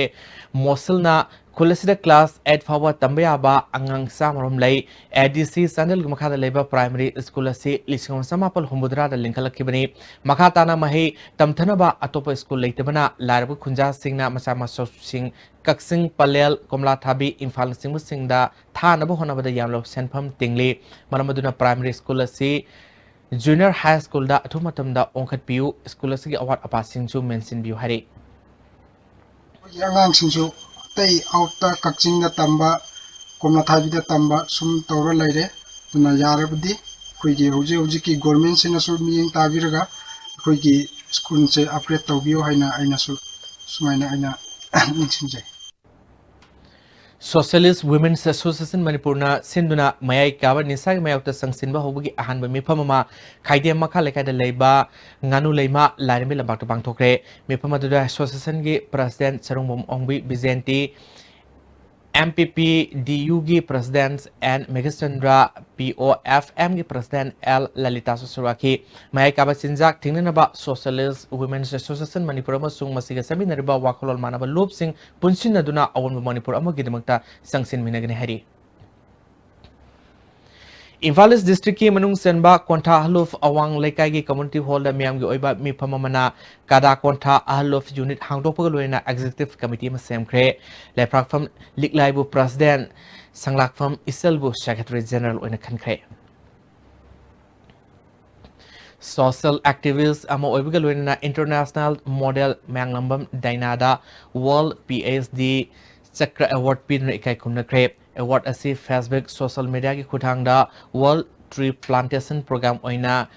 ꯃꯣꯁꯜꯅ ꯈꯨꯜ ꯑꯁꯤꯗ ꯀ꯭ꯂꯥꯁ ꯑꯩꯠ ꯐꯥꯎꯕ ꯇꯝꯕ ꯌꯥꯕ ꯑꯉꯥꯡ ꯆꯥꯝꯃ ꯔꯣꯝ ꯂꯩ꯫ ꯑꯦ ꯗꯤ ꯁꯤ ꯆꯥꯟꯗꯦꯜꯒꯤ ꯃꯈꯥꯗ ꯂꯩꯕ ꯄ꯭ꯔꯥꯏꯃꯔꯤ ꯁ꯭ꯀꯨꯜ ꯑꯁꯤ ꯂꯤꯁꯤꯡ ꯑꯃ ꯆꯃꯥꯄꯜ ꯍꯨꯝꯐꯨꯇꯔꯥꯗ ꯂꯤꯡꯈꯠꯂꯛꯈꯤꯕꯅꯤ꯫ ꯃꯈꯥ ꯇꯥꯅ ꯃꯍꯩ ꯇꯝꯊꯅꯕ ꯑꯇꯣꯞꯄ ꯁ꯭ꯀꯨꯜ ꯂꯩꯇꯕꯅ ꯂꯥꯏꯔꯕ ꯈꯨꯟꯖꯥꯁꯤꯡꯅ ꯃꯆꯥ ꯃꯁꯨꯁꯤꯡ ꯀꯛꯆꯤꯡ, ꯄꯂꯦꯜ, ꯀꯣꯝꯂꯥꯊꯥꯕꯤ, ꯏꯝꯐꯥꯜꯅꯆꯤꯡꯕꯁꯤꯡꯗ ꯊꯥꯅꯕ ꯍꯣꯠꯅꯕꯗ ꯌꯥꯝꯂꯕ ꯁꯦꯟꯐꯝ ꯇꯤꯡꯂꯤ꯫ ꯃꯔꯝ ꯑꯗꯨꯅ ꯄ꯭ꯔꯥꯏꯃꯔꯤ ꯁ꯭ꯀꯨꯜ ꯑꯁꯤ ꯖꯨꯅꯤꯌꯔ ꯍꯥꯏ ꯁ꯭ꯀꯨꯜꯗ ꯑꯊꯨꯕ ꯃꯇꯝꯗ ꯑꯣꯟꯈꯠꯄꯤꯌꯨ, ꯁ꯭ꯀꯨꯜ ꯑꯁꯤꯒꯤ ꯑꯋꯥꯠ ꯑꯄꯥꯁꯤꯡꯁꯨ ꯃꯦꯟꯁꯤꯟꯕꯤꯌꯨ ꯍꯥꯏꯔꯤ꯫ ꯑꯩꯈꯣꯏꯒꯤ ꯑꯉꯥꯡꯁꯤꯡꯁꯨ ꯑꯇꯩ ꯑꯥꯎꯠꯇ ꯀꯛꯆꯤꯡꯗ ꯇꯝꯕ, ꯀꯣꯝꯂꯥꯊꯥꯕꯤꯗ ꯇꯝꯕ ꯁꯨꯝ ꯇꯧꯔ ꯂꯩꯔꯦ꯫ ꯑꯗꯨꯅ ꯌꯥꯔꯕꯗꯤ ꯑꯩꯈꯣꯏꯒꯤ ꯍꯧꯖꯤꯛ ꯍꯧꯖꯤꯛꯀꯤ ꯒꯣꯔꯃꯦꯟꯁꯤꯅꯁꯨ ꯃꯤꯠꯌꯦꯡ ꯇꯥꯕꯤꯔꯒ ꯑꯩꯈꯣꯏꯒꯤ ꯁ꯭ꯀꯨꯜꯁꯦ ꯑꯞꯒ꯭ꯔꯦꯗ ꯇꯧꯕꯤꯌꯨ ꯍꯥꯏꯅ ꯑꯩꯅꯁꯨ ꯁꯨꯃꯥꯏꯅ ꯑꯩꯅ ꯅꯤꯡꯁꯤꯡꯖꯩ꯫ Socialist Women's Association ꯃꯅꯤꯄꯨꯔꯅ ꯁꯤꯟꯗꯨꯅ ꯃꯌꯥꯏ ꯀꯥꯕ ꯅꯤꯁꯥꯒꯤ ꯃꯥꯌꯣꯛꯇ ꯆꯪꯁꯤꯟꯕ ꯍꯧꯕꯒꯤ ꯑꯍꯥꯟꯕ ꯃꯤꯐꯝ ꯑꯃ ꯈꯥꯏꯗꯦꯝ ꯃꯈꯥ ꯂꯩꯀꯥꯏꯗ ꯂꯩꯕ ꯉꯥꯅꯨ ꯂꯩꯃ ꯂꯥꯏꯔꯦꯝꯕꯤ ꯂꯝꯄꯥꯛꯇ ꯄꯥꯡꯊꯣꯛꯈ꯭ꯔꯦ꯫ ꯃꯤꯐꯝ ꯑꯗꯨꯗ association ꯒꯤ president ꯁꯔꯨꯡꯕꯝ ꯑꯣꯡꯕꯤ ꯕꯤꯖꯦꯟꯇꯤ, M P P D U ꯒꯤ president N Meghachandra, P O F M ꯒꯤ president L ꯂꯂꯤꯇꯥꯁꯨ ꯁꯔꯨꯛ ꯌꯥꯈꯤ꯫ ꯃꯌꯥꯏ ꯀꯥꯕ ꯆꯤꯟꯖꯥꯛ ꯊꯤꯡꯅꯅꯕ Socialist Women's Association ꯃꯅꯤꯄꯨꯔ ꯑꯃꯁꯨꯡ ꯃꯁꯤꯒ ꯆꯠꯃꯤꯟꯅꯔꯤꯕ ꯋꯥꯈꯜꯂꯣꯟ ꯃꯥꯟꯅꯕ ꯂꯨꯞꯁꯤꯡ ꯄꯨꯟꯁꯤꯟꯅꯗꯨꯅ ꯑꯑꯣꯟꯕ ꯃꯅꯤꯄꯨꯔ ꯑꯃꯒꯤꯗꯃꯛꯇ ꯆꯪꯁꯤꯟꯃꯤꯟꯅꯒꯅꯤ ꯍꯥꯏꯔꯤ꯫ ꯏꯝꯐꯥꯜ ꯏꯁ ꯗꯤꯁꯇ꯭ꯔꯤꯛꯀꯤ ꯃꯅꯨꯡ ꯆꯟꯕ ꯀꯣꯟꯊꯥ ꯍꯂꯨꯐ ꯑꯋꯥꯡ ꯂꯩꯀꯥꯏꯒꯤ community hall ꯗ ꯃꯤꯌꯥꯝꯒꯤ ꯑꯣꯏꯕ ꯃꯤꯐꯝ ꯑꯃꯅ ꯀꯥꯗꯥ ꯀꯣꯟꯊꯥ ꯑꯍꯜ ꯑꯣꯐ ꯌꯨꯅꯤꯠ ꯍꯥꯡꯗꯣꯛꯄꯒ ꯂꯣꯏꯅꯅ executive committee ꯑꯃ ꯁꯦꯝꯈ꯭ꯔꯦ꯫ ꯂꯩꯄꯥꯛꯐꯝ ꯂꯤꯛꯂꯥꯏꯕꯨ president, ꯁꯪꯂꯥꯛꯐꯝ ꯏꯆꯜꯕꯨ secretary general ꯑꯣꯏꯅ ꯈꯟꯈ꯭ꯔꯦ꯫ Social activist ꯑꯃ ꯑꯣꯏꯕꯒ ꯂꯣꯏꯅꯅ international model ꯃꯌꯥꯡꯂꯝꯕꯝ ꯗꯥꯏꯅꯥꯗ World P H D Chakra Award ꯄꯤꯗꯨꯅ ꯏꯀꯥꯏ ꯈꯨꯝꯅꯈ꯭ꯔꯦ꯫ Award ꯑꯁꯤ Facebook, social media ꯒꯤ ꯈꯨꯠꯊꯥꯡꯗ World Tree Plantation Program ꯑꯣꯏꯅ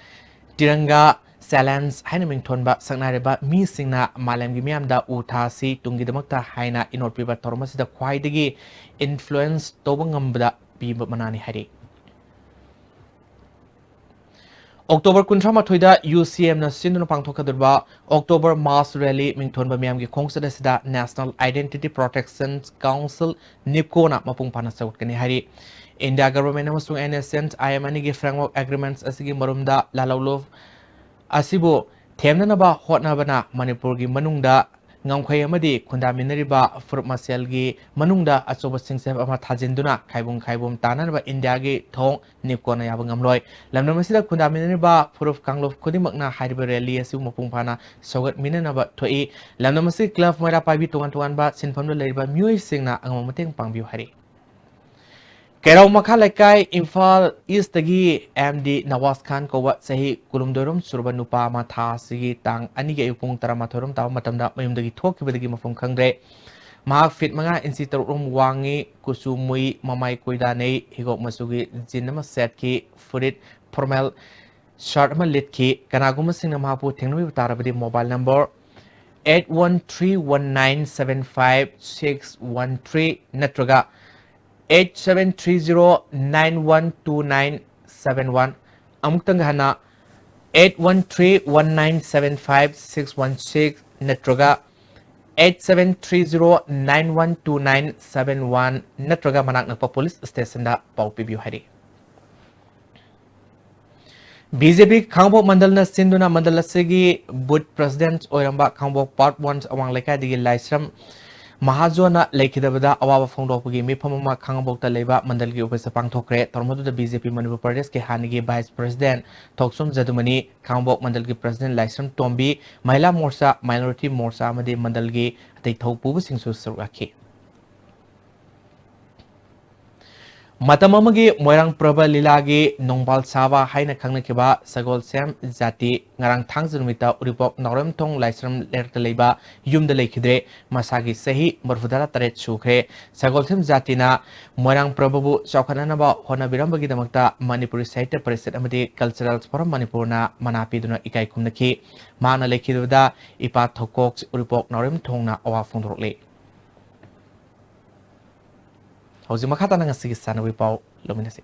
ꯇꯤꯔꯪꯒꯥ Challenge ꯍꯥꯏꯅ ꯃꯤꯡꯊꯣꯟꯕ ꯁꯛꯅꯥꯏꯔꯕ ꯃꯤꯁꯤꯡꯅ ꯃꯥꯂꯦꯝꯒꯤ ꯃꯤꯌꯥꯝꯗ ꯎ ꯊꯥꯁꯤ ꯇꯨꯡꯒꯤꯗꯃꯛꯇ ꯍꯥꯏꯅ ꯏꯅꯣꯠ ꯄꯤꯕ ꯊꯧꯔꯝ ꯑꯁꯤꯗ ꯈ꯭ꯋꯥꯏꯗꯒꯤ influence ꯇꯧꯕ ꯉꯝꯕꯗ ꯄꯤꯕ ꯃꯅꯥꯅꯤ ꯍꯥꯏꯔꯤ꯫ October ꯀꯨꯟꯊ꯭ꯔꯥ ꯃꯥꯊꯣꯏꯗ U C M ꯅ ꯁꯤꯟꯗꯨꯅ ꯄꯥꯡꯊꯣꯛꯀꯗꯧꯔꯤꯕ October Mass Rally ꯃꯤꯡꯊꯣꯟꯕ ꯃꯤꯌꯥꯝꯒꯤ ꯈꯣꯡꯆꯠ ꯑꯁꯤꯗ National Identity Protection Council, NEEPCO ꯅ ꯃꯄꯨꯡ ꯐꯥꯅ ꯁꯧꯒꯠꯀꯅꯤ ꯍꯥꯏꯔꯤ꯫ India government ꯑꯃꯁꯨꯡ N S C N I M ꯑꯅꯤꯒꯤ framework agreements ꯑꯁꯤꯒꯤ ꯃꯔꯨꯝꯗ ꯂꯥꯜꯍꯧꯂꯨꯞ ꯑꯁꯤꯕꯨ ꯊꯦꯝꯅꯅꯕ ꯍꯣꯠꯅꯕꯅ ꯃꯅꯤꯄꯨꯔꯒꯤ ꯃꯅꯨꯡꯗ ꯉꯝꯈꯩ ꯑꯃꯗꯤ ꯈꯨꯟꯗꯥꯃꯤꯟꯅꯔꯤꯕ ꯐꯨꯔꯨꯞ ꯃꯁꯦꯜꯒꯤ ꯃꯅꯨꯡꯗ ꯑꯆꯧꯕ ꯁꯤꯡꯆꯞ ꯑꯃ ꯊꯥꯖꯤꯟꯗꯨꯅ ꯈꯥꯏꯕꯨꯝ ꯈꯥꯏꯕꯨꯝ ꯇꯥꯅꯅꯕ ꯏꯟꯗꯤꯌꯥꯒꯤ ꯊꯣꯡ NEEPCO ꯅ ꯌꯥꯕ ꯉꯝꯂꯣꯏ꯫ ꯂꯝꯗꯝ ꯑꯁꯤꯗ ꯈꯨꯟꯗꯥꯃꯤꯟꯅꯔꯤꯕ ꯐꯨꯔꯨꯞ ꯀꯥꯡꯂꯨꯞ ꯈꯨꯗꯤꯡꯃꯛꯅ ꯍꯥꯏꯔꯤꯕ rally ꯑꯁꯤꯕꯨ ꯃꯄꯨꯡ ꯐꯥꯅ ꯁꯧꯒꯠꯃꯤꯟꯅꯅꯕ ꯊꯣꯛꯏ꯫ ꯂꯝꯗꯝ ꯑꯁꯤꯒꯤ club, ꯃꯩꯔꯥ ꯄꯥꯏꯕꯤ, ꯇꯣꯉꯥꯟ ꯇꯣꯉꯥꯟꯕ ꯁꯤꯟꯐꯝꯗ ꯂꯩꯔꯤꯕ ꯃꯤꯑꯣꯏꯁꯤꯡꯅ ꯑꯉꯝꯕ ꯃꯇꯦꯡ ꯄꯥꯡꯕꯤꯌꯨ ꯍꯥꯏꯔꯤ꯫ ꯀꯩꯔꯥꯎ ꯃꯈꯥ ꯂꯩꯀꯥꯏ, ꯏꯝꯐꯥꯜ ꯏꯁꯇꯒꯤ M D ꯅꯋꯥꯖ ꯈꯥꯟ ꯀꯧꯕ ꯆꯍꯤ ꯀꯨꯟꯍꯨꯝꯗꯣꯏꯔꯣꯝ ꯁꯨꯔꯕ ꯅꯨꯄꯥ ꯑꯃ ꯊꯥ ꯑꯁꯤꯒꯤ ꯇꯥꯡ ꯑꯅꯤꯒꯤ ꯑꯌꯨꯛ ꯄꯨꯡ ꯇꯔꯥꯃꯥꯊꯣꯏꯔꯣꯝ ꯇꯥꯕ ꯃꯇꯝꯗ ꯃꯌꯨꯝꯗꯒꯤ ꯊꯣꯛꯈꯤꯕꯗꯒꯤ ꯃꯐꯝ ꯈꯪꯗ꯭ꯔꯦ꯫ ꯃꯍꯥꯛ ꯐꯤꯠ ꯃꯉꯥ ꯏꯟꯆꯤ ꯇꯔꯨꯛꯔꯣꯝ ꯋꯥꯡꯉꯤ, ꯀꯨꯆꯨ ꯃꯨꯏ, ꯃꯃꯥꯏ ꯀꯣꯏꯗꯥꯅꯩ, ꯍꯤꯒꯣꯛ ꯃꯆꯨꯒꯤ jean ꯑꯃ ꯁꯦꯠꯈꯤ, ꯐꯨꯔꯤꯠ formal ꯆꯥꯔꯠ ꯑꯃ ꯂꯤꯠꯈꯤ꯫ ꯀꯅꯥꯒꯨꯝꯕꯁꯤꯡꯅ ꯃꯍꯥꯛꯄꯨ ꯊꯦꯡꯅꯕꯤꯕ ꯇꯥꯔꯕꯗꯤ mobile number eight one three one nine seven five six one three ꯅꯠꯇ꯭ꯔꯒ eight seven three zero nine one two nine seven one, ꯑꯃꯨꯛꯇꯪꯒ ꯍꯟꯅ eight one three one nine seven five six one six ꯅꯠꯇ꯭ꯔꯒ eight seven three zero nine one two nine seven one ꯅꯠꯇ꯭ꯔꯒ ꯃꯅꯥꯛ ꯅꯛꯄ police ꯁ꯭ꯇꯦꯁꯟꯗ ꯄꯥꯎ ꯄꯤꯕꯤꯌꯨ ꯍꯥꯏꯔꯤ꯫ B J ꯄꯤ ꯈꯥꯡꯉꯕꯣꯛ ꯃꯟꯗꯜꯅ ꯁꯤꯟꯗꯨꯅ ꯃꯟꯗꯜ ꯑꯁꯤꯒꯤ ꯕꯨꯊ ꯄ꯭ꯔꯁꯤꯗꯦꯟꯠ ꯑꯣꯏꯔꯝꯕ ꯈꯥꯡꯉꯕꯣꯛ ꯄꯥꯔꯠ ꯋꯥꯟ ꯑꯋꯥꯡ ꯂꯩꯀꯥꯏꯗꯒꯤ ꯂꯥꯏꯁ꯭ꯔꯝ ꯃꯍꯥꯖꯣꯟꯅ ꯂꯩꯈꯤꯗꯕꯗ ꯑꯋꯥꯕ ꯐꯣꯡꯗꯣꯛꯄꯒꯤ ꯃꯤꯐꯝ ꯑꯃ ꯈꯥꯡꯉꯕꯣꯛꯇ ꯂꯩꯕ ꯃꯟꯗꯜꯒꯤ ꯑꯣꯐꯤꯁꯇ ꯄꯥꯡꯊꯣꯛꯈ꯭ꯔꯦ꯫ ꯊꯧꯔꯝ ꯑꯗꯨꯗ ꯕꯤ ꯖꯦ ꯄꯤ ꯃꯅꯤꯄꯨꯔ ꯄ꯭ꯔꯗꯦꯁꯀꯤ ꯍꯥꯟꯅꯒꯤ ꯚꯥꯏꯁ ꯄ꯭ꯔꯁꯤꯗꯦꯟꯠ ꯊꯣꯛꯆꯣꯝ ꯖꯗꯨꯃꯅꯤ, ꯈꯥꯡꯉꯕꯣꯛ ꯃꯟꯗꯜꯒꯤ ꯄ꯭ꯔꯁꯤꯗꯦꯟꯠ ꯂꯥꯏꯁ꯭ꯔꯝ ꯇꯣꯝꯕꯤ, ꯃꯍꯤꯂꯥ ꯃꯣꯔꯆꯥ, ꯃꯥꯏꯅꯣꯔꯤꯇꯤ ꯃꯣꯔꯆꯥ ꯑꯃꯗꯤ ꯃꯟꯗꯜꯒꯤ ꯑꯇꯩ ꯊꯧ ꯄꯨꯕꯁꯤꯡꯁꯨ ꯁꯔꯨꯛ ꯌꯥꯈꯤ꯫ ꯃꯇꯝ ꯑꯃꯒꯤ ꯃꯣꯏꯔꯥꯡ ꯄ꯭ꯔꯚ ꯂꯤꯂꯥꯒꯤ ꯅꯣꯡꯕꯥꯜ ꯁꯥꯕ ꯍꯥꯏꯅ ꯈꯪꯅꯈꯤꯕ ꯁꯒꯣꯜꯁꯦꯝ ꯖꯥꯇꯤ ꯉꯔꯥꯡ ꯊꯥꯡꯖ ꯅꯨꯃꯤꯠꯇ ꯎꯔꯤꯄꯣꯛ ꯅꯥꯎꯔꯦꯝꯊꯣꯡ ꯂꯥꯏꯁ꯭ꯔꯝ ꯂꯩꯔꯛꯇ ꯂꯩꯕ ꯌꯨꯝꯗ ꯂꯩꯈꯤꯗ꯭ꯔꯦ꯫ ꯃꯁꯥꯒꯤ ꯆꯍꯤ ꯃꯔꯤꯐꯨꯇꯔꯥ ꯇꯔꯦꯠ ꯁꯨꯈ꯭ꯔꯦ꯫ ꯁꯒꯣꯜꯁꯦꯝ ꯖꯥꯇꯤꯅ ꯃꯣꯏꯔꯥꯡ ꯄ꯭ꯔꯚꯕꯨ ꯆꯥꯎꯈꯠꯅꯅꯕ ꯍꯣꯠꯅꯕꯤꯔꯝꯕꯒꯤꯗꯃꯛꯇ ꯃꯅꯤꯄꯨꯔꯤ ꯁꯥꯍꯤꯇ꯭ꯌ ꯄꯔꯤꯁꯠ ꯑꯃꯗꯤ ꯀꯜꯆꯔꯦꯜ ꯐꯣꯔꯝ ꯃꯅꯤꯄꯨꯔꯅ ꯃꯅꯥ ꯄꯤꯗꯨꯅ ꯏꯀꯥꯏ ꯈꯨꯝꯅꯈꯤ꯫ ꯃꯍꯥꯛꯅ ꯂꯩꯈꯤꯗꯕꯗ ꯏꯄꯥ ꯊꯧꯀꯣꯛ ꯎꯔꯤꯄꯣꯛ ꯅꯥꯎꯔꯦꯝꯊꯣꯡꯅ ꯑꯋꯥ ꯐꯣꯡꯗꯣꯔꯛꯂꯤ꯫ ꯍꯧꯖꯤꯛ ꯃꯈꯥ ꯇꯥꯅ ꯉꯁꯤꯒꯤ ꯁꯥꯟꯅꯕꯒꯤ ꯄꯥꯎ ꯂꯧꯃꯤꯟꯅꯁꯤ꯫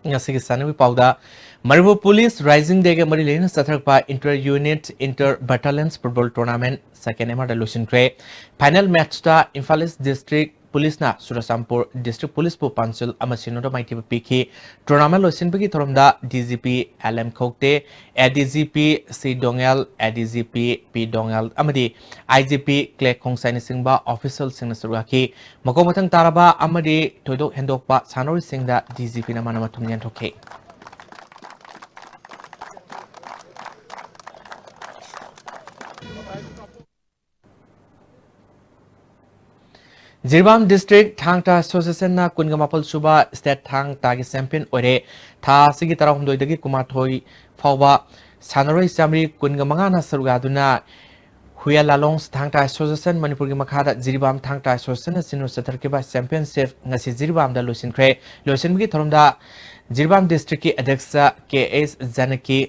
ꯉꯁꯤꯒꯤ ꯁꯥꯟꯅꯕꯒꯤ ꯄꯥꯎꯗ, ꯃꯅꯤꯄꯨꯔ ꯄꯨꯂꯤꯁ ꯔꯥꯏꯖꯤꯡ ꯗꯦꯒ ꯃꯔꯤ ꯂꯩꯅꯅ ꯆꯠꯊꯔꯛꯄ inter unit, inter battalions football tournament second ꯑꯃꯗ ꯂꯣꯏꯁꯤꯟꯈ꯭ꯔꯦ꯫ ꯐꯥꯏꯅꯦꯜ ꯃꯦꯆꯇ ꯏꯝꯐꯥꯜ ꯏꯁ ꯗꯤꯁꯇ꯭ꯔꯤꯛ ꯄꯨꯂꯤꯁꯅ ꯆꯨꯔꯆꯥꯟꯄꯨꯔ ꯗꯤꯁꯇ꯭ꯔꯤꯛ ꯄꯨꯂꯤꯁꯄꯨ ꯄꯥꯟꯖꯤꯜ ꯑꯃ ꯁꯤꯅꯣꯗ ꯃꯥꯏꯊꯤꯕ ꯄꯤꯈꯤ꯫ ꯇꯣꯔꯅꯥꯃꯦꯟ ꯂꯣꯏꯁꯤꯟꯕꯒꯤ ꯊꯧꯔꯝꯗ D G P L M ꯈꯧꯇꯦ, ꯑꯦ ꯗꯤ ꯖꯤ ꯄꯤ ꯁꯤ ꯗꯣꯉꯦꯜ, ꯑꯦ ꯗꯤ ꯖꯤ ꯄꯤ ꯄꯤ ꯗꯣꯉꯦꯜ ꯑꯃꯗꯤ ꯑꯥꯏ ꯖꯤ ꯄꯤ ꯀ꯭ꯂꯦ ꯈꯣꯡꯁꯥꯏꯅꯆꯤꯡꯕ ꯑꯣꯐꯤꯁꯤꯌꯦꯜꯁꯤꯡꯅ ꯁꯔꯨꯛ ꯌꯥꯈꯤ꯫ ꯃꯀꯣꯛ ꯃꯊꯪ ꯇꯥꯔꯕ ꯑꯃꯗꯤ ꯊꯣꯏꯗꯣꯛ ꯍꯦꯟꯗꯣꯛꯄ ꯁꯥꯟꯅꯔꯣꯏꯁꯤꯡꯗ ꯗꯤ ꯖꯤ ꯄꯤꯅ ꯃꯅꯥ ꯃꯊꯨꯝ ꯌꯦꯟꯊꯣꯛꯈꯤ꯫ ꯖꯤꯔꯤꯕꯥꯝ ꯗꯤꯁꯇ꯭ꯔꯤꯛ ꯊꯥꯡ ꯇꯥ ꯑꯦꯁꯣꯁꯤꯌꯦꯁꯟꯅ ꯀꯨꯟꯒ ꯃꯥꯄꯜ ꯁꯨꯕ ꯁ꯭ꯇꯦꯠ ꯊꯥꯡ ꯇꯥꯒꯤ ꯆꯦꯝꯄꯤꯌꯟ ꯑꯣꯏꯔꯦ꯫ ꯊꯥ ꯑꯁꯤꯒꯤ ꯇꯔꯥꯍꯨꯝꯗꯣꯏꯗꯒꯤ ꯀꯨꯟꯃꯥꯊꯣꯏ ꯐꯥꯎꯕ ꯁꯥꯟꯅꯔꯣꯏ ꯆꯥꯃꯔꯤ ꯀꯨꯟꯒ ꯃꯉꯥꯅ ꯁꯔꯨꯛ ꯌꯥꯗꯨꯅ ꯍꯨꯌꯥ ꯂꯥꯂꯣꯡ ꯊꯥꯡ ꯇꯥ ꯑꯦꯁꯣꯁꯤꯌꯦꯁꯟ ꯃꯅꯤꯄꯨꯔꯒꯤ ꯃꯈꯥꯗ ꯖꯤꯔꯤꯕꯥꯝ ꯊꯥꯡ ꯇꯥ ꯑꯦꯁꯣꯁꯤꯌꯦꯁꯟꯅ ꯁꯤꯟꯗꯨꯅ ꯆꯠꯊꯔꯛꯈꯤꯕ ꯆꯦꯝꯄꯤꯌꯟꯁꯤꯞ ꯉꯁꯤ ꯖꯤꯔꯤꯕꯥꯝꯗ ꯂꯣꯏꯁꯤꯟꯈ꯭ꯔꯦ꯫ ꯂꯣꯏꯁꯤꯟꯕꯒꯤ ꯊꯧꯔꯝꯗ ꯖꯤꯔꯤꯕꯥꯝ ꯗꯤꯁꯇ꯭ꯔꯤꯛꯀꯤ ꯑꯗ꯭ꯌꯛꯁ ꯀꯦ ꯑꯦꯁ Janaki,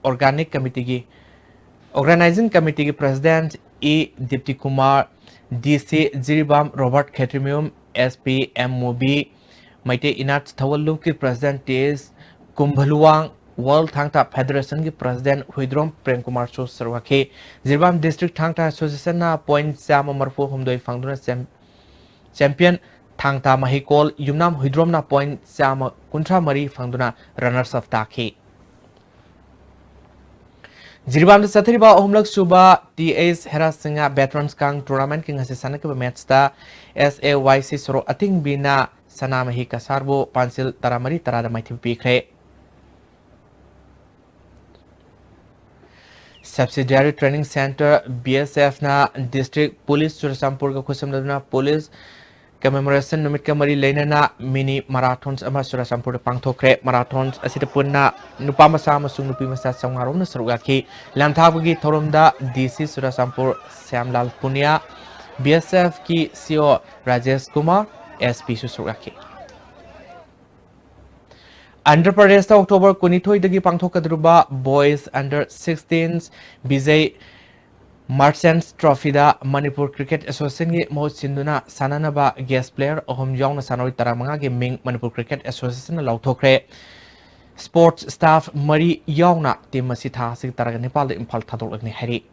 organic ꯀꯃꯤꯇꯤꯒꯤ, organising ꯀꯃꯤꯇꯤꯒꯤ president E ꯗꯤꯞꯇꯤ Kumar, ꯗꯤ ꯁꯤ ꯖꯤꯔꯤꯕꯥꯝ ꯔꯣꯕꯥꯔꯠ ꯈꯦꯇ꯭ꯔꯤꯃꯌꯨꯝ, ꯑꯦꯁ ꯄꯤ ꯑꯦꯝ ꯃꯨꯕꯤ, ꯃꯩꯇꯩ ꯏꯅꯥꯠ ꯊꯧꯒꯜ ꯂꯨꯞꯀꯤ ꯄ꯭ꯔꯁꯤꯗꯦꯟꯠ ꯇꯤ ꯑꯦꯁ ꯀꯨꯝꯚꯂꯨꯋꯥꯡ, ꯋꯥꯔꯜ ꯊꯥꯡ ꯇꯥ ꯐꯦꯗꯔꯦꯁꯟꯒꯤ ꯄ꯭ꯔꯁꯤꯗꯦꯟꯠ ꯍꯨꯏꯗ꯭ꯔꯣꯝ ꯄ꯭ꯔꯦꯝ ꯀꯨꯃꯥꯔꯁꯨ ꯁꯔꯨꯛ ꯌꯥꯈꯤ꯫ ꯖꯤꯔꯤꯕꯥꯝ ꯗꯤꯁꯇ꯭ꯔꯤꯛ ꯊꯥꯡ ꯇꯥ ꯑꯦꯁꯣꯁꯤꯌꯦꯁꯟꯅ ꯄꯣꯏꯟꯠ ꯆꯥꯝꯃ ꯃꯔꯤꯐꯨ ꯍꯨꯝꯗꯣꯏ ꯐꯪꯗꯨꯅ ꯆꯦꯝ-, ꯆꯦꯝꯄꯤꯌꯟ, ꯊꯥꯡ ꯇꯥ ꯃꯍꯩꯀꯣꯜ ꯌꯨꯝꯅꯥꯝ ꯍꯨꯏꯗ꯭ꯔꯣꯝꯅ ꯄꯣꯏꯟꯠ ꯆꯥꯝꯃ ꯀꯨꯟꯊ꯭ꯔꯥ ꯃꯔꯤ ꯐꯪꯗꯨꯅ ꯔꯅꯔꯁ ꯑꯞ ꯇꯥꯈꯤ꯫ ꯖꯤꯔꯤꯕꯥꯝꯗ ꯆꯠꯊꯔꯤꯕ ꯑꯍꯨꯝꯂꯛ ꯁꯨꯕ ꯇꯤ ꯑꯦꯁ ꯍꯦꯔꯥ ꯁꯤꯡꯍ ꯚꯦꯇꯔꯟꯁ ꯀꯥꯡ ꯇꯣꯔꯅꯥꯃꯦꯟꯠꯀꯤ ꯉꯁꯤ ꯁꯥꯟꯅꯈꯤꯕ ꯃꯦꯠꯆꯇ ꯑꯦꯁ ꯑꯦ ꯋꯥꯏ ꯁꯤ ꯁꯣꯔꯣꯛ ꯑꯊꯤꯡꯕꯤꯅ ꯁꯅꯥꯃꯍꯤ ꯀꯁꯥꯔꯕꯨ ꯄꯥꯟꯖꯤꯜ ꯇꯔꯥꯃꯔꯤ ꯇꯔꯥꯗ ꯃꯥꯏꯊꯤꯕ ꯄꯤꯈ꯭ꯔꯦ꯫ Subsidiary Training Centre, ꯕꯤ ꯑꯦꯁ ꯑꯦꯐꯅ ꯗꯤꯁꯇ꯭ꯔꯤꯛ ꯄꯨꯂꯤꯁ ꯆꯨꯔꯆꯥꯟꯄꯨꯔꯒ ꯈꯨꯠꯁꯝꯅꯗꯨꯅ ꯄꯨꯂꯤꯁ ꯀꯃꯦꯃꯣꯔꯦꯁꯟ ꯅꯨꯃꯤꯠꯀ ꯃꯔꯤ ꯂꯩꯅꯅ ꯃꯤꯅꯤ ꯃꯔꯥꯊꯣꯟ ꯑꯃ ꯆꯨꯔꯆꯥꯟꯄꯨꯔꯗ ꯄꯥꯡꯊꯣꯛꯈ꯭ꯔꯦ꯫ ꯃꯔꯥꯊꯣꯟ ꯑꯁꯤꯗ ꯄꯨꯟꯅ ꯅꯨꯄꯥ ꯃꯆꯥ ꯑꯃꯁꯨꯡ ꯅꯨꯄꯤ ꯃꯆꯥ ꯆꯥꯝꯃꯉꯥ ꯔꯣꯝꯅ ꯁꯔꯨꯛ ꯌꯥꯈꯤ꯫ ꯂꯝꯊꯥꯕꯒꯤ ꯊꯧꯔꯝꯗ ꯗꯤ ꯁꯤ ꯆꯨꯔꯆꯥꯟꯄꯨꯔ ꯁ꯭ꯌꯥꯝꯂꯥꯜ ꯄꯨꯅꯤꯌꯥ, ꯕꯤ ꯑꯦꯁ ꯑꯦꯐꯀꯤ ꯁꯤ ꯑꯣ ꯔꯥꯖꯦꯁ ꯀꯨꯃꯥꯔ, ꯑꯦꯁ ꯄꯤꯁꯨ ꯁꯔꯨꯛ ꯌꯥꯈꯤ꯫ ꯑꯟꯙ꯭ꯔ ꯄ꯭ꯔꯗꯦꯁꯇ ꯑꯣꯛꯇꯣꯕꯔ ꯀꯨꯟꯅꯤꯊꯣꯏꯗꯒꯤ ꯄꯥꯡꯊꯣꯛꯀꯗꯧꯔꯤꯕ Boys Under Sixteen Vijay merchants ꯇ꯭ꯔꯣꯐꯤꯗ ꯃꯅꯤꯄꯨꯔ ꯀ꯭ꯔꯤꯀꯦꯠ ꯑꯦꯁꯣꯁꯤꯌꯦꯁꯟꯒꯤ ꯃꯍꯨꯠ ꯁꯤꯟꯗꯨꯅ ꯁꯥꯟꯅꯅꯕ ꯒꯦꯁ ꯄ꯭ꯂꯦꯌꯔ ꯑꯍꯨꯝ ꯌꯥꯎꯅ ꯁꯥꯟꯅꯔꯣꯏ ꯇꯔꯥꯃꯉꯥꯒꯤ ꯃꯤꯡ ꯃꯅꯤꯄꯨꯔ ꯀ꯭ꯔꯤꯀꯦꯠ ꯑꯦꯁꯣꯁꯤꯌꯦꯁꯟꯅ ꯂꯥꯎꯊꯣꯛꯈ꯭ꯔꯦ꯫ ꯁ꯭ꯄꯣꯔꯠꯁ ꯁ꯭ꯇꯥꯐ ꯃꯔꯤ ꯌꯥꯎꯅ ꯇꯤꯝ ꯑꯁꯤ ꯊꯥ ꯑꯁꯤꯒꯤ ꯇꯔꯥꯒ ꯅꯤꯄꯥꯜꯗ ꯏꯝꯐꯥꯜ ꯊꯥꯗꯣꯛꯂꯒꯅꯤ ꯍꯥꯏꯔꯤ꯫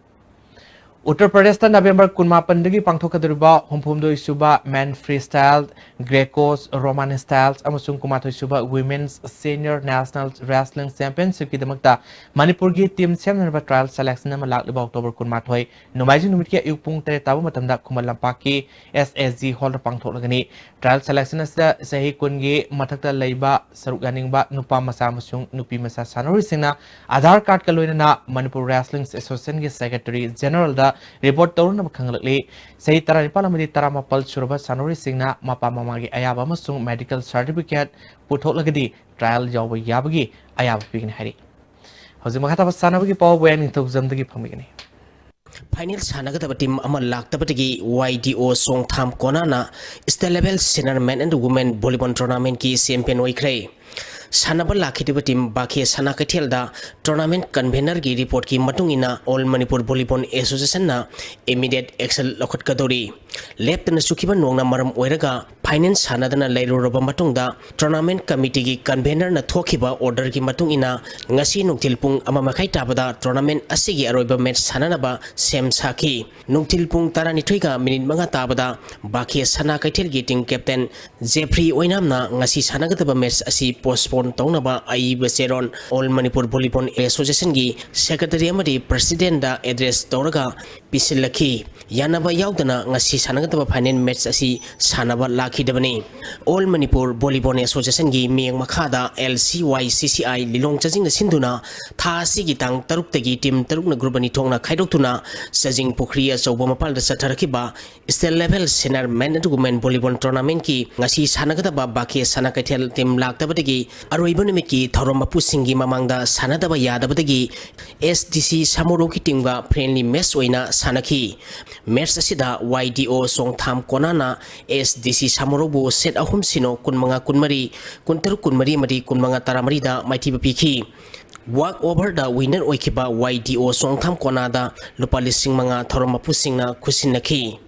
ꯎꯠꯇꯔ ꯄ꯭ꯔꯗꯦꯁꯇ ꯅꯕꯦꯝꯕꯔ ꯀꯨꯟꯃꯥꯄꯟꯗꯒꯤ ꯄꯥꯡꯊꯣꯛꯀꯗꯧꯔꯤꯕ ꯍꯨꯝꯐꯨꯍꯨꯝꯗꯣꯏ ꯁꯨꯕ ꯃꯦꯟ ꯐ꯭ꯔꯤ ꯁ꯭ꯇꯥꯏꯜ, ꯒ꯭ꯔꯦꯀꯣꯁ ꯔꯣꯃꯥꯟ ꯁ꯭ꯇꯥꯏꯜꯁ ꯑꯃꯁꯨꯡ ꯀꯨꯟꯃꯥꯊꯣꯏ ꯁꯨꯕ ꯋꯤꯃꯦꯟꯁ ꯁꯦꯅꯤꯌꯔ ꯅꯦꯁꯅꯦꯜ ꯔꯦꯁꯂꯤꯡ ꯆꯦꯝꯄꯤꯌꯟꯁꯤꯞꯀꯤꯗꯃꯛꯇ ꯃꯅꯤꯄꯨꯔꯒꯤ ꯇꯤꯝ ꯁꯦꯝꯅꯅꯕ ꯇ꯭ꯔꯥꯌꯦꯜ ꯁꯦꯂꯦꯛꯁꯟ ꯑꯃ ꯂꯥꯛꯂꯤꯕ ꯑꯣꯛꯇꯣꯕꯔ ꯀꯨꯟꯃꯥꯊꯣꯏ, ꯅꯣꯡꯃꯥꯏꯖꯤꯡ ꯅꯨꯃꯤꯠꯀꯤ ꯑꯌꯨꯛ ꯄꯨꯡ ꯇꯔꯦꯠ ꯇꯥꯕ ꯃꯇꯝꯗ ꯈꯨꯃꯟ ꯂꯝꯄꯥꯛꯀꯤ ꯑꯦꯁ ꯑꯦ ꯖꯤ ꯍꯣꯜꯗ ꯄꯥꯡꯊꯣꯛꯂꯒꯅꯤ꯫ ꯇ꯭ꯔꯥꯌꯦꯜ ꯁꯦꯂꯦꯛꯁꯟ ꯑꯁꯤꯗ ꯆꯍꯤ ꯀꯨꯟꯒꯤ ꯃꯊꯛꯇ ꯂꯩꯕ ꯁꯔꯨꯛ ꯌꯥꯅꯤꯡꯕ ꯅꯨꯄꯥ ꯃꯆꯥ ꯑꯃꯁꯨꯡ ꯅꯨꯄꯤ ꯃꯆꯥ ꯁꯥꯟꯅꯔꯣꯏꯁꯤꯡꯅ ꯑꯥꯙꯥꯔ ꯀꯥꯔꯗꯀ ꯂꯣꯏꯅꯅ ꯃꯅꯤꯄꯨꯔ ꯔꯦꯁꯂꯤꯡ ꯑꯦꯁꯣꯁꯤꯌꯦꯁꯟꯒꯤ ꯁꯦꯀ꯭ꯔꯦꯇꯔꯤ ꯖꯦꯅꯔꯦꯜꯗ ꯔꯤꯄꯣꯔꯠ ꯇꯧꯔꯨꯅꯕ ꯈꯪꯂꯛꯂꯤ꯫ ꯆꯍꯤ ꯇꯔꯥꯅꯤꯄꯥꯜ ꯑꯃꯗꯤ ꯇꯔꯥꯃꯥꯄꯜ ꯁꯨꯔꯕ ꯁꯥꯟꯅꯔꯣꯏꯁꯤꯡꯅ ꯃꯄꯥ ꯃꯃꯥꯒꯤ ꯑꯌꯥꯕ ꯑꯃꯁꯨꯡ ꯃꯦꯗꯤꯀꯦꯜ ꯁꯥꯔꯇꯤꯐꯤꯀꯦꯠ ꯄꯨꯊꯣꯛꯂꯒꯗꯤ ꯇ꯭ꯔꯥꯌꯦꯜ ꯌꯥꯎꯕ ꯌꯥꯕꯒꯤ ꯑꯌꯥꯕ ꯄꯤꯒꯅꯤ ꯍꯥꯏꯔꯤ꯫ ꯍꯧꯖꯤꯛ ꯃꯈꯥ ꯇꯥꯕ ꯁꯥꯟꯅꯕꯒꯤ ꯄꯥꯎ ꯕꯣꯌꯥ ꯅꯤꯡꯊꯧꯖꯝꯗꯒꯤ ꯐꯪꯕꯤꯒꯅꯤ꯫ ꯐꯥꯏꯅꯦꯜ ꯁꯥꯟꯅꯒꯗꯕ ꯇꯤꯝ ꯑꯃ ꯂꯥꯛꯇꯕꯗꯒꯤ ꯋꯥꯏ ꯗꯤ ꯑꯣ ꯆꯣꯡꯊꯥꯝ ꯀꯣꯅꯥꯅ state level senior men and women volleyball ꯇꯣꯔꯅꯥꯃꯦꯟꯠꯀꯤ ꯆꯦꯝꯄꯤꯌꯟ ꯑꯣꯏꯈ꯭ꯔꯦ꯫ ꯁꯥꯟꯅꯕ ꯂꯥꯛꯈꯤꯗꯕ ꯇꯤꯝ ꯕꯥꯀꯦ ꯁꯅꯥ ꯀꯩꯊꯦꯜꯗ ꯇꯣꯔꯅꯥꯃꯦꯟꯠ ꯀꯟꯚꯦꯅꯔꯒꯤ ꯔꯤꯄꯣꯔꯠꯀꯤ ꯃꯇꯨꯡ ꯏꯟꯅ ꯑꯣꯜ ꯃꯅꯤꯄꯨꯔ ꯚꯣꯂꯤꯕꯣꯜ ꯑꯦꯁꯣꯁꯤꯌꯦꯁꯟꯅ ꯏꯃꯤꯗꯤꯌꯦꯠ ꯑꯦꯛꯁꯟ ꯂꯧꯈꯠꯀꯗꯧꯔꯤ꯫ ꯂꯦꯞꯇꯅ ꯆꯨꯈꯤꯕ ꯅꯣꯡꯅ ꯃꯔꯝ ꯑꯣꯏꯔꯒ ꯐꯥꯏꯅꯦꯜ ꯁꯥꯟꯅꯗꯅ ꯂꯩꯔꯨꯔꯕ ꯃꯇꯨꯡꯗ ꯇꯣꯔꯅꯥꯃꯦꯟꯠ ꯀꯃꯤꯇꯤꯒꯤ ꯀꯟꯚꯦꯅꯔꯅ ꯊꯣꯛꯈꯤꯕ ꯑꯣꯔꯗꯔꯒꯤ ꯃꯇꯨꯡ ꯏꯟꯅ ꯉꯁꯤ ꯅꯨꯡꯊꯤꯜ ꯄꯨꯡ ꯑꯃ ꯃꯈꯥꯏ ꯇꯥꯕꯗ ꯇꯣꯔꯅꯥꯃꯦꯟꯠ ꯑꯁꯤꯒꯤ ꯑꯔꯣꯏꯕ ꯃꯦꯆ ꯁꯥꯟꯅꯅꯕ ꯁꯦꯝ ꯁꯥꯈꯤ꯫ ꯅꯨꯡꯊꯤꯜ ꯄꯨꯡ ꯇꯔꯥꯅꯤꯊꯣꯏꯒ ꯃꯤꯅꯤꯠ ꯃꯉꯥ ꯇꯥꯕꯗ ꯕꯥꯀꯦ ꯁꯅꯥ ꯀꯩꯊꯦꯜꯒꯤ ꯇꯤꯝ ꯀꯦꯞꯇꯦꯟ ꯖꯦꯐ꯭ꯔꯤ ꯑꯣꯏꯅꯥꯝꯅ ꯉꯁꯤ ꯁꯥꯟꯅꯒꯗꯕ ꯃꯦꯆ ꯑꯁꯤ ꯄꯣꯁꯄꯣꯟ ꯇꯧꯅꯕ ꯑꯏꯕ ꯆꯦꯔꯣꯜ ꯑꯣꯜ ꯃꯅꯤꯄꯨꯔ ꯚꯣꯂꯤꯕꯣꯜ ꯑꯦꯁꯣꯁꯤꯌꯦꯁꯟꯒꯤ ꯁꯦꯀ꯭ꯔꯦꯇꯔꯤ ꯑꯃꯗꯤ ꯄ꯭ꯔꯁꯤꯗꯦꯟꯠꯗ ꯑꯦꯗ꯭ꯔꯦꯁ ꯇꯧꯔꯒ ꯄꯤꯁꯤꯜꯂꯛꯈꯤ꯫ ꯌꯥꯅꯕ ꯌꯥꯎꯗꯅ ꯉꯁꯤ ꯁꯥꯟꯅꯒꯗꯕ ꯐꯥꯏꯅꯦꯜ ꯃꯦꯆ ꯑꯁꯤ ꯁꯥꯟꯅꯕ ꯂꯥꯛꯈꯤꯗꯕꯅꯤ꯫ ꯑꯣꯜ ꯃꯅꯤꯄꯨꯔ ꯚꯣꯂꯤꯕꯣꯜ ꯑꯦꯁꯣꯁꯤꯌꯦꯁꯟꯒꯤ ꯃꯤꯠꯌꯦꯡ ꯃꯈꯥꯗ ꯑꯦꯜ ꯁꯤ ꯋꯥꯏ ꯁꯤ ꯁꯤ ꯑꯥꯏ ꯂꯤꯂꯣꯡ ꯆꯥꯖꯤꯡꯅ ꯁꯤꯟꯗꯨꯅ ꯊꯥ ꯑꯁꯤꯒꯤ ꯇꯥꯡ ꯇꯔꯨꯛꯇꯒꯤ ꯇꯤꯝ ꯇꯔꯨꯛꯅ ꯒ꯭ꯔꯨꯞ ꯑꯅꯤ ꯊꯣꯛꯅ ꯈꯥꯏꯗꯣꯛꯇꯨꯅ ꯆꯥꯖꯤꯡ ꯄꯨꯈ꯭ꯔꯤ ꯑꯆꯧꯕ ꯃꯄꯥꯜꯗ ꯆꯠꯊꯔꯛꯈꯤꯕ state level senior men and women volleyball ꯇꯣꯔꯅꯥꯃꯦꯟꯠꯀꯤ ꯉꯁꯤ ꯁꯥꯟꯅꯒꯗꯕ ꯕꯥꯀꯦ ꯁꯅꯥ ꯀꯩꯊꯦꯜ ꯇꯤꯝ ꯂꯥꯛꯇꯕꯗꯒꯤ ꯑꯔꯣꯏꯕ ꯅꯨꯃꯤꯠꯀꯤ ꯊꯧꯔꯝ ꯃꯄꯨꯁꯤꯡꯒꯤ ꯃꯃꯥꯡꯗ ꯁꯥꯟꯅꯗꯕ ꯌꯥꯗꯕꯗꯒꯤ ꯑꯦꯁ ꯗꯤ ꯁꯤ ꯁꯥꯃꯨꯔꯧꯒꯤ ꯇꯤꯝꯒ ꯐ꯭ꯔꯦꯟꯂꯤ ꯃꯦꯆ ꯑꯣꯏꯅ ꯁꯥꯟꯅꯈꯤ꯫ ꯃꯦꯆ ꯑꯁꯤꯗ ꯋꯥꯏ D O Chongtham ꯀꯣꯅꯥꯅ S D ꯁꯤ ꯁꯥꯃꯨꯔꯧꯕꯨ ꯁꯦꯠ ꯑꯍꯨꯝ ꯁꯤꯅꯣ, ꯀꯨꯟꯃꯉꯥ ꯀꯨꯟꯃꯔꯤ, ꯀꯨꯟꯇꯔꯨꯛ ꯀꯨꯟꯃꯔꯤ ꯑꯃꯗꯤ ꯀꯨꯟꯃꯉꯥ ꯇꯔꯥꯃꯔꯤꯗ ꯃꯥꯏꯊꯤꯕ ꯄꯤꯈꯤ꯫ ꯋꯥꯛ ꯑꯣꯚꯔꯗ ꯋꯤꯟꯅꯔ ꯑꯣꯏꯈꯤꯕ ꯋꯥꯏ ꯗꯤ ꯑꯣ ꯆꯣꯡꯊꯥꯝ ꯀꯣꯅꯥꯗ ꯂꯨꯄꯥ ꯂꯤꯁꯤꯡ ꯃꯉꯥ ꯊꯧꯔꯝ ꯃꯄꯨꯁꯤꯡꯅ ꯈꯨꯠꯁꯤꯟꯅꯈꯤ꯫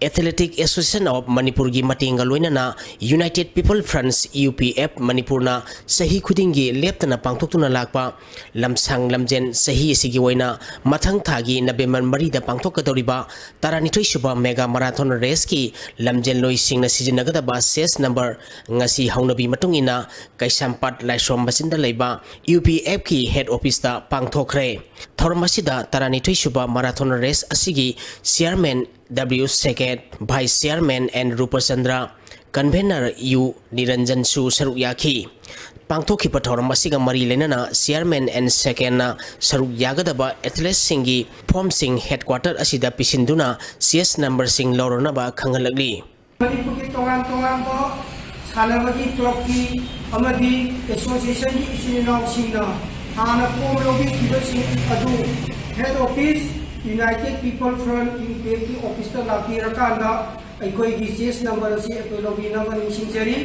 ꯑꯦꯊꯂꯦꯇꯤꯛ ꯑꯦꯁꯣꯁꯤꯌꯦꯁꯟ ꯑꯣꯐ ꯃꯅꯤꯄꯨꯔꯒꯤ ꯃꯇꯦꯡꯒ ꯂꯣꯏꯅꯅ United People Front, U P F, ꯃꯅꯤꯄꯨꯔꯅ ꯆꯍꯤ ꯈꯨꯗꯤꯡꯒꯤ ꯂꯦꯞꯇꯅ ꯄꯥꯡꯊꯣꯛꯇꯨꯅ ꯂꯥꯛꯄ ꯂꯝꯁꯥꯡ ꯂꯝꯖꯦꯟ ꯆꯍꯤ ꯑꯁꯤꯒꯤ ꯑꯣꯏꯅ ꯃꯊꯪ ꯊꯥꯒꯤ ꯅꯕꯦꯝꯕꯔ ꯃꯔꯤꯗ ꯄꯥꯡꯊꯣꯛꯀꯗꯧꯔꯤꯕ ꯇꯔꯥꯅꯤꯊꯣꯏ ꯁꯨꯕ ꯃꯦꯒꯥ ꯃꯔꯥꯊꯣꯟ ꯔꯦꯁꯀꯤ ꯂꯝꯖꯦꯜꯂꯣꯏꯁꯤꯡꯅ ꯁꯤꯖꯤꯟꯅꯒꯗꯕ ꯁꯦꯁ ꯅꯝꯕꯔ ꯉꯁꯤ ꯍꯧꯅꯕꯤ ꯃꯇꯨꯡ ꯏꯟꯅ ꯀꯩꯁꯥꯝꯄꯥꯠ ꯂꯥꯏꯁ꯭ꯔꯝ ꯃꯆꯤꯟꯗ ꯂꯩꯕ ꯌꯨ ꯄꯤ ꯑꯦꯐꯀꯤ ꯍꯦꯗ ꯑꯣꯐꯤꯁꯇ ꯄꯥꯡꯊꯣꯛꯈ꯭ꯔꯦ꯫ ꯊꯧꯔꯝ ꯑꯁꯤꯗ ꯇꯔꯥꯅꯤꯊꯣꯏ ꯁꯨꯕ ꯃꯔꯥꯊꯣꯟ ꯔꯦꯁ ꯑꯁꯤꯒꯤ chairman W Seket, vice chairman N Rupchandra, Convener U Niranjanꯁꯨ ꯁꯔꯨꯛ ꯌꯥꯈꯤ꯫ ꯄꯥꯡꯊꯣꯛꯈꯤꯕ ꯊꯧꯔꯝ ꯑꯁꯤꯒ ꯃꯔꯤ ꯂꯩꯅꯅ Chairman and Secondꯅ ꯁꯔꯨꯛ ꯌꯥꯒꯗꯕ athleteꯁꯤꯡꯒꯤ formꯁꯤꯡ headquarter ꯑꯁꯤꯗ ꯄꯤꯁꯤꯟꯗꯨꯅ chase numberꯁꯤꯡ ꯂꯧꯔꯅꯕ ꯈꯪꯍꯜꯂꯛꯂꯤ꯫ ꯃꯅꯤꯄꯨꯔꯒꯤ ꯇꯣꯉꯥꯟ ꯇꯣꯉꯥꯟꯕ ꯁꯥꯟꯅꯕꯒꯤ clubꯀꯤ ꯑꯃꯗꯤ associationꯒꯤ ꯏꯆꯤꯟ ꯏꯅꯥꯎꯁꯤꯡꯅ ꯍꯥꯟꯅ form ꯂꯧꯕꯤꯈꯤꯕꯁꯤꯡ ꯑꯗꯨ head office United People Front, UPFꯀꯤ officeꯇ ꯂꯥꯛꯄꯤꯔꯀꯥꯟꯗ ꯑꯩꯈꯣꯏꯒꯤ chase number ꯑꯁꯤ ꯑꯩꯈꯣꯏ ꯂꯧꯕꯤꯅꯕ ꯅꯤꯡꯁꯤꯡꯖꯔꯤ꯫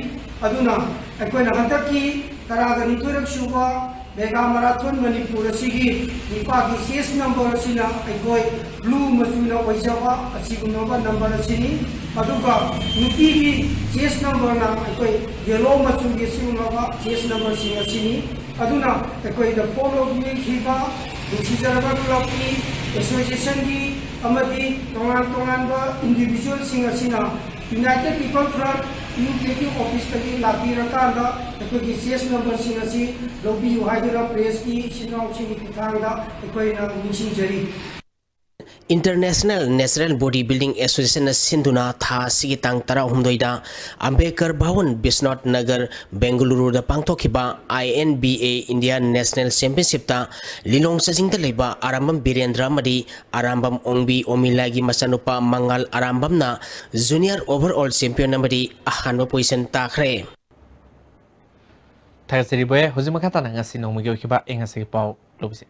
ꯑꯗꯨꯅ ꯑꯩꯈꯣꯏꯅ ꯍꯟꯗꯛꯀꯤ ꯇꯔꯥꯒ ꯅꯤꯊꯣꯏꯔꯛ ꯁꯨꯕ Mega Marathon ꯃꯅꯤꯄꯨꯔ ꯑꯁꯤꯒꯤ ꯅꯨꯄꯥꯒꯤ chase number ꯑꯁꯤꯅ ꯑꯩꯈꯣꯏ blue ꯃꯆꯨꯅ ꯑꯣꯏꯖꯕ ꯑꯁꯤꯒꯨꯝꯂꯕ number ꯑꯁꯤꯅꯤ꯫ ꯑꯗꯨꯒ ꯅꯨꯄꯤꯒꯤ chase numberꯅ ꯑꯩꯈꯣꯏ yellow ꯃꯆꯨꯒꯤ ꯑꯁꯤꯒꯨꯝꯂꯕ chase numberꯁꯤꯡ ꯑꯁꯤꯅꯤ꯫ ꯑꯗꯨꯅ ꯑꯩꯈꯣꯏꯗ form ꯂꯧꯕꯤꯈꯤꯕ ꯅꯨꯡꯁꯤꯖꯔꯕ clubꯀꯤ, associationꯒꯤ ꯑꯃꯗꯤ ꯇꯣꯉꯥꯟ ꯇꯣꯉꯥꯟꯕ individualꯁꯤꯡ ꯑꯁꯤꯅ United People Front, UPFꯀꯤ officeꯇꯒꯤ ꯂꯥꯛꯄꯤꯔꯀꯥꯟꯗ ꯑꯩꯈꯣꯏꯒꯤ chase numberꯁꯤꯡ ꯑꯁꯤ ꯂꯧꯕꯤꯌꯨ ꯍꯥꯏꯗꯨꯅ pressꯀꯤ ꯏꯆꯤꯟ ꯏꯅꯥꯎꯁꯤꯡꯒꯤ ꯈꯨꯠꯊꯥꯡꯗ ꯑꯩꯈꯣꯏꯅ ꯅꯤꯡꯁꯤꯡꯖꯔꯤ꯫ International Natural Body Building Associationꯅ ꯁꯤꯟꯗꯨꯅ ꯊꯥ ꯑꯁꯤꯒꯤ ꯇꯥꯡ ꯇꯔꯥꯍꯨꯝꯗꯣꯏꯗ ꯑꯝꯕꯦꯗꯀꯔ ꯚꯋꯟ, ꯕꯤꯁ꯭ꯋꯥꯅꯥꯊ ꯅꯒꯔ, ꯕꯦꯡꯒꯂꯨꯔꯨꯗ ꯄꯥꯡꯊꯣꯛꯈꯤꯕ I N B A India National Championshipꯇ ꯂꯤꯂꯣꯡ ꯆꯥꯖꯤꯡꯗ ꯂꯩꯕ ꯑꯔꯥꯝꯕꯝ ꯕꯤꯔꯦꯟꯗ꯭ꯔ ꯑꯃꯗꯤ ꯑꯔꯥꯝꯕꯝ ꯑꯣꯡꯕꯤ ꯑꯣꯃꯤꯂꯥꯒꯤ ꯃꯆꯥꯅꯨꯄꯥ ꯃꯉꯥꯜ ꯑꯔꯥꯝꯕꯝꯅ junior overall champion ꯑꯃꯗꯤ ꯑꯍꯥꯟꯕ position ꯇꯥꯈ꯭ꯔꯦ꯫ ꯊꯥꯒꯠꯆꯔꯤ ꯕꯣꯏ꯫ ꯍꯧꯖꯤꯛ ꯃꯈꯥ ꯇꯥꯅ ꯉꯁꯤ ꯅꯣꯡꯃꯒꯤ ꯑꯣꯏꯈꯤꯕ ꯑꯏꯪ ꯑꯁꯥꯒꯤ ꯄꯥꯎ ꯂꯧꯕꯤꯁꯤ꯫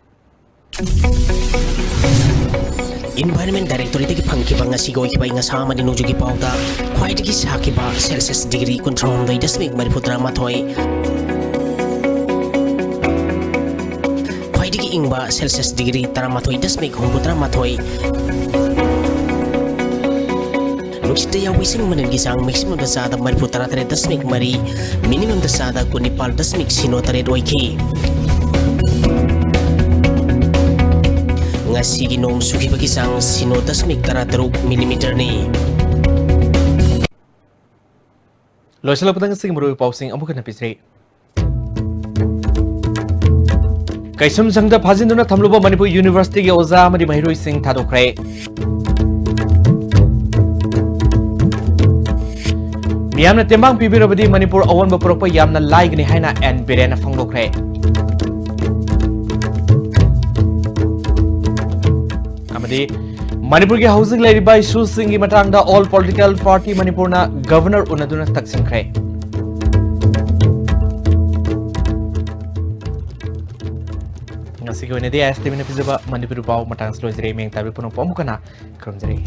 Environment Directorateꯇꯒꯤ ꯐꯪꯈꯤꯕ ꯉꯁꯤꯒꯤ ꯑꯣꯏꯈꯤꯕ ꯑꯏꯪ ꯑꯁꯥ ꯑꯃꯗꯤ ꯅꯣꯡꯖꯨꯒꯤ ꯄꯥꯎꯗ ꯈ꯭ꯋꯥꯏꯗꯒꯤ ꯁꯥꯈꯤꯕ Celsius degree ꯀꯨꯟꯊ꯭ꯔꯥꯍꯨꯝꯗꯣꯏ ꯗꯁꯃꯤꯛ ꯃꯔꯤꯐꯨꯇꯔꯥꯃꯥꯊꯣꯏ, ꯈ꯭ꯋꯥꯏꯗꯒꯤ ꯏꯪꯕ Celsius degree ꯇꯔꯥꯃꯥꯊꯣꯏ ꯗꯁꯃꯤꯛ ꯍꯨꯝꯐꯨꯇꯔꯥꯃꯥꯊꯣꯏ, ꯅꯨꯡꯁꯤꯠꯇ ꯌꯥꯎꯕ ꯏꯁꯤꯡ ꯃꯅꯤꯜꯒꯤ ꯆꯥꯡ maximumꯗ ꯆꯥꯗ ꯃꯔꯤꯐꯨ ꯇꯔꯥꯇꯔꯦꯠ ꯗꯁꯃꯤꯛ ꯃꯔꯤ, minimumꯗ ꯆꯥꯗ ꯀꯨꯟꯅꯤꯄꯥꯜ ꯗꯁꯃꯤꯛ ꯁꯤꯅꯣ ꯇꯔꯦꯠ ꯑꯣꯏꯈꯤ꯫ ꯉꯁꯤꯒꯤ ꯅꯣꯡ ꯆꯨꯈꯤꯕꯒꯤ ꯆꯥꯡ ꯁꯤꯅꯣ ꯗꯁꯃꯤꯛ ꯇꯔꯥꯇꯔꯨꯛ millimeterꯅꯤ꯫ ꯂꯣꯏꯁꯤꯜꯂꯛꯄꯗ ꯉꯁꯤꯒꯤ ꯃꯔꯨꯑꯣꯏꯕ ꯄꯥꯎꯁꯤꯡ ꯑꯃꯨꯛ ꯍꯟꯅ ꯄꯤꯖꯔꯤ꯫ ꯀꯩꯁꯨꯝꯁꯪꯗ ꯐꯥꯖꯤꯟꯗꯨꯅ ꯊꯝꯂꯨꯕ ꯃꯅꯤꯄꯨꯔ Universityꯒꯤ ꯑꯣꯖꯥ ꯑꯃꯗꯤ ꯃꯍꯩꯔꯣꯏꯁꯤꯡ ꯊꯥꯗꯣꯛꯈ꯭ꯔꯦ꯫ ꯃꯤꯌꯥꯝꯅ ꯇꯦꯡꯕꯥꯡ ꯄꯤꯕꯤꯔꯕꯗꯤ ꯃꯅꯤꯄꯨꯔ ꯑꯑꯣꯟꯕ ꯄꯨꯔꯛꯄ ꯌꯥꯝꯅ ꯂꯥꯏꯒꯅꯤ ꯍꯥꯏꯅ ꯑꯦꯟ ꯕꯤꯔꯦꯟꯅ ꯐꯣꯡꯗꯣꯛꯈ꯭ꯔꯦ꯫ ꯑꯃꯗꯤ ꯃꯅꯤꯄꯨꯔꯒꯤ ꯍꯧꯖꯤꯛ ꯂꯩꯔꯤꯕ ꯏꯁꯨꯁꯤꯡꯒꯤ ꯃꯇꯥꯡꯗ ꯑꯣꯜ ꯄꯣꯂꯤꯇꯤꯀꯦꯜ ꯄꯥꯔꯇꯤ ꯃꯅꯤꯄꯨꯔꯅ ꯒꯚꯔꯅꯔ ꯎꯅꯗꯨꯅ ꯇꯛꯁꯤꯟꯈ꯭ꯔꯦ꯫ ꯉꯁꯤꯒꯤ ꯑꯣꯏꯅꯗꯤ ꯑꯦꯁ ꯇꯤ ꯚꯤꯅ ꯄꯤꯖꯕ ꯃꯅꯤꯄꯨꯔꯤ ꯄꯥꯎ ꯃꯇꯥꯡꯁꯤ ꯂꯣꯏꯖꯔꯦ꯫ ꯃꯤꯌꯥꯝ ꯇꯥꯕꯤ ꯄꯨꯝꯅꯃꯛꯄꯨ ꯑꯃꯨꯛ ꯍꯟꯅ ꯈꯨꯔꯨꯝꯖꯔꯤ꯫